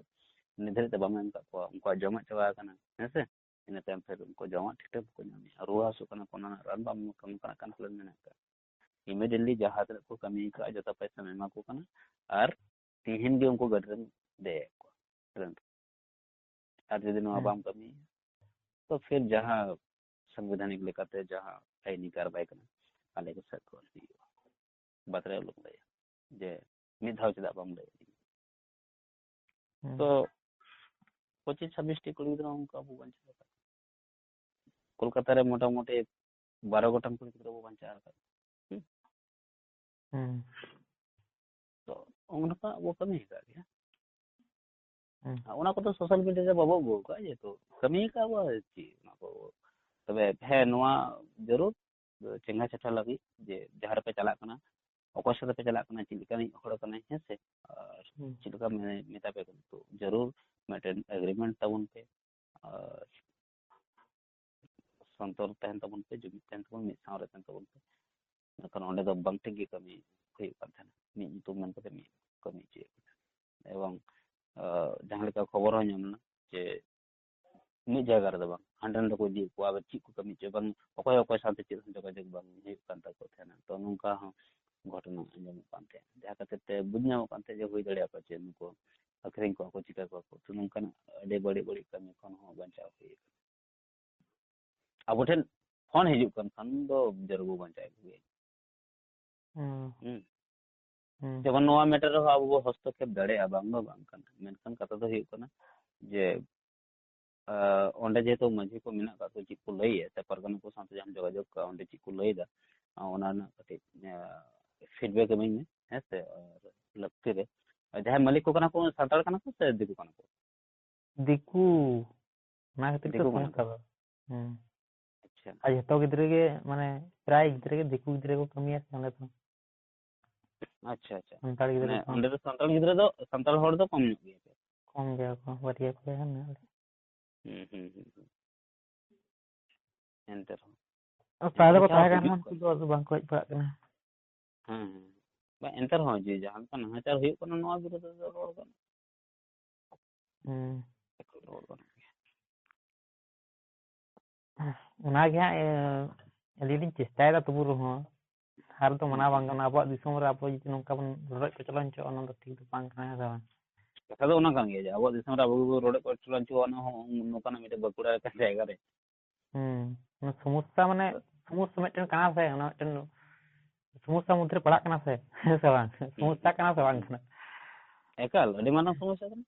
ᱱᱤᱛ ᱫᱷᱟᱹᱨᱤᱡ ᱛᱮ ᱵᱟᱢ ᱮᱢ ᱠᱟᱜ ᱠᱚᱣᱟ, ᱩᱱᱠᱩᱣᱟᱜ ᱡᱚᱢᱟᱜ ᱪᱟᱵᱟ ᱟᱠᱟᱱᱟ, ᱦᱮᱸ ᱥᱮ? ᱤᱱᱟᱹ ᱛᱟᱭᱚᱢ ᱯᱷᱤᱨ ᱩᱱᱠᱩ ᱡᱚᱢᱟᱜ ᱴᱷᱤᱠ ᱴᱷᱟᱠ ᱵᱟᱠᱚ ᱧᱟᱢᱮᱫ, ᱨᱩᱣᱟᱹ ᱦᱟᱹᱥᱩᱜ ᱠᱟᱱᱟ ᱠᱚ, ᱚᱱᱟ ᱨᱮᱱᱟᱜ ᱨᱟᱱ ᱵᱟᱢ ᱮᱢᱟ ᱠᱚ ᱠᱟᱱᱟ, ᱠᱟᱱ ᱯᱞᱟᱱ ᱢᱮᱱᱟᱜ ᱟᱠᱟᱫ᱾ ᱤᱢᱤᱰᱤᱭᱮᱴᱞᱤ ᱡᱟᱦᱟᱸ ᱛᱤᱱᱟᱹᱜ ᱠᱚ ᱠᱟᱹᱢᱤ ᱟᱠᱟᱫᱼᱟ, ᱡᱚᱛᱚ ᱯᱚᱭᱥᱟᱢ ᱮᱢᱟ ᱠᱚ ᱠᱟᱱᱟ, ᱟᱨ ᱛᱤᱦᱤᱧ ᱜᱮ ᱩᱱᱠᱩ ᱜᱟᱹᱰᱤ ᱨᱮᱢ ᱫᱮᱡ ᱠᱚᱣᱟ, ᱴᱨᱮᱱ ᱨᱮ᱾ ᱟᱨ ᱡᱩᱫᱤ ᱱᱚᱣᱟ ᱦᱮᱸ᱾ ᱵᱟᱢ ᱠᱟᱹᱢᱤᱭᱟ, ᱛᱚ ᱯᱷᱤᱨ ᱡᱟᱦᱟᱸ ᱥᱟᱝᱵᱤᱫᱷᱟᱱᱤᱠ ᱞᱮᱠᱟᱛᱮ ᱡᱟᱦᱟᱸ ᱟᱭᱤᱱᱤ ᱠᱟᱨᱵᱟᱭ ᱠᱟᱱᱟ, ᱟᱞᱮ ᱠᱚ ᱥᱮᱫ ᱠᱷᱚᱱ ᱦᱩᱭᱩᱜᱼᱟ᱾ ᱵᱟᱛᱨᱮ ᱟᱞᱚᱢ ᱞᱟᱹᱭᱟ ᱡᱮ ᱢᱤᱫ ᱫᱷᱟᱣ ᱪᱮᱫᱟᱜ ᱵᱟᱢ ᱞᱟᱹᱭᱟ? ᱦᱮᱸ᱾ ᱛᱚ ᱯᱚᱸᱪᱤᱥ ᱪᱷᱟᱵᱵᱤᱥ ᱴᱤ ᱠᱩᱲᱤ ᱜᱤᱫᱽᱨᱟᱹ ᱚᱱᱠᱟ ᱟᱵᱚ ᱵᱟᱧᱪᱟᱣ ᱟᱠᱟᱫ, ᱠᱳᱞᱠᱟᱛᱟ ᱨᱮ ᱢᱚᱴᱟᱢᱩᱴᱤ ᱵᱟᱨᱚ ᱜᱚᱴᱟᱝ ᱠᱩᱲᱤ ᱜᱤᱫᱽᱨᱟᱹ ᱵᱚ ᱵᱟᱧᱪᱟᱣ ᱟᱠᱟᱫ᱾ ᱦᱩᱸ? ᱦᱮᱸ᱾ ᱛᱚ ᱚᱱᱠᱟ ᱵᱚ ᱠᱟᱹᱢᱤ ᱟᱠᱟᱫ ᱜᱮᱭᱟ᱾ ᱦᱮᱸ᱾ ᱟᱨ ᱚᱱᱟ ᱠᱚᱫᱚ ᱥᱳᱥᱟᱞ ᱢᱤᱰᱤᱭᱟ ᱨᱮ ᱵᱟᱵᱚ ᱟᱹᱜᱩ ᱟᱠᱟᱫᱼᱟ, ᱡᱮᱦᱮᱛᱩ ᱠᱟᱹᱢᱤ ᱟᱠᱟᱫ ᱵᱚ ᱪᱮᱫ ᱚᱱᱟ ᱠᱚ᱾ ᱛᱚᱵᱮ ᱦᱮᱸ, ᱱᱚᱣᱟ ᱡᱟᱹᱨᱩᱲ ᱪᱮᱸᱜᱷᱟ ᱪᱮᱴᱷᱟ ᱞᱟᱹᱜᱤᱫ ᱡᱮ ᱡᱟᱦᱟᱸ ᱨᱮᱯᱮ ᱪᱟᱞᱟᱜ ᱠᱟᱱᱟ, ᱚᱠᱚᱭ ᱥᱟᱛᱮ ᱯᱮ ᱪᱟᱞᱟᱜ ᱠᱟᱱᱟ, ᱪᱮᱫ ᱞᱮᱠᱟᱱᱤᱡ ᱦᱚᱲ ᱠᱟᱱᱟᱭ, ᱦᱮᱸ ᱥᱮ? ᱟᱨ ᱦᱩᱸ᱾ ᱪᱮᱫ ᱞᱮᱠᱟ ᱢᱮ-, ᱢᱮᱛᱟ ᱯᱮ ᱠᱟᱱᱟ, ᱛᱚ ᱡᱟᱹᱨᱩᱲ ᱢᱤᱫᱴᱮᱱ ᱮᱜᱽᱨᱤᱢᱮᱱᱴ ᱛᱟᱵᱚᱱ ᱯᱮ, ᱟᱨ ᱥᱚᱱᱛᱚᱨ ᱛᱟᱦᱮᱱ ᱛᱟᱵᱚᱱ ᱯᱮ, ᱡᱩᱢᱤᱫ ᱛᱟᱦᱮᱱ ᱛᱟᱵᱚᱱ, ᱢᱤᱫ ᱥᱟᱶ ᱨᱮ ᱛᱟᱦᱮᱱ ᱛᱟᱵᱚᱱ ᱯᱮ᱾ ᱢᱮᱱᱠᱷᱟᱱ ᱚᱸᱰᱮ ᱫᱚ ᱵᱟᱝ ᱴᱷᱤᱠ ᱜᱮ ᱠᱟᱹᱢᱤ ᱦᱩᱭᱩᱜ ᱠᱟᱱ ᱛᱟᱦᱮᱱᱟ, ᱢᱤᱫ ᱧᱩᱛᱩᱢ ᱢᱮᱱ ᱠᱟᱛᱮ ᱢᱤᱫ ᱠᱟᱹᱢᱤ ᱦᱚᱪᱚᱭᱮᱫ ᱠᱚ ᱛᱟᱦᱮᱱᱟ᱾ ᱮᱵᱚᱝ, ᱟᱸ, ᱡᱟᱦᱟᱸ ᱞᱮᱠᱟ ᱠᱷᱚᱵᱚᱨ ᱦᱚᱸ ᱧᱟᱢ ᱞᱮᱱᱟ ᱡᱮ ᱢᱤᱫ ᱡᱟᱭᱜᱟ ᱨᱮᱫᱚ ᱵᱟᱝ, ᱦᱟᱸᱰᱮ ᱱᱟᱸᱰᱮ ᱠᱚ ᱤᱫᱤᱭᱮᱫ ᱠᱚᱣᱟ, ᱟᱵᱟᱨ ᱪᱮᱫ ᱠᱚ ᱠᱟᱹᱢᱤ ᱦᱚᱪᱚᱭᱟ, ᱵᱟᱝ ᱚᱠᱚᱭ ᱚᱠᱚᱭ ᱥᱟᱶᱛᱮ ᱪᱮᱫ ᱦᱚᱸ ᱡᱳᱜᱟᱡᱳᱜᱽ ᱵᱟᱝ ᱦᱩᱭᱩᱜ ᱠᱟᱱ ᱛᱟᱠᱚ ᱛᱟᱦᱮᱱᱟ᱾ ᱛᱚ ᱱᱚᱝᱠᱟ ᱦᱚᱸ ᱜᱷᱚᱴᱚᱱᱟ ᱟᱸᱡᱚᱢᱚᱜ ᱠᱟᱱ ᱛᱟᱦᱮᱸᱫ, ᱡᱟᱦᱟᱸ ᱠᱷᱟᱹᱛᱤᱨ ᱛᱮ ᱵᱩᱡᱽ ᱧᱟᱢᱚᱜ ᱠᱟᱱ ᱛᱟᱦᱮᱸᱫ ᱡᱮ ᱦᱩᱭ ᱫᱟᱲᱮᱭᱟᱜᱼᱟ ᱯᱟᱪᱮᱫ ᱱᱩᱠᱩ ᱟᱹᱠᱷᱨᱤᱧ ᱠᱚᱣᱟ ᱠᱚ, ᱪᱤᱠᱟ ᱠᱚᱣᱟ ᱠᱚ᱾ ᱛᱚ ᱱᱚᱝᱠᱟᱱᱟᱜ ᱟᱹᱰᱤ ᱵᱟᱹᱲᱤᱡ ᱵᱟᱹᱲᱤᱡ ᱠᱟᱹᱢᱤ ᱠᱷᱚᱱ ᱦᱚᱸ ᱵᱟᱧᱪᱟᱣ ᱦᱩᱭ ᱟᱠᱟᱱᱟ᱾ ᱟᱵᱚ ᱴᱷᱮᱱ ᱯᱷᱳᱱ ᱦᱤᱡᱩᱜ ᱠᱟᱱ ᱠᱷᱟᱱ ᱫᱚ ᱡᱟᱹᱨᱩᱲ ᱵᱚ ᱵᱟᱧᱪᱟᱣ ᱠᱚᱜᱮᱭᱟ᱾ ᱦᱩᱸ᱾ ᱦᱩᱸ᱾ ᱦᱩᱸ᱾ ᱡᱮᱢᱚᱱ ᱱᱚᱣᱟ ᱢᱮᱴᱟᱨ ᱨᱮᱦᱚᱸ ᱟᱵᱚ ᱵᱚ ᱦᱚᱥᱛᱚᱠᱷᱮᱯ ᱫᱟᱲᱮᱭᱟᱜᱼᱟ, ᱵᱟᱝ ᱫᱚ ᱵᱟᱝ ᱠᱟᱱᱟ, ᱢᱮᱱᱠᱷᱟᱱ ᱠᱟᱛᱷᱟ ᱫᱚ ᱦᱩᱭᱩᱜ ᱠᱟᱱᱟ ᱡᱮ, ᱟᱸ, ᱚᱸᱰᱮ ᱡᱮᱦᱮᱛᱩ ᱢᱟᱹᱡᱷᱤ ᱠᱚ ᱢᱮᱱᱟᱜ ᱟᱠᱟᱫ ᱠᱚ, ᱪᱮᱫ ᱠᱚ ᱞᱟᱹᱭᱮᱫ ᱥᱮ ᱯᱟᱨᱜᱟᱱᱟ ᱠᱚ ᱥᱟᱶᱛᱮ ᱡᱟᱦᱟᱸᱢ ᱡᱳᱜᱟᱡᱳᱜᱽ ᱠᱟᱜᱼᱟ, ᱚᱸᱰᱮ ᱪᱮᱫ ᱠᱚ ᱞᱟᱹᱭᱮᱫᱟ, ᱟᱸ, ᱚᱱᱟ ᱨᱮᱱᱟᱜ ᱠᱟᱹᱴᱤᱡ, ᱟᱸ, ᱯᱷᱤᱰᱵᱮᱠ ᱮᱢᱟᱹᱧ ᱢᱮ, ᱦᱮᱸ ᱥᱮ? ᱟᱨ ᱞᱟᱹᱠᱛᱤ ᱨᱮ ᱡᱟᱦᱟᱸᱭ ᱢᱟᱹᱞᱤᱠ ᱠᱚ ᱠᱟᱱᱟ ᱠᱚ, ᱥᱟᱱᱛᱟᱲ ᱠᱟᱱᱟ ᱠᱚ ᱥᱮ ᱫᱤᱠᱩ ᱠᱟᱱᱟ ᱠᱚ? ᱫᱤᱠᱩ᱾ ᱚᱱᱟ ᱠᱷᱟᱹᱛᱤᱨ ᱜᱮ ᱫᱤᱠᱩ ᱠᱟᱱᱟ ᱥᱚᱢᱚᱥᱥᱟ ᱠᱚ? ᱫᱚ᱾ ᱦᱮᱸ᱾ ᱟᱪᱪᱷᱟ᱾ ᱟᱨ ᱡᱷᱚᱛᱚ ᱜᱤᱫᱽᱨᱟᱹ ᱜᱮ, ᱢᱟᱱᱮ, ᱯᱨᱟᱭ ᱜᱤᱫᱽᱨᱟᱹ ᱜᱮ ᱫᱤᱠᱩ ᱜᱤᱫᱽᱨᱟᱹ ᱠᱚ ᱠᱟᱹᱢᱤᱭᱟ ᱥᱮ ᱚᱸᱰᱮ ᱫᱚ᱾ ᱟᱪᱪᱷᱟ, ᱟᱪᱪᱷᱟ᱾ ᱥᱟᱱᱛᱟᱲ ᱜᱤᱫᱽᱨᱟᱹ ᱢᱟᱱᱮ ᱠᱚ᱾ ᱚᱸᱰᱮ ᱫᱚ ᱥᱟᱱᱛᱟᱲ ᱜᱤᱫᱽᱨᱟᱹ ᱫᱚ, ᱥᱟᱱᱛᱟᱲ ᱦᱚᱲ ᱫᱚ ᱠᱚᱢ ᱧᱚᱜ ᱜᱮᱭᱟ ᱠᱚ᱾ ᱠᱚᱢ ᱜᱮᱭᱟ ᱠᱚ, ᱵᱟᱨᱭᱟ ᱯᱮᱭᱟ ᱜᱟᱱ ᱢᱮᱱᱟᱜ ᱞᱮᱭᱟ᱾ ᱦᱩᱸ, ᱦᱩᱸ, ᱦᱩᱸ, ᱦᱩᱸ᱾ ᱮᱱᱛᱮ ᱨᱮᱦᱚᱸ᱾ ᱯᱟᱹᱦᱤᱞ ᱠᱚ ᱛᱟᱦᱮᱸ ᱠᱟᱱ ᱨᱮᱦᱚᱸ ᱱᱤᱛᱚᱜ ᱫᱚ ᱟᱫᱚ ᱵᱟᱝ ᱠᱚ ᱦᱮᱡ ᱵᱟᱲᱟᱜ ᱠᱟᱱᱟ᱾ ᱦᱮᱸ, ᱦᱮᱸ᱾ ᱵᱟᱝ, ᱮᱱᱛᱮ ᱨᱮᱦᱚᱸ ᱡᱮ ᱡᱟᱦᱟᱸ ᱞᱮᱠᱟ ᱱᱟᱦᱟᱪᱟᱨ ᱦᱩᱭᱩᱜ ᱠᱟᱱᱟ, ᱱᱚᱣᱟ ᱵᱤᱨᱩᱫᱷ ᱨᱮᱫᱚ ᱨᱚᱲ ᱜᱟᱱᱚᱜᱼᱟ᱾ ᱦᱩᱸ᱾ ᱨᱚᱲ ᱜᱟᱱᱚᱜ ᱜᱮᱭᱟ᱾ ᱚᱱᱟᱜᱮ ᱦᱟᱸᱜ, ᱮ, ᱟᱹᱞᱤᱧ ᱞᱤᱧ ᱪᱮᱥᱴᱟᱭᱮᱫᱟ ᱛᱚᱵᱩ ᱨᱮᱦᱚᱸ, ᱦᱟᱨ ᱫᱚ ᱢᱟᱱᱟᱣ ᱵᱟᱝ ᱜᱟᱱᱚᱜᱼᱟ᱾ ᱟᱵᱚᱣᱟᱜ ᱫᱤᱥᱚᱢ ᱨᱮ ᱟᱵᱚ ᱡᱩᱫᱤ ᱱᱚᱝᱠᱟ ᱵᱚᱱ ᱨᱚᱰᱚᱡ ᱠᱚᱪᱞᱚᱱ ᱦᱚᱪᱚᱜᱼᱟ, ᱚᱱᱟ ᱫᱚ ᱴᱷᱤᱠ ᱫᱚ ᱵᱟᱝ ᱠᱟᱱᱟ, ᱦᱮᱸ ᱥᱮ ᱵᱟᱝ? ᱠᱟᱛᱷᱟ ᱫᱚ ᱚᱱᱟ ᱠᱟᱱ ᱜᱮᱭᱟ ᱡᱮ ᱟᱵᱚᱣᱟᱜ ᱫᱤᱥᱚᱢ ᱨᱮ ᱟᱵᱚ ᱜᱮᱵᱚᱱ ᱨᱚᱰᱚᱡ ᱠᱚᱪᱞᱚᱱ ᱦᱚᱪᱚᱣᱟᱜᱼᱟ, ᱚᱱᱟ ᱦᱚᱸ ᱱᱚᱝᱠᱟᱱᱟᱜ ᱢᱤᱫᱴᱮᱱ ᱵᱟᱸᱠᱩᱲᱟ ᱞᱮᱠᱟᱱ ᱡᱟᱭᱜᱟ ᱨᱮ᱾ ᱦᱩᱸ᱾ ᱚᱱᱟ ᱥᱚᱢᱚᱥᱥᱟ, ᱢᱟᱱᱮ, ᱥᱚᱢᱚᱥᱥᱟ ᱢᱤᱫᱴᱮᱱ ᱠᱟᱱᱟ ᱥᱮ, ᱚᱱᱟ ᱢᱤᱫᱴᱮᱱ ᱥᱚᱢᱚᱥᱥᱟ ᱢᱚᱫᱽᱫᱷᱮ ᱨᱮ ᱯᱟᱲᱟᱜ ᱠᱟᱱᱟ ᱥᱮ, ᱦᱮᱸ ᱥᱮ ᱵᱟᱝ? ᱦᱩᱸ, ᱥᱚᱢᱚᱥᱥᱟ ᱦᱩᱸ, ᱠᱟᱱᱟ ᱥᱮ ᱵᱟᱝ ᱦᱩᱸ᱾ ᱠᱟᱱᱟ? ᱮᱠᱟᱞ, ᱟᱹᱰᱤ ᱢᱟᱨᱟᱝ ᱥᱚᱢᱚᱥᱥᱟ ᱠᱟᱱᱟ᱾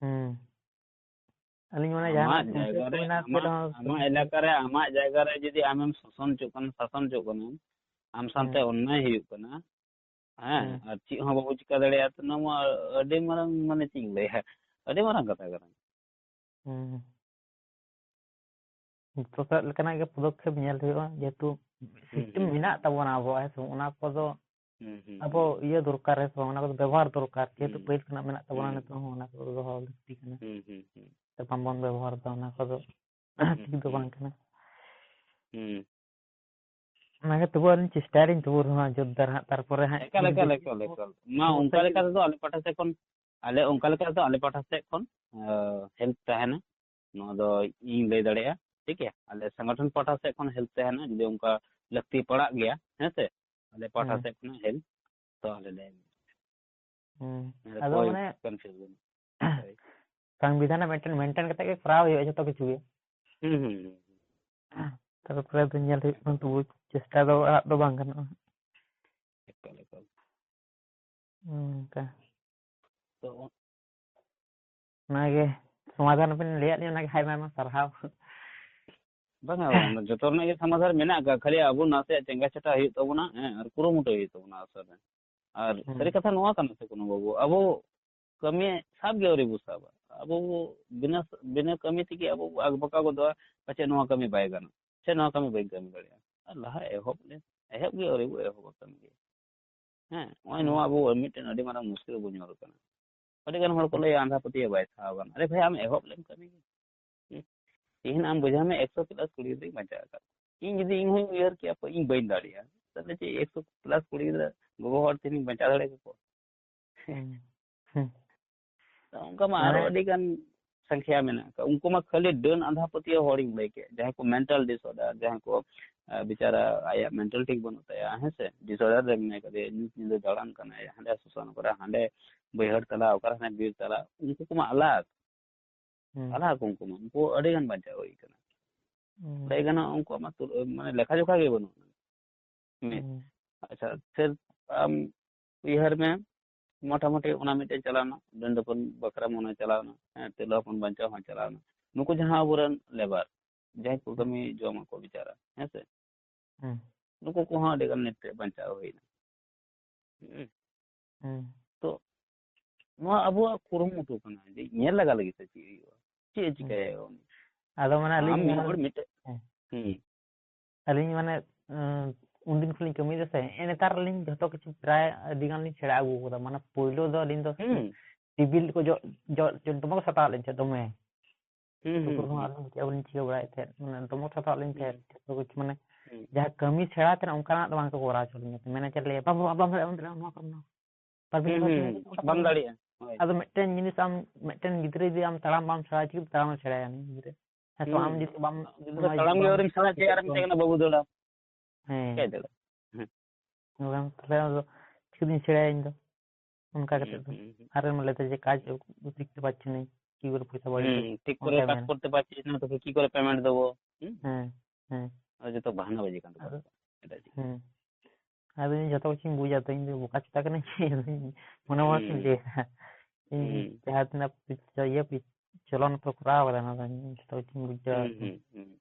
ᱦᱩᱸ᱾ ᱟᱹᱞᱤᱧ ᱢᱟᱱᱮ ᱡᱟᱦᱟᱱᱟᱜ ᱟᱢᱟᱜ ᱥᱚᱢᱚᱥᱥᱟ ᱡᱟᱭᱜᱟ ᱠᱚ ᱨᱮ, ᱢᱮᱱᱟᱜᱼᱟ, ᱪᱮᱫ ᱟᱢᱟᱜ, ᱦᱚᱸ ᱟᱢᱟᱜ ᱮᱞᱟᱠᱟ ᱨᱮ, ᱟᱢᱟᱜ ᱡᱟᱭᱜᱟ ᱨᱮ ᱡᱩᱫᱤ ᱟᱢᱮᱢ ᱥᱟᱥᱚᱱ ᱦᱚᱪᱚᱜ ᱠᱟᱱᱟ, ᱥᱟᱥᱚᱱ ᱦᱚᱪᱚᱜ ᱠᱟᱱᱟ, ᱟᱢ ᱥᱟᱶᱛᱮ ᱦᱩᱸ᱾ ᱚᱱᱱᱟᱭ ᱦᱩᱭᱩᱜ ᱠᱟᱱᱟ, ᱦᱮᱸ, ᱦᱩᱸ᱾ ᱟᱨ ᱪᱮᱫ ᱦᱚᱸ ᱵᱟᱵᱚ ᱪᱤᱠᱟ ᱫᱟᱲᱮᱭᱟᱜᱼᱟ, ᱛᱚ ᱱᱚᱣᱟ ᱢᱟ ᱟᱹᱰᱤ ᱢᱟᱨᱟᱝ, ᱢᱟᱱᱮ, ᱪᱮᱫ ᱤᱧ ᱞᱟᱹᱭᱟ, ᱟᱹᱰᱤ ᱢᱟᱨᱟᱝ ᱠᱟᱛᱷᱟ ᱠᱟᱱᱟ᱾ ᱦᱩᱸ᱾ ᱡᱚᱛᱚ ᱥᱮᱫ ᱞᱮᱠᱟᱱᱟᱜ ᱜᱮ ᱯᱚᱫᱚᱠᱷᱮᱯ ᱧᱮᱞ ᱦᱩᱭᱩᱜᱼᱟ, ᱡᱮᱦᱮᱛᱩ ᱦᱩᱸ, ᱥᱤᱥᱴᱮᱢ ᱦᱩᱸ, ᱢᱮᱱᱟᱜ ᱦᱩᱸ᱾ ᱛᱟᱵᱚᱱᱟ ᱟᱵᱚᱣᱟᱜ, ᱦᱮᱸ ᱥᱮ, ᱚᱱᱟ ᱠᱚᱫᱚ ᱦᱩᱸ, ᱦᱩᱸ, ᱟᱵᱚ ᱦᱩᱸ᱾ ᱤᱭᱟᱹ ᱫᱚᱨᱠᱟᱨ, ᱦᱮᱸ ᱥᱮ ᱵᱟᱝ? ᱚᱱᱟ ᱠᱚᱫᱚ ᱵᱮᱵᱚᱦᱟᱨ ᱫᱚᱨᱠᱟᱨ, ᱡᱮᱦᱮᱛᱩ ᱦᱩᱸ᱾ ᱯᱟᱹᱦᱤᱞ ᱠᱷᱚᱱᱟᱜ ᱢᱮᱱᱟᱜ ᱛᱟᱵᱚᱱᱟ, ᱦᱩᱸ᱾ ᱱᱤᱛᱚᱜ ᱦᱚᱸ ᱚᱱᱟ ᱠᱚᱫᱚ ᱫᱚᱦᱚ ᱞᱟᱹᱠᱛᱤ ᱠᱟᱱᱟ᱾ ᱦᱩᱸ, ᱦᱩᱸ, ᱦᱩᱸ᱾ ᱥᱮ ᱵᱟᱝᱵᱚᱱ ᱵᱮᱵᱚᱦᱟᱨ ᱮᱫᱟ, ᱚᱱᱟ ᱠᱚᱫᱚ ᱦᱩᱸ, ᱴᱷᱤᱠ ᱫᱚ ᱦᱩᱸ᱾ ᱵᱟᱝ ᱠᱟᱱᱟ᱾ ᱦᱩᱸ᱾ ᱚᱱᱟᱜᱮ ᱛᱚᱵᱩ ᱟᱹᱞᱤᱧ ᱪᱮᱥᱴᱟᱭᱟᱞᱤᱧ ᱛᱚᱵᱩ ᱨᱮᱦᱚᱸ ᱡᱳᱨᱫᱟᱨ ᱦᱟᱸᱜ, ᱛᱟᱨᱯᱚᱨᱮ ᱦᱟᱸᱜ ᱮᱠᱟᱞ, ᱡᱩᱫᱤ ᱮᱠᱟᱞ, ᱵᱮᱥ ᱮᱠᱟᱞ, ᱮᱠᱟᱞ᱾ ᱢᱟ, ᱥᱚᱢᱚᱥᱥᱟ ᱚᱱᱠᱟ ᱡᱩᱫᱤ ᱞᱮᱠᱟ ᱛᱮᱫᱚ ᱟᱞᱮ ᱯᱟᱦᱴᱟ ᱥᱮᱫ ᱠᱷᱚᱱ, ᱟᱞᱮ ᱚᱱᱠᱟ ᱞᱮᱠᱟ ᱛᱮᱫᱚ ᱟᱞᱮ ᱯᱟᱦᱴᱟ ᱥᱮᱫ ᱠᱷᱚᱱ, ᱟᱸ, help ᱛᱟᱦᱮᱱᱟ, ᱱᱚᱣᱟ ᱫᱚ ᱤᱧ ᱞᱟᱹᱭ ᱫᱟᱲᱮᱭᱟᱜᱼᱟ, ᱴᱷᱤᱠ ᱜᱮᱭᱟ? ᱟᱞᱮ ᱥᱚᱝᱜᱚᱴᱷᱚᱱ ᱯᱟᱦᱴᱟ ᱥᱮᱫ ᱠᱷᱚᱱ help ᱛᱟᱦᱮᱱᱟ, ᱡᱩᱫᱤ ᱚᱱᱠᱟ ᱞᱟᱹᱠᱛᱤ ᱯᱟᱲᱟᱜ ᱜᱮᱭᱟ, ᱦᱮᱸ ᱥᱮ? ᱟᱞᱮ ᱯᱟᱦᱴᱟ ᱦᱩᱸ᱾ ᱥᱮᱫ ᱠᱷᱚᱱᱟᱜ help ᱛᱚ ᱟᱞᱮ ᱞᱮ ᱮᱢᱟ᱾ ᱦᱩᱸ᱾ ᱚᱱᱟ ᱫᱚ ᱟᱫᱚ ᱠᱳᱭ ᱢᱟᱱᱮ confusion ᱵᱟᱹᱱᱩᱜᱼᱟ᱾ ᱦᱳᱭ᱾ ᱥᱚᱝᱵᱤᱫᱷᱟᱱ ᱨᱮ ᱢᱤᱫᱴᱮᱱ maintain ᱠᱟᱛᱮ ᱜᱮ ᱠᱚᱨᱟᱣ ᱦᱩᱭᱩᱜᱼᱟ ᱡᱷᱚᱛᱚ ᱠᱤᱪᱷᱩ ᱜᱮ᱾ ᱦᱩᱸ, ᱦᱩᱸ, ᱦᱩᱸ, ᱦᱩᱸ᱾ ᱛᱟᱨᱯᱚᱨᱮ ᱫᱚ ᱧᱮᱞ ᱦᱩᱭᱩᱜ ᱠᱟᱱᱟ, ᱮᱠᱫᱚᱢ᱾ ᱛᱚᱵᱩ ᱪᱮᱥᱴᱟ ᱫᱚ ᱟᱲᱟᱜ ᱫᱚ ᱵᱟᱝ ᱜᱟᱱᱚᱜᱼᱟ᱾ ᱮᱠᱟᱞ, ᱮᱠᱟᱞ᱾ ᱦᱩᱸ, ᱚᱱᱠᱟ᱾ ᱛᱚ, ᱚᱱᱟᱜᱮ ᱥᱚᱢᱟᱫᱷᱟᱱ ᱵᱮᱱ ᱞᱟᱹᱭᱟᱫ ᱞᱤᱧᱟ, ᱚᱱᱟᱜᱮ ᱟᱭᱢᱟ ᱟᱭᱢᱟ ᱥᱟᱨᱦᱟᱣ᱾ ᱵᱟᱝᱟ, ᱵᱟᱝᱟ, ᱡᱚᱛᱚ ᱨᱮᱱᱟᱜ ᱜᱮ ᱥᱚᱢᱟᱫᱷᱟᱱ ᱢᱮᱱᱟᱜ ᱟᱠᱟᱫ, ᱠᱷᱟᱹᱞᱤ ᱟᱵᱚ ᱱᱟᱥᱮᱭᱟᱜ ᱪᱮᱸᱜᱷᱟ ᱪᱷᱟᱴᱟ ᱦᱩᱭᱩᱜ ᱛᱟᱵᱚᱱᱟ, ᱦᱮᱸ, ᱟᱨ ᱠᱩᱨᱩᱢᱩᱴᱩ ᱦᱩᱭᱩᱜ ᱛᱟᱵᱚᱱᱟ ᱟᱥᱚᱞ ᱨᱮ᱾ ᱟᱨ ᱦᱩᱸ᱾ ᱥᱟᱹᱨᱤ ᱠᱟᱛᱷᱟ ᱱᱚᱣᱟ ᱠᱟᱱᱟ ᱥᱮ, ᱠᱳᱱᱳ ᱵᱟᱹᱵᱩ, ᱟᱵᱚ ᱠᱟᱹᱢᱤ ᱥᱟᱵ ᱜᱮ ᱟᱹᱣᱨᱤ ᱵᱚ ᱥᱟᱵᱟ᱾ ᱟᱵᱚ ᱵᱚ ᱵᱤᱱᱟᱹ, ᱵᱤᱱᱟᱹ ᱠᱟᱹᱢᱤ ᱛᱮᱜᱮ ᱟᱵᱚ ᱵᱚ ᱟᱠᱵᱟᱠᱟ ᱜᱚᱫᱚᱜᱼᱟ, ᱯᱟᱪᱮᱫ ᱱᱚᱣᱟ ᱠᱟᱹᱢᱤ ᱵᱟᱭ ᱜᱟᱱᱚᱜ, ᱥᱮ ᱱᱚᱣᱟ ᱠᱟᱹᱢᱤ ᱵᱟᱹᱧ ᱠᱟᱹᱢᱤ ᱫᱟᱲᱮᱭᱟᱜᱼᱟ᱾ ᱟᱨ ᱞᱟᱦᱟ ᱮᱦᱚᱵ ᱞᱮ, ᱮᱦᱚᱵ ᱜᱮ ᱟᱹᱣᱨᱤ ᱵᱚ ᱮᱦᱚᱵᱟ ᱠᱟᱹᱢᱤ ᱜᱮ᱾ ᱦᱮᱸ, ᱱᱚᱜᱼᱚᱭ ᱦᱩᱸ᱾ ᱱᱚᱣᱟ ᱟᱵᱚ ᱢᱤᱫᱴᱮᱱ ᱟᱹᱰᱤ ᱢᱟᱨᱟᱝ ᱢᱩᱥᱠᱤᱞ ᱨᱮᱵᱚ ᱧᱩᱨ ᱟᱠᱟᱱᱟ᱾ ᱟᱹᱰᱤ ᱜᱟᱱ ᱦᱚᱲ ᱠᱚ ᱞᱟᱹᱭᱟ, "ᱟᱸᱫᱷᱟ ᱯᱟᱹᱛᱭᱟᱹᱣ ᱵᱟᱭ ᱥᱟᱦᱟᱣ ᱜᱟᱱᱚᱜ᱾" ᱟᱨᱮ ᱵᱷᱟᱭ, ᱟᱢ ᱮᱦᱚᱵ ᱞᱮᱢ ᱠᱟᱹᱢᱤ ᱜᱮ᱾ ᱦᱩᱸ᱾ ᱛᱮᱦᱮᱧ ᱟᱢ ᱵᱩᱡᱷᱟᱹᱣ ᱢᱮ, ᱮᱠᱥᱚ plus ᱠᱩᱲᱤ ᱜᱤᱫᱽᱨᱟᱹᱧ ᱵᱟᱧᱪᱟᱣ ᱟᱠᱟᱫ ᱠᱚᱣᱟ᱾ ᱤᱧ ᱡᱩᱫᱤ ᱤᱧ ᱦᱚᱸᱧ ᱩᱭᱦᱟᱹᱨ ᱠᱮᱭᱟ, ᱤᱧ ᱵᱟᱹᱧ ᱫᱟᱲᱮᱭᱟᱜᱼᱟ, ᱛᱟᱦᱚᱞᱮ ᱪᱮᱫ ᱮᱠᱥᱚ ᱯᱞᱟᱥ ᱠᱩᱲᱤ ᱜᱤᱫᱽᱨᱟᱹ ᱜᱚᱜᱚ ᱦᱚᱲ ᱛᱮᱦᱮᱧ ᱵᱟᱧᱪᱟᱣ ᱫᱟᱲᱮ ᱠᱮᱠᱚᱣᱟ? ᱦᱩᱸ᱾ ᱦᱩᱸ᱾ ᱛᱚ ᱚᱱᱠᱟ ᱢᱟ ᱟᱨᱚ ᱢᱟᱱᱮ ᱟᱹᱰᱤ ᱜᱟᱱ ᱥᱚᱝᱠᱷᱭᱟ ᱢᱮᱱᱟᱜ ᱠᱚᱣᱟ᱾ ᱩᱱᱠᱩ ᱢᱟ ᱠᱷᱟᱹᱞᱤ ᱰᱟᱹᱱ ᱟᱸᱫᱷᱟ ᱯᱟᱹᱛᱭᱟᱹᱣ ᱦᱚᱲᱤᱧ ᱞᱟᱹᱭ ᱠᱮᱫ, ᱡᱟᱦᱟᱸᱭ ᱠᱚ mental disorder, ᱡᱟᱦᱟᱸᱭ ᱠᱚ, ᱟᱸ, ᱵᱮᱪᱟᱨᱟ ᱟᱭᱟᱜ mental ᱴᱷᱤᱠ ᱵᱟᱹᱱᱩᱜ ᱛᱟᱭᱟ, ᱦᱮᱸ ᱥᱮ, disorder ᱨᱮ ᱢᱮᱱᱟᱭ ᱠᱟᱫᱮᱭᱟ, ᱧᱩᱛ ᱧᱤᱫᱟᱹ ᱫᱟᱬᱟᱱ ᱠᱟᱱᱟᱭ, ᱦᱟᱸᱰᱮ ᱥᱚᱥᱟᱱ ᱠᱚᱨᱮ, ᱦᱟᱸᱰᱮ ᱵᱟᱹᱭᱦᱟᱹᱲ ᱛᱟᱞᱟ, ᱚᱠᱟᱨᱮ ᱦᱟᱸᱰᱮ ᱵᱤᱨ ᱛᱟᱞᱟ, ᱩᱱᱠᱩ ᱠᱚᱢᱟ ᱟᱞᱟᱜᱽ, ᱦᱩᱸ᱾ ᱟᱞᱟᱜᱽ ᱩᱱᱠᱩ ᱢᱟ, ᱩᱱᱠᱩ ᱟᱹᱰᱤ ᱜᱟᱱ ᱵᱟᱧᱪᱟᱣ ᱦᱩᱭ ᱠᱟᱱᱟ᱾ ᱦᱩᱸ᱾ ᱞᱟᱹᱭ ᱜᱟᱱᱚᱜᱼᱟ, ᱩᱱᱠᱩᱣᱟᱜ ᱢᱟ ᱛᱩ-, ᱢᱟᱱᱮ ᱞᱮᱠᱷᱟ ᱡᱚᱠᱷᱟ ᱜᱮ ᱵᱟᱹᱱᱩᱜᱼᱟ᱾ ᱢᱤᱫ᱾ ᱦᱩᱸ᱾ ᱟᱪᱪᱷᱟ, ᱥᱮ ᱟᱢ ᱩᱭᱦᱟᱹᱨ ᱢᱮ, ᱢᱚᱴᱟᱢᱩᱴᱤ ᱚᱱᱟ ᱢᱤᱫᱴᱮᱱ ᱪᱟᱞᱟᱣᱱᱟ, ᱰᱟᱹᱱ ᱰᱟᱹᱯᱟᱹᱱ ᱵᱟᱠᱷᱨᱟ ᱢᱚᱱᱮ ᱪᱟᱞᱟᱣᱱᱟ, ᱦᱮᱸ, ᱛᱤᱨᱞᱟᱹ ᱦᱚᱯᱚᱱ ᱵᱟᱧᱪᱟᱣ ᱦᱚᱸ ᱪᱟᱞᱟᱣᱱᱟ᱾ ᱱᱩᱠᱩ ᱡᱟᱦᱟᱸ ᱟᱵᱚᱨᱮᱱ labour, ᱡᱟᱦᱟᱸᱭ ᱠᱚ ᱦᱩᱸ᱾ ᱠᱟᱹᱢᱤ ᱡᱚᱢ ᱟᱠᱚ ᱵᱮᱪᱟᱨᱟ, ᱦᱮᱸ ᱥᱮ? ᱦᱩᱸ᱾ ᱱᱩᱠᱩ ᱠᱚᱦᱚᱸ ᱟᱹᱰᱤ ᱜᱟᱱ ᱱᱤᱛ ᱛᱮ ᱵᱟᱧᱪᱟᱣ ᱦᱩᱭᱱᱟ᱾ ᱦᱩᱸ᱾ ᱦᱩᱸ᱾ ᱛᱚ, ᱱᱚᱣᱟ ᱟᱵᱚᱣᱟᱜ ᱠᱩᱨᱩᱢᱩᱴᱩ ᱠᱟᱱᱟ ᱡᱮ ᱧᱮᱞ ᱞᱟᱜᱟ ᱞᱟᱹᱜᱤᱫ ᱛᱮ ᱪᱮᱫ ᱦᱩᱭᱩᱜᱼᱟ, ᱪᱮᱫ ᱮ ᱦᱩᱸ᱾ ᱪᱤᱠᱟᱹᱭᱟ ᱩᱱᱤ᱾ ᱟᱫᱚ ᱢᱟᱱᱮ ᱟᱢ ᱟᱹᱞᱤᱧ ᱢᱤᱫ ᱢᱮᱱ-, ᱦᱚᱲ ᱢᱤᱫᱴᱮᱡ, ᱦᱮᱸ᱾ ᱦᱩᱸ᱾ ᱟᱹᱞᱤᱧ ᱢᱟᱱᱮ, ᱩᱸ, ᱩᱱᱫᱤᱱ ᱠᱷᱚᱱ ᱞᱤᱧ ᱠᱟᱹᱢᱤᱭᱮᱫᱟ ᱥᱮ, ᱦᱮᱸ, ᱱᱮᱛᱟᱨ ᱟᱹᱞᱤᱧ ᱡᱷᱚᱛᱚ ᱠᱤᱪᱷᱩ ᱯᱨᱟᱭ ᱟᱹᱰᱤ ᱜᱟᱱ ᱞᱤᱧ ᱥᱮᱬᱟ ᱟᱹᱜᱩ ᱟᱠᱟᱫᱟ᱾ ᱢᱟᱱᱮ ᱯᱳᱭᱞᱳ ᱫᱚ ᱟᱹᱞᱤᱧ ᱫᱚ ᱦᱩᱸ᱾ ᱴᱮᱵᱤᱞ ᱠᱚ ᱡᱚᱜ, ᱡᱚᱜ, ᱡᱚᱜ ᱫᱚᱢᱮ ᱠᱚ ᱥᱟᱛᱟᱣᱟᱫ ᱞᱤᱧ ᱛᱟᱦᱮᱸᱫ ᱫᱚᱢᱮ᱾ ᱦᱩᱸ, ᱦᱩᱸ, ᱛᱚᱠᱷᱚᱱ ᱦᱚᱸ ᱦᱩᱸ᱾ ᱟᱹᱞᱤᱧ ᱪᱮᱫ ᱦᱚᱸ ᱵᱟᱹᱞᱤᱧ ᱪᱤᱠᱟᱹ ᱵᱟᱲᱟᱭᱮᱫ ᱛᱟᱦᱮᱸᱫ, ᱢᱟᱱᱮ ᱫᱚᱢᱮ ᱠᱚ ᱥᱟᱛᱟᱣᱟᱫ ᱞᱤᱧ ᱛᱟᱦᱮᱸᱫ᱾ ᱦᱩᱸ᱾ ᱡᱚᱛᱚ ᱠᱤᱪᱷᱩ ᱢᱟᱱᱮ ᱦᱩᱸ᱾ ᱡᱟᱦᱟᱸ ᱠᱟᱹᱢᱤ ᱥᱮᱬᱟ ᱛᱮᱱᱟᱜ ᱚᱱᱠᱟᱱᱟᱜ ᱫᱚ ᱵᱟᱝ ᱠᱚ ᱠᱚᱨᱟᱣ ᱦᱚᱪᱚ ᱞᱤᱧᱟ᱾ ᱢᱮᱱᱟ ᱪᱮᱫ ᱞᱟᱹᱭᱟ, "ᱵᱟᱢ, ᱵᱟᱢ ᱫᱟᱲᱮᱭᱟᱜᱼᱟ, ᱵᱟᱢ ᱫᱟᱲᱮᱭᱟᱜᱼᱟ, ᱱᱚᱣᱟ ᱠᱚᱨᱮ ᱱᱚᱣᱟ ᱠᱚᱨᱮ ᱱᱚᱣᱟ ᱠᱚᱨᱮ ᱦᱩᱸ, ᱱᱚᱣᱟ ᱦᱩᱸ, ᱠᱚᱨᱮ ᱱᱚᱣᱟ ᱦᱩᱸ᱾ ᱠᱚᱨᱮ ᱵᱟᱢ ᱱᱚᱣᱟ ᱠᱚᱨᱮ ᱫᱟᱲᱮᱭᱟᱜᱼᱟ᱾ ᱦᱳᱭ᱾ ᱟᱫᱚ ᱢᱤᱫᱴᱮᱱ ᱡᱤᱱᱤᱥ ᱟᱢ, ᱢᱤᱫᱴᱮᱱ ᱜᱤᱫᱽᱨᱟᱹ ᱡᱩᱫᱤ ᱟᱢ ᱛᱟᱲᱟᱢ ᱵᱟᱢ ᱥᱮᱬᱟ ᱦᱚᱪᱚ ᱠᱮᱫᱮ, ᱛᱟᱲᱟᱢ ᱮ ᱥᱮᱬᱟᱭᱟ ᱩᱱᱤ ᱜᱤᱫᱽᱨᱟᱹ? ᱦᱮᱸ ᱥᱮ ᱵᱟᱝ? ᱟᱢ ᱦᱩᱸ᱾ ᱡᱩᱫᱤ ᱵᱟᱢ ᱜᱤᱫᱽᱨᱟᱹ ᱚᱱᱟ ᱛᱟᱲᱟᱢ ᱜᱮ ᱵᱟᱢ ᱟᱹᱣᱨᱤᱢ ᱥᱮᱬᱟ ᱦᱚᱪᱚᱭᱟ, ᱟᱨᱮᱢ ᱢᱮᱛᱟᱭ ᱠᱟᱱᱟ, "ᱵᱟᱹᱵᱩ ᱫᱟᱹᱲᱟ᱾" ᱦᱮᱸ᱾ ᱪᱤᱠᱟᱹᱭ ᱫᱟᱹᱲᱟ? ᱦᱮᱸ᱾ ᱵᱟᱠᱷᱟᱱ ᱛᱟᱦᱞᱮ ᱟᱫᱚ ᱪᱤᱠᱟᱹᱛᱤᱧ ᱥᱮᱬᱟᱭᱟ ᱤᱧ ᱫᱚ? ᱚᱱᱠᱟ ᱦᱩᱸ, ᱠᱟᱛᱮ ᱫᱚ᱾ ᱦᱩᱸ, ᱦᱩᱸ᱾ ᱟᱨᱮᱢ ᱞᱟᱹᱭᱫᱟ ᱡᱮ ᱠᱟᱡᱽ ᱥᱤᱠᱷᱛᱮ ᱯᱟᱨᱪᱷᱤ ᱱᱟᱹᱧ, ᱠᱤ ᱠᱚᱨᱮ ᱯᱚᱭᱥᱟ ᱵᱟᱹᱲᱤ ᱦᱩᱸ, ᱫᱚ? ᱴᱷᱤᱠ ᱠᱚᱨᱮ ᱚᱱᱠᱟᱭ ᱯᱟᱥ ᱢᱮᱱᱟ᱾ ᱠᱚᱨᱛᱮ ᱯᱟᱨᱪᱷᱤ ᱱᱟᱹᱧ, ᱛᱚᱵᱮ ᱠᱤ ᱠᱚᱨᱮ payment ᱫᱮᱵᱚ? ᱦᱩᱸ? ᱦᱮᱸ, ᱦᱮᱸ᱾ ᱟᱫᱚ ᱡᱚᱛᱚ ᱵᱟᱦᱟᱱᱟ ᱵᱟᱡᱤ ᱠᱟᱱ ᱛᱟᱠᱚᱣᱟ᱾ ᱟᱫᱚ, ᱮᱴᱟᱜ ᱪᱤᱠᱟᱹ᱾ ᱦᱮᱸ᱾ ᱟᱫᱚ ᱤᱧ ᱡᱚᱛᱚ ᱠᱤᱪᱷᱩᱧ ᱵᱩᱡᱟ, ᱛᱚ ᱤᱧ ᱫᱚ ᱵᱚᱠᱟ ᱪᱮᱛᱟ ᱠᱟᱹᱱᱟᱹᱧ᱾ ᱢᱚᱱᱮ ᱢᱚᱱᱮ ᱛᱤᱧ ᱦᱩᱸ᱾ ᱞᱟᱹᱭᱟ᱾ ᱤᱧ ᱦᱩᱸ᱾ ᱡᱟᱦᱟᱸ ᱛᱤᱱᱟᱹᱜ ᱯᱤ-, ᱤᱭᱟᱹ ᱯᱤ-, ᱪᱚᱞᱚᱱ ᱯᱮ ᱠᱚᱨᱟᱣ ᱠᱟᱫᱟ, ᱚᱱᱟ ᱫᱚ ᱤᱧ ᱡᱚᱛᱚ ᱠᱤᱪᱷᱩᱧ ᱵᱩᱡᱟ᱾ ᱦᱩᱸ, ᱦᱩᱸ, ᱦᱩᱸ᱾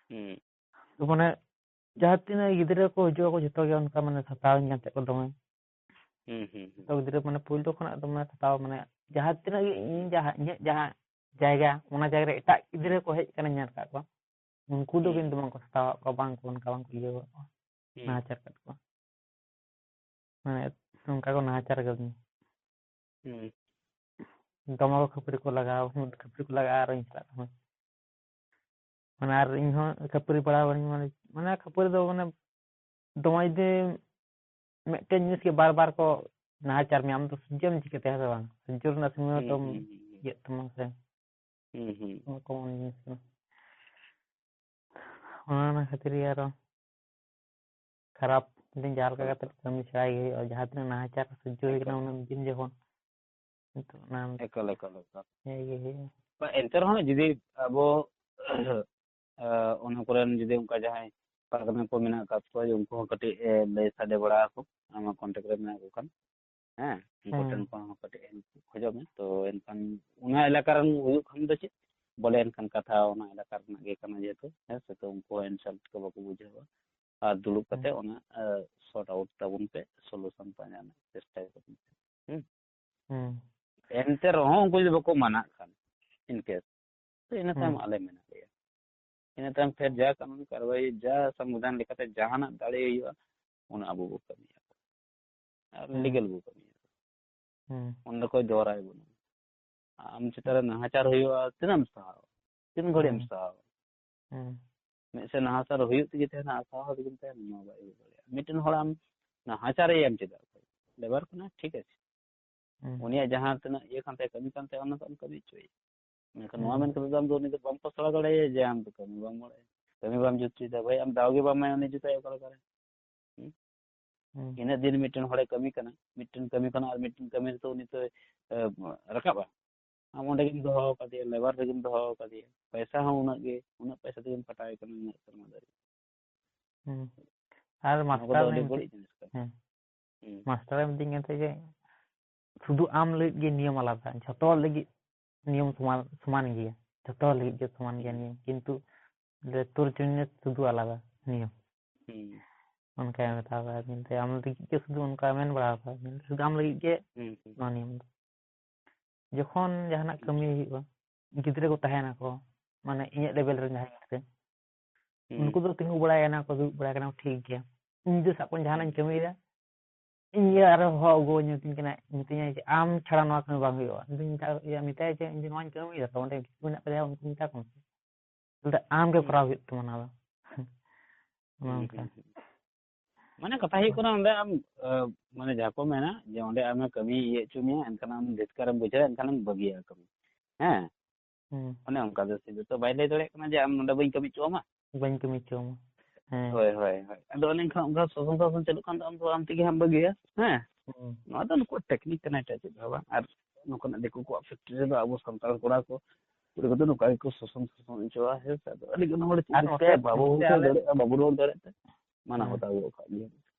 ᱦᱩᱸ᱾ ᱛᱚ ᱢᱟᱱᱮ ᱡᱟᱦᱟᱸ ᱛᱤᱱᱟᱹᱜ ᱜᱤᱫᱽᱨᱟᱹ ᱠᱚ ᱦᱤᱡᱩᱜ ᱟᱠᱚ, ᱡᱚᱛᱚ ᱜᱮ ᱚᱱᱠᱟ ᱢᱟᱱᱮ ᱥᱟᱛᱟᱣᱤᱧ ᱠᱟᱱ ᱛᱟᱦᱮᱸᱫ ᱠᱚ ᱫᱚᱢᱮ᱾ ᱦᱩᱸ, ᱦᱩᱸ, ᱦᱩᱸ᱾ ᱡᱚᱛᱚ ᱜᱤᱫᱽᱨᱟᱹ ᱢᱟᱱᱮ ᱯᱳᱭᱞᱳ ᱠᱷᱚᱱᱟᱜ ᱫᱚᱢᱮ ᱥᱟᱛᱟᱣ, ᱢᱟᱱᱮ ᱡᱟᱦᱟᱸ ᱛᱤᱱᱟᱹᱜ ᱜᱮ ᱤᱧ ᱡᱟᱦᱟᱸ, ᱤᱧᱟᱹᱜ ᱡᱟᱦᱟᱸ ᱡᱟᱭᱜᱟ, ᱚᱱᱟ ᱡᱟᱭᱜᱟ ᱨᱮ ᱮᱴᱟᱜ ᱜᱤᱫᱽᱨᱟᱹ ᱠᱚ ᱦᱮᱡ ᱟᱠᱟᱱᱟ, ᱧᱮᱞ ᱟᱠᱟᱫ ᱠᱚᱣᱟ, ᱩᱱᱠᱩ ᱫᱚ ᱦᱩᱸ᱾ ᱠᱤᱱᱛᱩ ᱵᱟᱝᱠᱚ ᱥᱟᱛᱟᱣᱟᱜ ᱠᱚᱣᱟ, ᱵᱟᱝ ᱠᱚ ᱚᱱᱠᱟ ᱵᱟᱝᱠᱚ ᱤᱭᱟᱹ ᱟᱠᱟᱫ ᱠᱚᱣᱟ, ᱦᱩᱸ᱾ ᱱᱟᱦᱟᱪᱟᱨ ᱟᱠᱟᱫ ᱠᱚᱣᱟ᱾ ᱢᱟᱱᱮ ᱚᱱᱠᱟ ᱠᱚ ᱱᱟᱦᱟᱪᱟᱨ ᱟᱠᱟᱫᱤᱧᱟ᱾ ᱦᱩᱸ᱾ ᱫᱚᱢᱮ ᱠᱚ ᱠᱷᱟᱹᱯᱟᱹᱨᱤ ᱠᱚ ᱞᱟᱜᱟᱣ, ᱠᱷᱟᱹᱯᱟᱹᱨᱤ ᱠᱚ ᱞᱟᱜᱟᱜᱼᱟ ᱟᱨᱚᱧ ᱪᱟᱞᱟᱜ ᱛᱟᱢᱟ᱾ ᱢᱟᱱᱮ ᱟᱨ ᱤᱧ ᱦᱚᱸ ᱠᱷᱟᱹᱯᱟᱹᱨᱤ ᱵᱟᱲᱟᱣ ᱠᱟᱹᱱᱟᱹᱧ, ᱢᱟᱱᱮ, ᱢᱟᱱᱮ ᱠᱷᱟᱹᱯᱟᱹᱨᱤ ᱫᱚ ᱢᱟᱱᱮ ᱫᱚᱢᱮ ᱡᱩᱫᱤ ᱢᱤᱫᱴᱮᱱ ᱡᱤᱱᱤᱥ ᱜᱮ ᱵᱟᱨ ᱵᱟᱨ ᱠᱚ ᱱᱟᱦᱟᱪᱟᱨ ᱢᱮᱭᱟ, ᱟᱢ ᱫᱚ ᱥᱚᱡᱽᱡᱚᱢ ᱪᱤᱠᱟᱹᱛᱮ, ᱦᱮᱸ ᱥᱮ ᱵᱟᱝ? ᱥᱚᱡᱽᱡᱚ ᱨᱮᱱᱟᱜ ᱥᱤᱢᱟᱹ ᱦᱩᱸ, ᱫᱚᱢ ᱦᱩᱸ, ᱦᱩᱸ, ᱦᱩᱸ᱾ ᱤᱭᱟᱹᱜ ᱛᱟᱢᱟ ᱥᱮ᱾ ᱦᱩᱸ, ᱦᱩᱸ᱾ ᱚᱱᱟ common ᱡᱤᱱᱤᱥ ᱠᱟᱱᱟ᱾ ᱚᱱᱟ, ᱚᱱᱟ ᱠᱷᱟᱹᱛᱤᱨ ᱜᱮ ᱟᱨᱚ ᱠᱷᱟᱨᱟᱯ, ᱡᱟᱦᱟᱸ ᱞᱮᱠᱟ ᱮᱠᱟᱞ, ᱠᱟᱛᱮ ᱮᱠᱟᱞ᱾ ᱠᱟᱹᱢᱤ ᱥᱮᱬᱟᱭ ᱜᱮ ᱦᱩᱭᱩᱜᱼᱟ, ᱡᱟᱦᱟᱸ ᱛᱤᱱᱟᱹᱜ ᱱᱟᱦᱟᱪᱟᱨ ᱥᱚᱡᱽᱡᱚ ᱦᱩᱭ ᱠᱟᱱᱟ ᱮᱠᱟᱞ᱾ ᱩᱱᱟᱹᱜ ᱫᱤᱱ ᱡᱚᱠᱷᱚᱱ, ᱱᱤᱛᱚᱜ ᱚᱱᱟ ᱮᱠᱟᱞ, ᱮᱠᱟᱞ, ᱮᱠᱟᱞ᱾ ᱤᱭᱟᱹ ᱜᱮ ᱦᱩᱭᱩᱜᱼᱟ᱾ ᱵᱟ, ᱮᱱᱛᱮ ᱨᱮᱦᱚᱸ ᱡᱩᱫᱤ ᱟᱵᱚ, ᱮ, ᱚᱱᱟ ᱠᱚᱨᱮᱱ ᱡᱩᱫᱤ ᱚᱱᱠᱟ ᱡᱟᱦᱟᱸᱭ ᱯᱟᱨᱜᱟᱱᱟ ᱠᱚ ᱢᱮᱱᱟᱜ ᱟᱠᱟᱫ ᱠᱚᱣᱟ, ᱡᱮ ᱩᱱᱠᱩ ᱦᱚᱸ ᱠᱟᱹᱴᱤᱡ, ᱮ, ᱞᱟᱹᱭ ᱥᱟᱰᱮ ᱵᱟᱲᱟ ᱟᱠᱚ, ᱟᱢᱟᱜ contact ᱨᱮ ᱢᱮᱱᱟᱜ ᱠᱚ ᱠᱷᱟᱱ, ᱦᱮᱸ, ᱩᱱᱠᱩ ᱦᱮᱸ᱾ ᱴᱷᱮᱱ ᱠᱷᱚᱱ ᱦᱚᱸ ᱠᱟᱹᱴᱤᱡ help ᱠᱷᱚᱡᱚᱜ ᱢᱮ᱾ ᱛᱚ ᱮᱱᱠᱷᱟᱱ ᱚᱱᱟ ᱮᱞᱟᱠᱟ ᱨᱮᱱ ᱦᱩᱭᱩᱜ ᱠᱷᱟᱱ ᱫᱚ ᱪᱮᱫ, ᱵᱚᱞᱮ ᱮᱱᱠᱷᱟᱱ ᱠᱟᱛᱷᱟ ᱚᱱᱟ ᱮᱞᱟᱠᱟ ᱨᱮᱱᱟᱜ ᱜᱮ ᱠᱟᱱᱟ ᱡᱮᱦᱮᱛᱩ, ᱦᱮᱸ ᱥᱮ, ᱛᱚ ᱩᱱᱠᱩ ᱦᱚᱸ insult ᱠᱚ ᱵᱟᱠᱚ ᱵᱩᱡᱷᱟᱹᱣᱟ᱾ ᱟᱨ ᱫᱩᱲᱩᱵ ᱦᱮᱸ᱾ ᱠᱟᱛᱮ ᱚᱱᱟ, ᱮ, sort out ᱛᱟᱵᱚᱱ ᱯᱮ, solution ᱯᱟᱸᱡᱟ ᱨᱮᱱᱟᱜ ᱪᱮᱥᱴᱟᱭ ᱛᱟᱵᱚᱱ ᱯᱮ᱾ ᱦᱩᱸ? ᱦᱮᱸ᱾ ᱮᱱᱛᱮ ᱨᱮᱦᱚᱸ ᱩᱱᱠᱩ ᱡᱩᱫᱤ ᱵᱟᱠᱚ ᱢᱟᱱᱟᱜ ᱠᱷᱟᱱ, in case, ᱛᱚ ᱤᱱᱟᱹ ᱛᱟᱭᱚᱢ ᱦᱮᱸ᱾ ᱟᱞᱮ ᱢᱮᱱᱟᱜ ᱞᱮᱭᱟ᱾ ᱤᱱᱟᱹ ᱛᱟᱭᱚᱢ ᱯᱷᱮᱨ ᱡᱟ ᱠᱟᱹᱱᱩᱱ ᱠᱟᱨᱣᱟᱭ, ᱡᱟ ᱥᱚᱝᱵᱤᱫᱷᱟᱱ ᱞᱮᱠᱟᱛᱮ ᱡᱟᱦᱟᱱᱟᱜ ᱫᱟᱲᱮ ᱦᱩᱭᱩᱜᱼᱟ, ᱚᱱᱟ ᱟᱵᱚ ᱵᱚ ᱠᱟᱹᱢᱤᱭᱟ᱾ ᱟᱨ ᱦᱮᱸ᱾ legal ᱵᱚ ᱠᱟᱹᱢᱤᱭᱟ᱾ ᱦᱮᱸ᱾ ᱚᱸᱰᱮ ᱠᱚᱭ ᱫᱚᱨᱟᱭ ᱵᱚᱱᱟ᱾ ᱟᱢ ᱪᱮᱛᱟᱱ ᱨᱮ ᱱᱟᱦᱟᱪᱟᱨ ᱦᱩᱭᱩᱜᱼᱟ, ᱛᱤᱱᱟᱹᱜ ᱮᱢ ᱥᱟᱦᱟᱣᱟ? ᱛᱤᱱ ᱜᱷᱟᱹᱲᱤᱡ ᱮᱢ ᱦᱮᱸ᱾ ᱥᱟᱦᱟᱣᱟ? ᱦᱮᱸ᱾ ᱢᱤᱫ ᱥᱮᱫ ᱱᱟᱦᱟᱪᱟᱨ ᱦᱩᱭᱩᱜ ᱛᱮᱜᱮ ᱛᱟᱦᱮᱱᱟ, ᱟᱨ ᱥᱟᱦᱟᱣ ᱛᱮᱜᱮᱢ ᱛᱟᱦᱮᱱᱟ, ᱱᱚᱣᱟ ᱵᱟᱭ ᱦᱩᱭ ᱫᱟᱲᱮᱭᱟᱜᱼᱟ᱾ ᱢᱤᱫᱴᱮᱱ ᱦᱚᱲ ᱟᱢ ᱱᱟᱦᱟᱪᱟᱨᱮᱭᱟᱢ ᱪᱮᱫᱟᱜ? ᱞᱮᱵᱟᱨ ᱠᱟᱱᱟ, ᱴᱷᱤᱠ ᱟᱪᱷᱮ᱾ ᱦᱮᱸ᱾ ᱩᱱᱤᱭᱟᱜ ᱡᱟᱦᱟᱸ ᱛᱤᱱᱟᱹᱜ ᱤᱭᱟᱹ ᱠᱟᱱ ᱛᱟᱭᱟ, ᱠᱟᱹᱢᱤ ᱠᱟᱱ ᱛᱟᱭᱟ, ᱚᱱᱟ ᱫᱚ ᱟᱢ ᱠᱟᱹᱢᱤ ᱦᱚᱪᱚᱭᱮᱭᱟ᱾ ᱢᱮᱱᱠᱷᱟᱱ ᱱᱚᱣᱟ ᱦᱮᱸ᱾ ᱢᱮᱱ ᱠᱟᱛᱮ ᱫᱚ ᱟᱢ ᱫᱚ ᱩᱱᱤ ᱫᱚ ᱵᱟᱢ ᱯᱚᱥᱲᱟ ᱫᱟᱲᱮᱭᱟᱭᱟ ᱡᱮ ᱟᱢ ᱫᱚ ᱠᱟᱹᱢᱤ ᱵᱟᱢ ᱵᱟᱲᱟᱭᱟ, ᱠᱟᱹᱢᱤ ᱵᱟᱢ ᱡᱩᱛ ᱦᱚᱪᱚᱭᱮᱫᱟ᱾ ᱵᱷᱟᱹᱭ, ᱟᱢ ᱫᱟᱣ ᱜᱮ ᱵᱟᱢ ᱮᱢᱟᱭᱟ, ᱩᱱᱤ ᱡᱩᱛᱟᱭ ᱚᱠᱟ ᱞᱮᱠᱟᱨᱮ? ᱦᱩᱸ? ᱦᱩᱸ᱾ ᱤᱱᱟᱹᱜ ᱫᱤᱱ ᱢᱤᱫᱴᱮᱱ ᱦᱚᱲᱮ ᱠᱟᱹᱢᱤ ᱠᱟᱱᱟ, ᱢᱤᱫᱴᱮᱱ ᱠᱟᱹᱢᱤ ᱠᱷᱚᱱᱟᱜ ᱟᱨ ᱢᱤᱫᱴᱮᱱ ᱠᱟᱹᱢᱤ ᱨᱮᱛᱚ ᱩᱱᱤ ᱛᱚᱭ, ᱮ, ᱨᱟᱠᱟᱵᱼᱟ᱾ ᱟᱢ ᱚᱸᱰᱮ ᱜᱮᱢ ᱫᱚᱦᱚ ᱟᱠᱟᱫᱮᱭᱟ, ᱞᱮᱵᱟᱨ ᱨᱮᱜᱮᱢ ᱫᱚᱦᱚ ᱟᱠᱟᱫᱮᱭᱟ, ᱯᱚᱭᱥᱟ ᱦᱚᱸ ᱩᱱᱟᱹᱜ ᱜᱮ, ᱩᱱᱟᱹᱜ ᱯᱚᱭᱥᱟ ᱛᱮᱜᱮᱢ ᱠᱷᱟᱴᱟᱣᱮ ᱠᱟᱱᱟ ᱩᱱᱟᱹᱜ ᱥᱮᱨᱢᱟ ᱫᱷᱟᱹᱨᱤᱡ᱾ ᱦᱩᱸ᱾ ᱟᱨ ᱱᱚᱣᱟ ᱠᱚᱫᱚ ᱢᱟᱥᱴᱟᱨ ᱟᱹᱰᱤ ᱢᱤᱫ-, ᱵᱟᱹᱲᱤᱡ ᱡᱤᱱᱤᱥ ᱠᱟᱱᱟ᱾ ᱦᱮᱸ᱾ ᱦᱩᱸ᱾ ᱢᱟᱥᱴᱟᱨᱮ ᱢᱤᱛᱟᱹᱧ ᱠᱟᱱ ᱛᱟᱦᱮᱸᱫ ᱡᱮ, ᱥᱩᱫᱷᱩ ᱟᱢ ᱞᱟᱹᱜᱤᱫ ᱜᱮ ᱱᱤᱭᱚᱢ ᱟᱞᱟᱫᱟ, ᱡᱷᱚᱛᱚ ᱦᱚᱲ ᱞᱟᱹᱜᱤᱫ ᱱᱤᱭᱚᱢ ᱥᱚᱢᱟᱱ, ᱥᱚᱢᱟᱱ ᱜᱮᱭᱟ, ᱡᱷᱚᱛᱚ ᱦᱚᱲ ᱞᱟᱹᱜᱤᱫ ᱜᱮ ᱥᱚᱢᱟᱱ ᱜᱮᱭᱟ ᱦᱩᱸ᱾ ᱱᱤᱭᱚᱢ, ᱠᱤᱱᱛᱩ ᱛᱚᱨ ᱡᱚᱱᱱᱚ ᱥᱩᱫᱷᱩ ᱟᱞᱟᱫᱟ ᱱᱤᱭᱚᱢ᱾ ᱦᱩᱸ᱾ ᱚᱱᱠᱟᱭ ᱢᱮᱛᱟᱣ ᱠᱟᱫᱤᱧ ᱛᱮ, ᱟᱢ ᱞᱟᱹᱜᱤᱫ ᱜᱮ ᱥᱩᱫᱷᱩ ᱚᱱᱠᱟ ᱢᱮᱱ ᱵᱟᱲᱟ ᱠᱟᱫᱟ, ᱢᱮᱱ ᱥᱩᱫᱷᱩ ᱟᱢ ᱞᱟᱹᱜᱤᱫ ᱜᱮ ᱦᱩᱸ, ᱦᱩᱸ᱾ ᱱᱚᱣᱟ ᱱᱤᱭᱚᱢ ᱫᱚ᱾ ᱡᱚᱠᱷᱚᱱ ᱡᱟᱦᱟᱱᱟᱜ ᱠᱟᱹᱢᱤ ᱦᱩᱭᱩᱜᱼᱟ, ᱜᱤᱫᱽᱨᱟᱹ ᱠᱚ ᱛᱟᱦᱮᱱᱟᱠᱚ, ᱢᱟᱱᱮ ᱤᱧᱟᱹᱜ level ᱨᱮᱱ ᱡᱟᱦᱟᱸᱭ ᱜᱤᱫᱽᱨᱟᱹ, ᱦᱩᱸ᱾ ᱩᱱᱠᱩ ᱫᱚ ᱛᱤᱸᱜᱩ ᱵᱟᱲᱟᱭ ᱠᱟᱱᱟ ᱠᱚ, ᱫᱩᱲᱩᱵ ᱵᱟᱲᱟᱭ ᱠᱟᱱᱟ ᱠᱚ, ᱴᱷᱤᱠ ᱜᱮᱭᱟ᱾ ᱤᱧ ᱫᱚ ᱥᱟᱵ ᱠᱟᱜ ᱢᱮ ᱡᱟᱦᱟᱱᱟᱜ ᱤᱧ ᱦᱩᱸ᱾ ᱠᱟᱹᱢᱤᱭᱮᱫᱟ, ᱤᱧ ᱜᱮ ᱟᱨᱚ ᱦᱚᱦᱚ ᱟᱹᱜᱩ ᱟᱹᱧ, ᱢᱤᱛᱟᱹᱧ ᱠᱟᱱᱟ, ᱢᱤᱛᱟᱹᱧᱟᱭ ᱡᱮ, "ᱟᱢ ᱪᱷᱟᱲᱟ ᱱᱚᱣᱟ ᱠᱟᱹᱢᱤ ᱵᱟᱝ ᱦᱩᱭᱩᱜᱼᱟ᱾" ᱤᱧ ᱫᱩᱧ ᱢᱮᱛᱟ-, ᱤᱭᱟᱹ, ᱢᱮᱛᱟᱭᱟ ᱡᱮ, "ᱤᱧ ᱫᱚ ᱱᱚᱣᱟᱧ ᱠᱟᱹᱢᱤᱭᱮᱫᱟ ᱛᱚ, ᱚᱸᱰᱮ ᱠᱤᱪᱷᱩ ᱢᱮᱱᱟᱜ ᱛᱟᱞᱮᱭᱟ, ᱩᱱᱠᱩ ᱢᱮᱛᱟ ᱠᱚᱢ ᱥᱮ᱾" ᱵᱚᱞᱛᱮ ᱟᱢ ᱜᱮ ᱠᱚᱨᱟᱣ ᱦᱩᱭᱩᱜ ᱛᱟᱢᱟ ᱚᱱᱟ ᱫᱚ᱾ ᱚᱱᱮ ᱚᱱᱠᱟ᱾ ᱢᱟᱱᱮ ᱠᱟᱛᱷᱟ ᱦᱩᱭᱩᱜ ᱠᱟᱱᱟ, ᱚᱸᱰᱮ ᱟᱢ, ᱟᱸ, ᱢᱟᱱᱮ ᱡᱟᱦᱟᱸ ᱠᱚ ᱢᱮᱱᱟ ᱡᱮ ᱚᱸᱰᱮ ᱟᱢᱮ ᱠᱟᱹᱢᱤ ᱤᱭᱟᱹ ᱦᱚᱪᱚ ᱢᱮᱭᱟ, ᱮᱱᱠᱷᱟᱱ ᱟᱢ ᱫᱷᱤᱛᱠᱟᱨᱮᱢ ᱵᱩᱡᱷᱟᱹᱣᱟ, ᱮᱱᱠᱷᱟᱱᱮᱢ ᱵᱟᱹᱜᱤᱭᱟ ᱠᱟᱹᱢᱤ᱾ ᱦᱮᱸ? ᱦᱩᱸ᱾ ᱚᱱᱮ ᱚᱱᱠᱟ ᱫᱚ ᱥᱤᱫᱷᱩ ᱛᱚ ᱵᱟᱭ ᱞᱟᱹᱭ ᱫᱟᱲᱮᱭᱟᱜ ᱠᱟᱱᱟ ᱡᱮ ᱟᱢ ᱱᱚᱸᱰᱮ ᱵᱟᱹᱧ ᱠᱟᱹᱢᱤ ᱦᱚᱪᱚ ᱟᱢᱟ᱾ ᱵᱟᱹᱧ ᱠᱟᱹᱢᱤ ᱦᱚᱪᱚ ᱟᱢᱟ᱾ ᱦᱮᱸ᱾ ᱦᱳᱭ, ᱦᱳᱭ, ᱦᱳᱭ᱾ ᱟᱫᱚ ᱚᱱᱮ ᱚᱱᱠᱟ, ᱚᱱᱠᱟ ᱥᱚᱥᱚᱝ ᱥᱟᱥᱚᱱ ᱪᱟᱹᱞᱩᱜ ᱠᱷᱟᱱ ᱫᱚ ᱟᱢ ᱫᱚ ᱟᱢ ᱛᱮᱜᱮ ᱦᱟᱸᱜ ᱵᱟᱹᱜᱤᱭᱟ᱾ ᱦᱮᱸ? ᱦᱩᱸ᱾ ᱱᱚᱣᱟ ᱫᱚ ᱱᱩᱠᱩᱣᱟᱜ ᱴᱮᱠᱱᱤᱠ ᱠᱟᱱᱟ, ᱮᱴᱟᱜ ᱪᱮᱫ ᱦᱚᱸ ᱵᱟᱝ᱾ ᱟᱨ ᱱᱚᱝᱠᱟᱱᱟᱜ ᱫᱤᱠᱩ ᱠᱚᱣᱟᱜ ᱯᱷᱮᱠᱴᱨᱤ ᱨᱮᱫᱚ ᱟᱵᱚ ᱥᱟᱱᱛᱟᱲ ᱠᱚᱲᱟ ᱠᱚ ᱠᱩᱲᱤ ᱠᱚᱫᱚ ᱱᱚᱝᱠᱟ ᱜᱮᱠᱚ ᱥᱚᱥᱚᱝ ᱥᱟᱥᱚᱱ ᱦᱚᱪᱚᱣᱟ, ᱦᱮᱸ ᱥᱮ? ᱟᱫᱚ ᱟᱹᱰᱤ ᱜᱟᱱ ᱦᱚᱲ ᱪᱮᱫ ᱟᱨ ᱱᱚᱛᱮ, ᱪᱤᱠᱟᱹᱭᱟ, ᱵᱟᱵᱚ ᱱᱚᱛᱮ ᱵᱩᱡᱷᱟᱹᱣ ᱟᱞᱮ ᱫᱟᱲᱮᱭᱟᱜᱼᱟ, ᱵᱟᱵᱚ ᱨᱚᱲ ᱫᱟᱲᱮᱭᱟᱜ ᱛᱮ ᱢᱟᱱᱟ ᱦᱮᱸ᱾ ᱦᱟᱛᱟᱣ ᱜᱚᱫ ᱠᱟᱜ ᱜᱮᱭᱟ᱾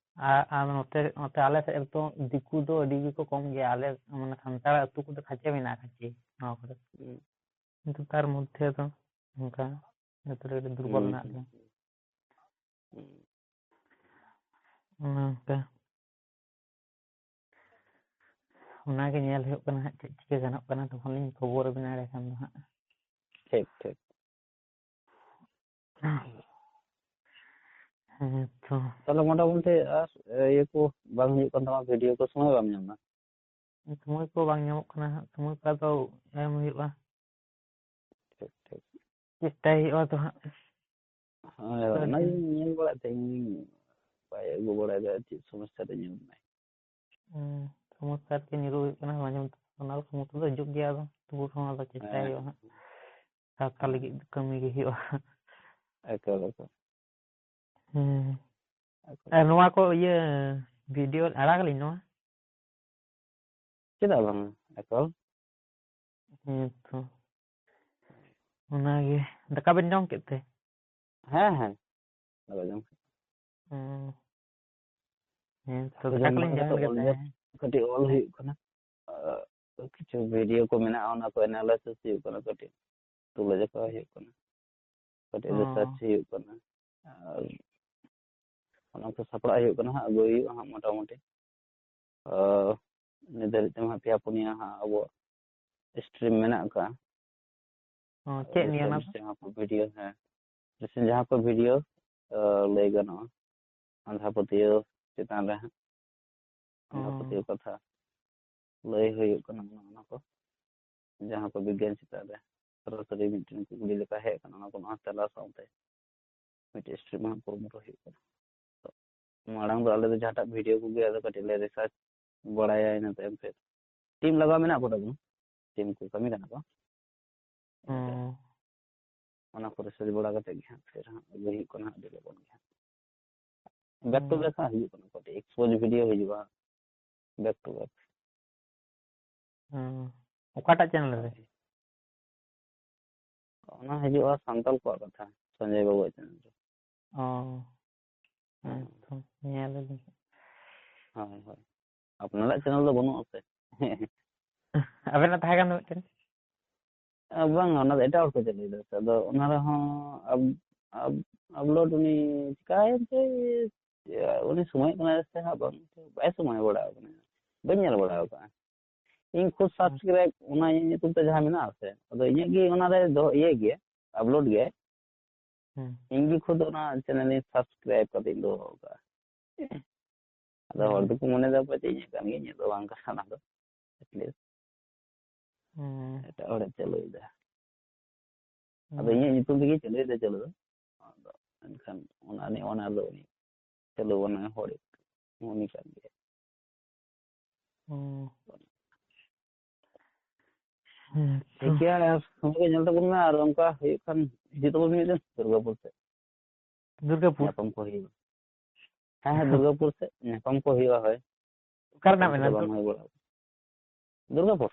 ᱟᱨ, ᱟᱨ ᱱᱚᱛᱮ, ᱱᱚᱛᱮ ᱟᱞᱮ ᱥᱮᱫ ᱨᱮᱫᱚ ᱫᱤᱠᱩ ᱫᱚ ᱟᱹᱰᱤ ᱜᱮᱠᱚ ᱠᱚᱢ ᱜᱮᱭᱟ᱾ ᱟᱞᱮ, ᱢᱟᱱᱮ, ᱥᱟᱱᱛᱟᱲ ᱟᱹᱛᱩ ᱠᱚᱫᱚ ᱠᱷᱟᱪᱮ ᱢᱮᱱᱟᱜᱼᱟ, ᱠᱷᱟᱪᱮ ᱱᱚᱣᱟ ᱠᱚᱨᱮ᱾ ᱦᱩᱸ᱾ ᱠᱤᱱᱛᱩ ᱛᱟᱨ ᱢᱚᱫᱽᱫᱷᱮ ᱫᱚ ᱚᱱᱠᱟ ᱡᱚᱛᱚ ᱨᱮᱜᱮ ᱫᱩᱨᱵᱚᱞ ᱦᱩᱸ, ᱢᱮᱱᱟᱜ ᱦᱩᱸ, ᱞᱮᱭᱟ᱾ ᱦᱩᱸ᱾ ᱚᱱᱮ ᱚᱱᱠᱟ᱾ ᱚᱱᱟᱜᱮ ᱧᱮᱞ ᱦᱩᱭᱩᱜ ᱠᱟᱱᱟ ᱦᱟᱸᱜ, ᱪᱮᱫ ᱪᱤᱠᱟᱹ ᱜᱟᱱᱚᱜ ᱠᱟᱱᱟ, ᱛᱚᱠᱷᱚᱱ ᱞᱤᱧ ᱠᱷᱚᱵᱚᱨ ᱟᱵᱤᱱᱟ ᱮᱸᱰᱮ ᱠᱷᱟᱱ ᱫᱚ ᱦᱟᱸᱜ᱾ ᱴᱷᱤᱠ, ᱴᱷᱤᱠ᱾ ᱦᱮᱸ ᱛᱚ᱾ ᱛᱟᱦᱞᱮ ᱢᱚᱴᱟᱢᱩᱴᱤ ᱟᱨ ᱤᱭᱟᱹ ᱠᱚ ᱵᱟᱝ ᱦᱩᱭᱩᱜ ᱠᱟᱱ ᱛᱟᱢᱟ, ᱵᱷᱤᱰᱤᱭᱳ ᱠᱚ ᱥᱚᱢᱚᱭ ᱵᱟᱢ ᱧᱟᱢ ᱮᱫᱟ? ᱥᱚᱢᱚᱭ ᱠᱚ ᱵᱟᱝ ᱧᱟᱢᱚᱜ ᱠᱟᱱᱟ ᱦᱟᱸᱜ, ᱥᱚᱢᱚᱭ ᱠᱚ ᱟᱫᱚ ᱮᱢ ᱦᱩᱭᱩᱜᱼᱟ᱾ ᱴᱷᱤᱠ, ᱴᱷᱤᱠ᱾ ᱪᱮᱥᱴᱟᱭ ᱦᱩᱭᱩᱜᱼᱟ ᱛᱚ ᱦᱟᱸᱜ᱾ ᱦᱳᱭ, ᱦᱳᱭ, ᱦᱳᱭ᱾ ᱚᱱᱟᱜᱤᱧ ᱧᱮᱞ ᱵᱟᱲᱟᱭᱮᱫ ᱛᱟᱦᱮᱸ, ᱤᱧ ᱵᱟᱭ ᱟᱹᱜᱩ ᱵᱟᱲᱟᱭᱮᱫᱟ, ᱪᱮᱫ ᱥᱚᱢᱚᱥᱥᱟ ᱨᱮ ᱧᱩᱨ ᱮᱱᱟᱭ᱾ ᱦᱩᱸ, ᱥᱚᱢᱚᱥᱥᱟ ᱟᱨᱠᱤ ᱧᱩᱨᱩ ᱦᱩᱭᱩᱜ ᱠᱟᱱᱟ, ᱢᱟᱡᱷᱮ ᱢᱚᱫᱽᱫᱷᱮ ᱚᱱᱟ ᱥᱚᱢᱚᱥᱥᱟ ᱫᱚ ᱦᱤᱡᱩᱜ ᱜᱮᱭᱟ, ᱟᱫᱚ ᱛᱚᱵᱩ ᱨᱮᱦᱚᱸ ᱟᱫᱚ ᱪᱮᱥᱴᱟᱭ ᱦᱮᱸ᱾ ᱦᱩᱭᱩᱜᱼᱟ ᱦᱟᱸᱜ᱾ ᱥᱟᱶᱛᱟ ᱦᱮᱸ᱾ ᱞᱟᱹᱜᱤᱫ ᱫᱚ ᱠᱟᱹᱢᱤ ᱜᱮ ᱦᱩᱭᱩᱜᱼᱟ᱾ ᱮᱠᱟᱞ, ᱮᱠᱟᱞ᱾ ᱦᱩᱸ᱾ ᱮᱠᱟᱞ᱾ ᱟᱨ ᱱᱚᱣᱟ ᱠᱚ ᱤᱭᱟᱹ ᱵᱷᱤᱰᱤᱭᱳ ᱟᱲᱟᱜ ᱟᱹᱞᱤᱧ ᱱᱚᱣᱟ? ᱪᱮᱫᱟᱜ ᱵᱟᱝ, ᱮᱠᱟᱞ᱾ ᱦᱮᱸ ᱛᱚ᱾ ᱚᱱᱟᱜᱮ᱾ ᱫᱟᱠᱟ ᱵᱮᱱ ᱡᱚᱢ ᱠᱮᱫ ᱛᱮ? ᱦᱮᱸ, ᱦᱮᱸ᱾ ᱫᱟᱠᱟ ᱡᱚᱢ ᱠᱮᱫ᱾ ᱦᱩᱸ᱾ ᱦᱮᱸ ᱛᱚ, ᱫᱟᱠᱟ ᱫᱟᱠᱟ ᱡᱚᱢ ᱠᱚᱞᱤᱧ ᱵᱟᱲᱟ ᱡᱚᱢ ᱠᱟᱛᱮ ᱠᱮᱫᱟ, ᱚᱞ ᱡᱚ-, ᱦᱮᱸ᱾ ᱠᱟᱹᱴᱤᱡ ᱚᱞ ᱦᱩᱭᱩᱜ ᱠᱟᱱᱟ᱾ ᱟᱨ ᱠᱤᱪᱷᱩ ᱵᱷᱤᱰᱤᱭᱳ ᱠᱚ ᱢᱮᱱᱟᱜᱼᱟ, ᱚᱱᱟ ᱠᱚ ᱮᱱᱟᱞᱟᱭᱥᱤᱥ ᱦᱩᱭᱩᱜ ᱠᱟᱱᱟ, ᱠᱟᱹᱴᱤᱡ ᱛᱩᱞᱟᱹ ᱡᱚᱠᱷᱟ ᱦᱩᱭᱩᱜ ᱠᱟᱱᱟ, ᱠᱟᱹᱴᱤᱡ ᱚ᱾ ᱨᱤᱥᱟᱨᱪ ᱦᱩᱭᱩᱜ ᱠᱟᱱᱟ᱾ ᱟᱨ ᱚᱱᱟ ᱠᱚ ᱥᱟᱯᱲᱟᱜ ᱦᱩᱭᱩᱜ ᱠᱟᱱᱟ ᱦᱟᱸᱜ, ᱟᱹᱜᱩᱭ ᱦᱩᱭᱩᱜᱼᱟ ᱦᱟᱸᱜ ᱢᱚᱴᱟᱢᱩᱴᱤ᱾ ᱟᱨ ᱱᱤᱛ ᱫᱷᱟᱹᱵᱤᱡ ᱛᱮᱢᱟ ᱯᱮᱭᱟ ᱯᱩᱱᱭᱟ ᱦᱟᱸᱜ ᱟᱵᱚᱣᱟᱜ stream ᱢᱮᱱᱟᱜ ᱟᱠᱟᱫᱼᱟ᱾ ᱚ, ᱪᱮᱫ ᱱᱤᱭᱟᱹ ᱚᱱᱟ ᱨᱤᱥᱮᱱᱴ ᱫᱚ? ᱡᱟᱦᱟᱸ ᱠᱚ ᱵᱷᱤᱰᱤᱭᱳ, ᱦᱮᱸ, ᱨᱤᱥᱮᱱᱴ ᱡᱟᱦᱟᱸ ᱠᱚ ᱵᱷᱤᱰᱤᱭᱳ, ᱟᱸ, ᱞᱟᱹᱭ ᱜᱟᱱᱚᱜᱼᱟ, ᱟᱸᱫᱷᱟᱯᱟᱹᱛᱭᱟᱹᱣ ᱪᱮᱛᱟᱱ ᱨᱮ ᱦᱟᱸᱜ, ᱚ᱾ ᱟᱸᱫᱷᱟᱯᱟᱹᱛᱭᱟᱹᱣ ᱠᱟᱛᱷᱟ ᱞᱟᱹᱭ ᱦᱩᱭᱩᱜ ᱠᱟᱱᱟ, ᱚᱱᱟ ᱠᱚ, ᱡᱟᱦᱟᱸ ᱠᱚ ᱵᱤᱜᱽᱜᱟᱱ ᱪᱮᱛᱟᱱ ᱨᱮ᱾ ᱥᱚᱨᱟᱥᱚᱨᱤ ᱢᱤᱫᱴᱮᱱ ᱠᱩᱠᱞᱤ ᱞᱮᱠᱟ ᱦᱮᱡ ᱟᱠᱟᱱᱟ, ᱚᱱᱟ ᱠᱚ ᱱᱚᱣᱟ ᱛᱮᱞᱟ ᱥᱟᱶᱛᱮ ᱢᱤᱫᱴᱮᱡ stream ᱦᱟᱸᱜ ᱠᱩᱨᱩᱢᱩᱴᱩ ᱦᱩᱭᱩᱜ ᱠᱟᱱᱟ᱾ ᱛᱚ, ᱢᱟᱲᱟᱝ ᱫᱚ ᱟᱞᱮ ᱫᱚ ᱡᱟᱦᱟᱸᱴᱟᱜ video ᱠᱚᱜᱮ ᱟᱫᱚ ᱠᱟᱹᱴᱤᱡ ᱞᱮ research ᱵᱟᱲᱟᱭᱟ, ᱤᱱᱟᱹ ᱛᱟᱭᱚᱢ ᱯᱷᱤᱨ team ᱞᱟᱜᱟᱣ ᱢᱮᱱᱟᱜ ᱠᱚ ᱛᱟᱵᱚᱱᱟ, team ᱠᱚ ᱠᱟᱹᱢᱤ ᱠᱟᱱᱟ ᱠᱚ᱾ ᱦᱩᱸ᱾ ᱚᱱᱟ ᱠᱚ research ᱵᱟᱲᱟ ᱠᱟᱛᱮ ᱜᱮ ᱦᱟᱸᱜ ᱯᱷᱤᱨ ᱦᱟᱸᱜ ᱟᱹᱜᱩᱭ ᱦᱩᱭᱩᱜ ᱠᱟᱱᱟ ᱦᱟᱸᱜ ᱟᱹᱰᱤ ᱞᱚᱜᱚᱱ ᱜᱮ ᱦᱟᱸᱜ᱾ Back to ᱦᱩᱸ᱾ Back ᱦᱟᱸᱜ ᱦᱤᱡᱩᱜ ᱠᱟᱱᱟ, ᱠᱟᱹᱴᱤᱡ expose video ᱦᱤᱡᱩᱜᱼᱟ ᱦᱟᱸᱜ, back to back᱾ ᱦᱩᱸ᱾ ᱚᱠᱟᱴᱟᱜ channel ᱨᱮ? ᱦᱳᱭ᱾ ᱚᱱᱟ ᱦᱤᱡᱩᱜᱼᱟ ᱥᱟᱱᱛᱟᱲ ᱠᱚᱣᱟᱜ ᱠᱟᱛᱷᱟ, ᱥᱚᱧᱡᱚᱭ ᱵᱟᱵᱩᱣᱟᱜ channel ᱨᱮ᱾ ᱚ᱾ ᱦᱮᱸ᱾ ᱦᱮᱸ ᱛᱚ, ᱧᱮᱞ ᱟᱹᱞᱤᱧ᱾ ᱦᱳᱭ, ᱦᱳᱭ᱾ ᱟᱯᱱᱟᱨᱟᱜ channel ᱫᱚ ᱵᱟᱹᱱᱩᱜᱼᱟ ᱥᱮ? ᱟᱵᱮᱱᱟᱜ ᱛᱟᱦᱮᱸ ᱠᱟᱱ ᱫᱚ ᱢᱤᱫᱴᱮᱱ? ᱟ, ᱵᱟᱝ, ᱚᱱᱟ ᱫᱚ ᱮᱴᱟᱜ ᱦᱚᱲ ᱠᱚ ᱪᱟᱹᱞᱩᱭᱮᱫᱟ ᱥᱮ, ᱟᱫᱚ ᱚᱱᱟ ᱨᱮᱦᱚᱸ ᱟᱯ-, ᱟᱯ-, upload ᱩᱱᱤ ᱪᱤᱠᱟᱹᱭᱮᱱ ᱪᱚᱭ, ᱩᱱᱤ ᱥᱚᱢᱚᱭᱚᱜ ᱠᱟᱱᱟᱭ ᱥᱮ ᱦᱟᱸᱜ ᱵᱟᱝ, ᱵᱟᱭ ᱥᱚᱢᱚᱭ ᱵᱟᱲᱟ ᱟᱠᱟᱱᱟ, ᱵᱟᱹᱧ ᱧᱮᱞ ᱵᱟᱲᱟ ᱟᱠᱟᱫᱼᱟ᱾ ᱤᱧ ᱠᱷᱩᱫ ᱦᱩᱸ᱾ Subscribe ᱚᱱᱟ ᱤᱧᱟᱹᱜ ᱧᱩᱛᱩᱢ ᱛᱮ ᱡᱟᱦᱟᱸ ᱢᱮᱱᱟᱜᱼᱟ ᱥᱮ, ᱟᱫᱚ ᱤᱧᱟᱹᱜ ᱜᱮ ᱚᱱᱟ ᱨᱮ ᱫᱚᱦᱚ ᱤᱭᱟᱹ ᱜᱮᱭᱟ, upload ᱜᱮᱭᱟᱭ᱾ ᱦᱩᱸ᱾ ᱤᱧ ᱜᱮ ᱠᱷᱩᱫ ᱚᱱᱟ channel ᱤᱧ subscribe ᱠᱟᱛᱮ ᱤᱧ ᱫᱚᱦᱚ ᱟᱠᱟᱫᱼᱟ᱾ ᱟᱫᱚ ᱦᱚᱲ ᱦᱩᱸ᱾ ᱫᱚᱠᱚ ᱢᱚᱱᱮ ᱮᱫᱟ ᱯᱟᱪᱮ ᱤᱧᱟᱹᱜ ᱠᱟᱱ ᱜᱮᱭᱟ, ᱤᱧᱟᱹᱜ ᱫᱚ ᱵᱟᱝ ᱠᱟᱱᱟ ᱚᱱᱟ ᱫᱚ᱾ At least ᱦᱩᱸ᱾ ᱮᱴᱟᱜ ᱦᱚᱲᱮ ᱪᱟᱹᱞᱩᱭᱮᱫᱟ᱾ ᱟᱫᱚ ᱦᱩᱸ᱾ ᱤᱧᱟᱹᱜ ᱧᱩᱛᱩᱢ ᱛᱮᱜᱮ ᱪᱟᱹᱞᱩᱭᱮᱫᱟ ᱪᱟᱹᱞᱩ ᱫᱚ᱾ ᱟᱫᱚ ᱮᱱᱠᱷᱟᱱ ᱚᱱᱟ ᱨᱤᱱᱤᱡ owner ᱫᱚ ᱩᱱᱤ ᱪᱟᱹᱞᱩ ᱵᱟᱱᱟᱭ ᱦᱚᱲ ᱩᱱᱤ ᱠᱟᱱ ᱜᱮᱭᱟ᱾ ᱦᱩᱸ᱾ ᱦᱮᱸ ᱛᱚ᱾ ᱴᱷᱤᱠ ᱜᱮᱭᱟ, ᱟᱨ ᱥᱚᱢᱚᱭ ᱜᱮ ᱧᱮᱞ ᱛᱟᱵᱚᱱ ᱢᱮ, ᱟᱨ ᱚᱱᱠᱟ ᱦᱩᱭᱩᱜ ᱠᱷᱟᱱ ᱦᱤᱡᱩᱜ ᱛᱟᱵᱚᱱ ᱢᱮ ᱢᱤᱫ ᱫᱤᱱ ᱫᱩᱨᱜᱟᱯᱩᱨ ᱥᱮᱫ᱾ ᱫᱩᱨᱜᱟᱯᱩᱨ? ᱧᱟᱯᱟᱢ ᱠᱚ ᱦᱩᱭᱩᱜᱼᱟ᱾ ᱦᱮᱸ, ᱦᱮᱸ, ᱫᱩᱨᱜᱟᱯᱩᱨ ᱥᱮᱫ ᱧᱟᱯᱟᱢ ᱠᱚ ᱦᱩᱭᱩᱜᱼᱟ, ᱦᱳᱭ᱾ ᱚᱠᱟ ᱨᱮ ᱢᱮᱱᱟᱜ ᱧᱟᱯᱟᱢ ᱵᱮᱱᱟ ᱠᱚᱫᱚ ᱵᱟᱝ ᱫᱩᱨ-, ᱦᱩᱭ ᱵᱟᱲᱟᱜᱼᱟ᱾ ᱫᱩᱨᱜᱟᱯᱩᱨ?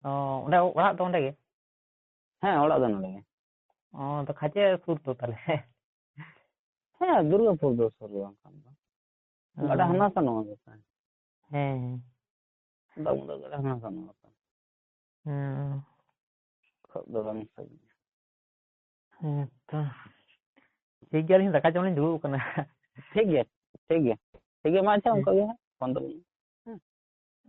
ᱚ, ᱚᱸᱰᱮ ᱚᱲᱟᱜ ᱫᱚ ᱚᱸᱰᱮ ᱜᱮ? ᱦᱮᱸ, ᱚᱲᱟᱜ ᱫᱚ ᱱᱚᱰᱮ ᱜᱮ᱾ ᱚ, ᱛᱚ ᱠᱷᱟᱪᱮ ᱥᱩᱨ ᱛᱚ ᱛᱟᱦᱞᱮ᱾ ᱦᱮᱸ, ᱫᱩᱨᱜᱟᱯᱩᱨ ᱫᱚ ᱥᱩᱨ ᱜᱮ ᱵᱟᱝ ᱠᱷᱟᱱ ᱫᱚ᱾ ᱚ᱾ ᱜᱟᱰᱟ ᱦᱟᱱᱟ ᱥᱟ ᱱᱚᱣᱟ ᱜᱮ ᱥᱮ᱾ ᱦᱮᱸ, ᱦᱮᱸ᱾ ᱫᱟᱢᱳᱫᱚᱨ ᱜᱟᱰᱟ ᱦᱟᱱᱟ ᱥᱟ ᱱᱚᱣᱟ ᱥᱟ᱾ ᱦᱮᱸ᱾ ᱠᱷᱩᱵ ᱫᱚ ᱵᱟᱝ ᱥᱟᱺᱜᱤᱧᱟ᱾ ᱦᱮᱸ ᱛᱚ᱾ ᱴᱷᱤᱠ ᱜᱮᱭᱟ, ᱟᱹᱞᱤᱧ ᱫᱟᱠᱟ ᱡᱚᱢ ᱞᱤᱧ ᱫᱩᱲᱩᱵ ᱟᱠᱟᱱᱟ᱾ ᱴᱷᱤᱠ ᱜᱮᱭᱟ, ᱴᱷᱤᱠ ᱜᱮᱭᱟ᱾ ᱴᱷᱤᱠ ᱜᱮᱭᱟ, ᱢᱟ ᱟᱪᱪᱷᱟ, ᱦᱮᱸ᱾ ᱚᱱᱠᱟ ᱜᱮ ᱦᱟᱸᱜ ᱯᱷᱳᱱ ᱛᱟᱵᱚᱱ ᱢᱮ᱾ ᱦᱮᱸ᱾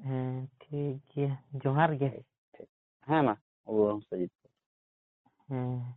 ᱦᱮᱸ, ᱴᱷᱤᱠ ᱜᱮᱭᱟ᱾ ᱡᱚᱦᱟᱨ ᱜᱮ᱾ ᱴᱷᱤᱠ, ᱴᱷᱤᱠ᱾ ᱦᱮᱸ, ᱢᱟ, ᱚᱵᱚᱥᱥᱳᱭ᱾ ᱦᱮᱸ᱾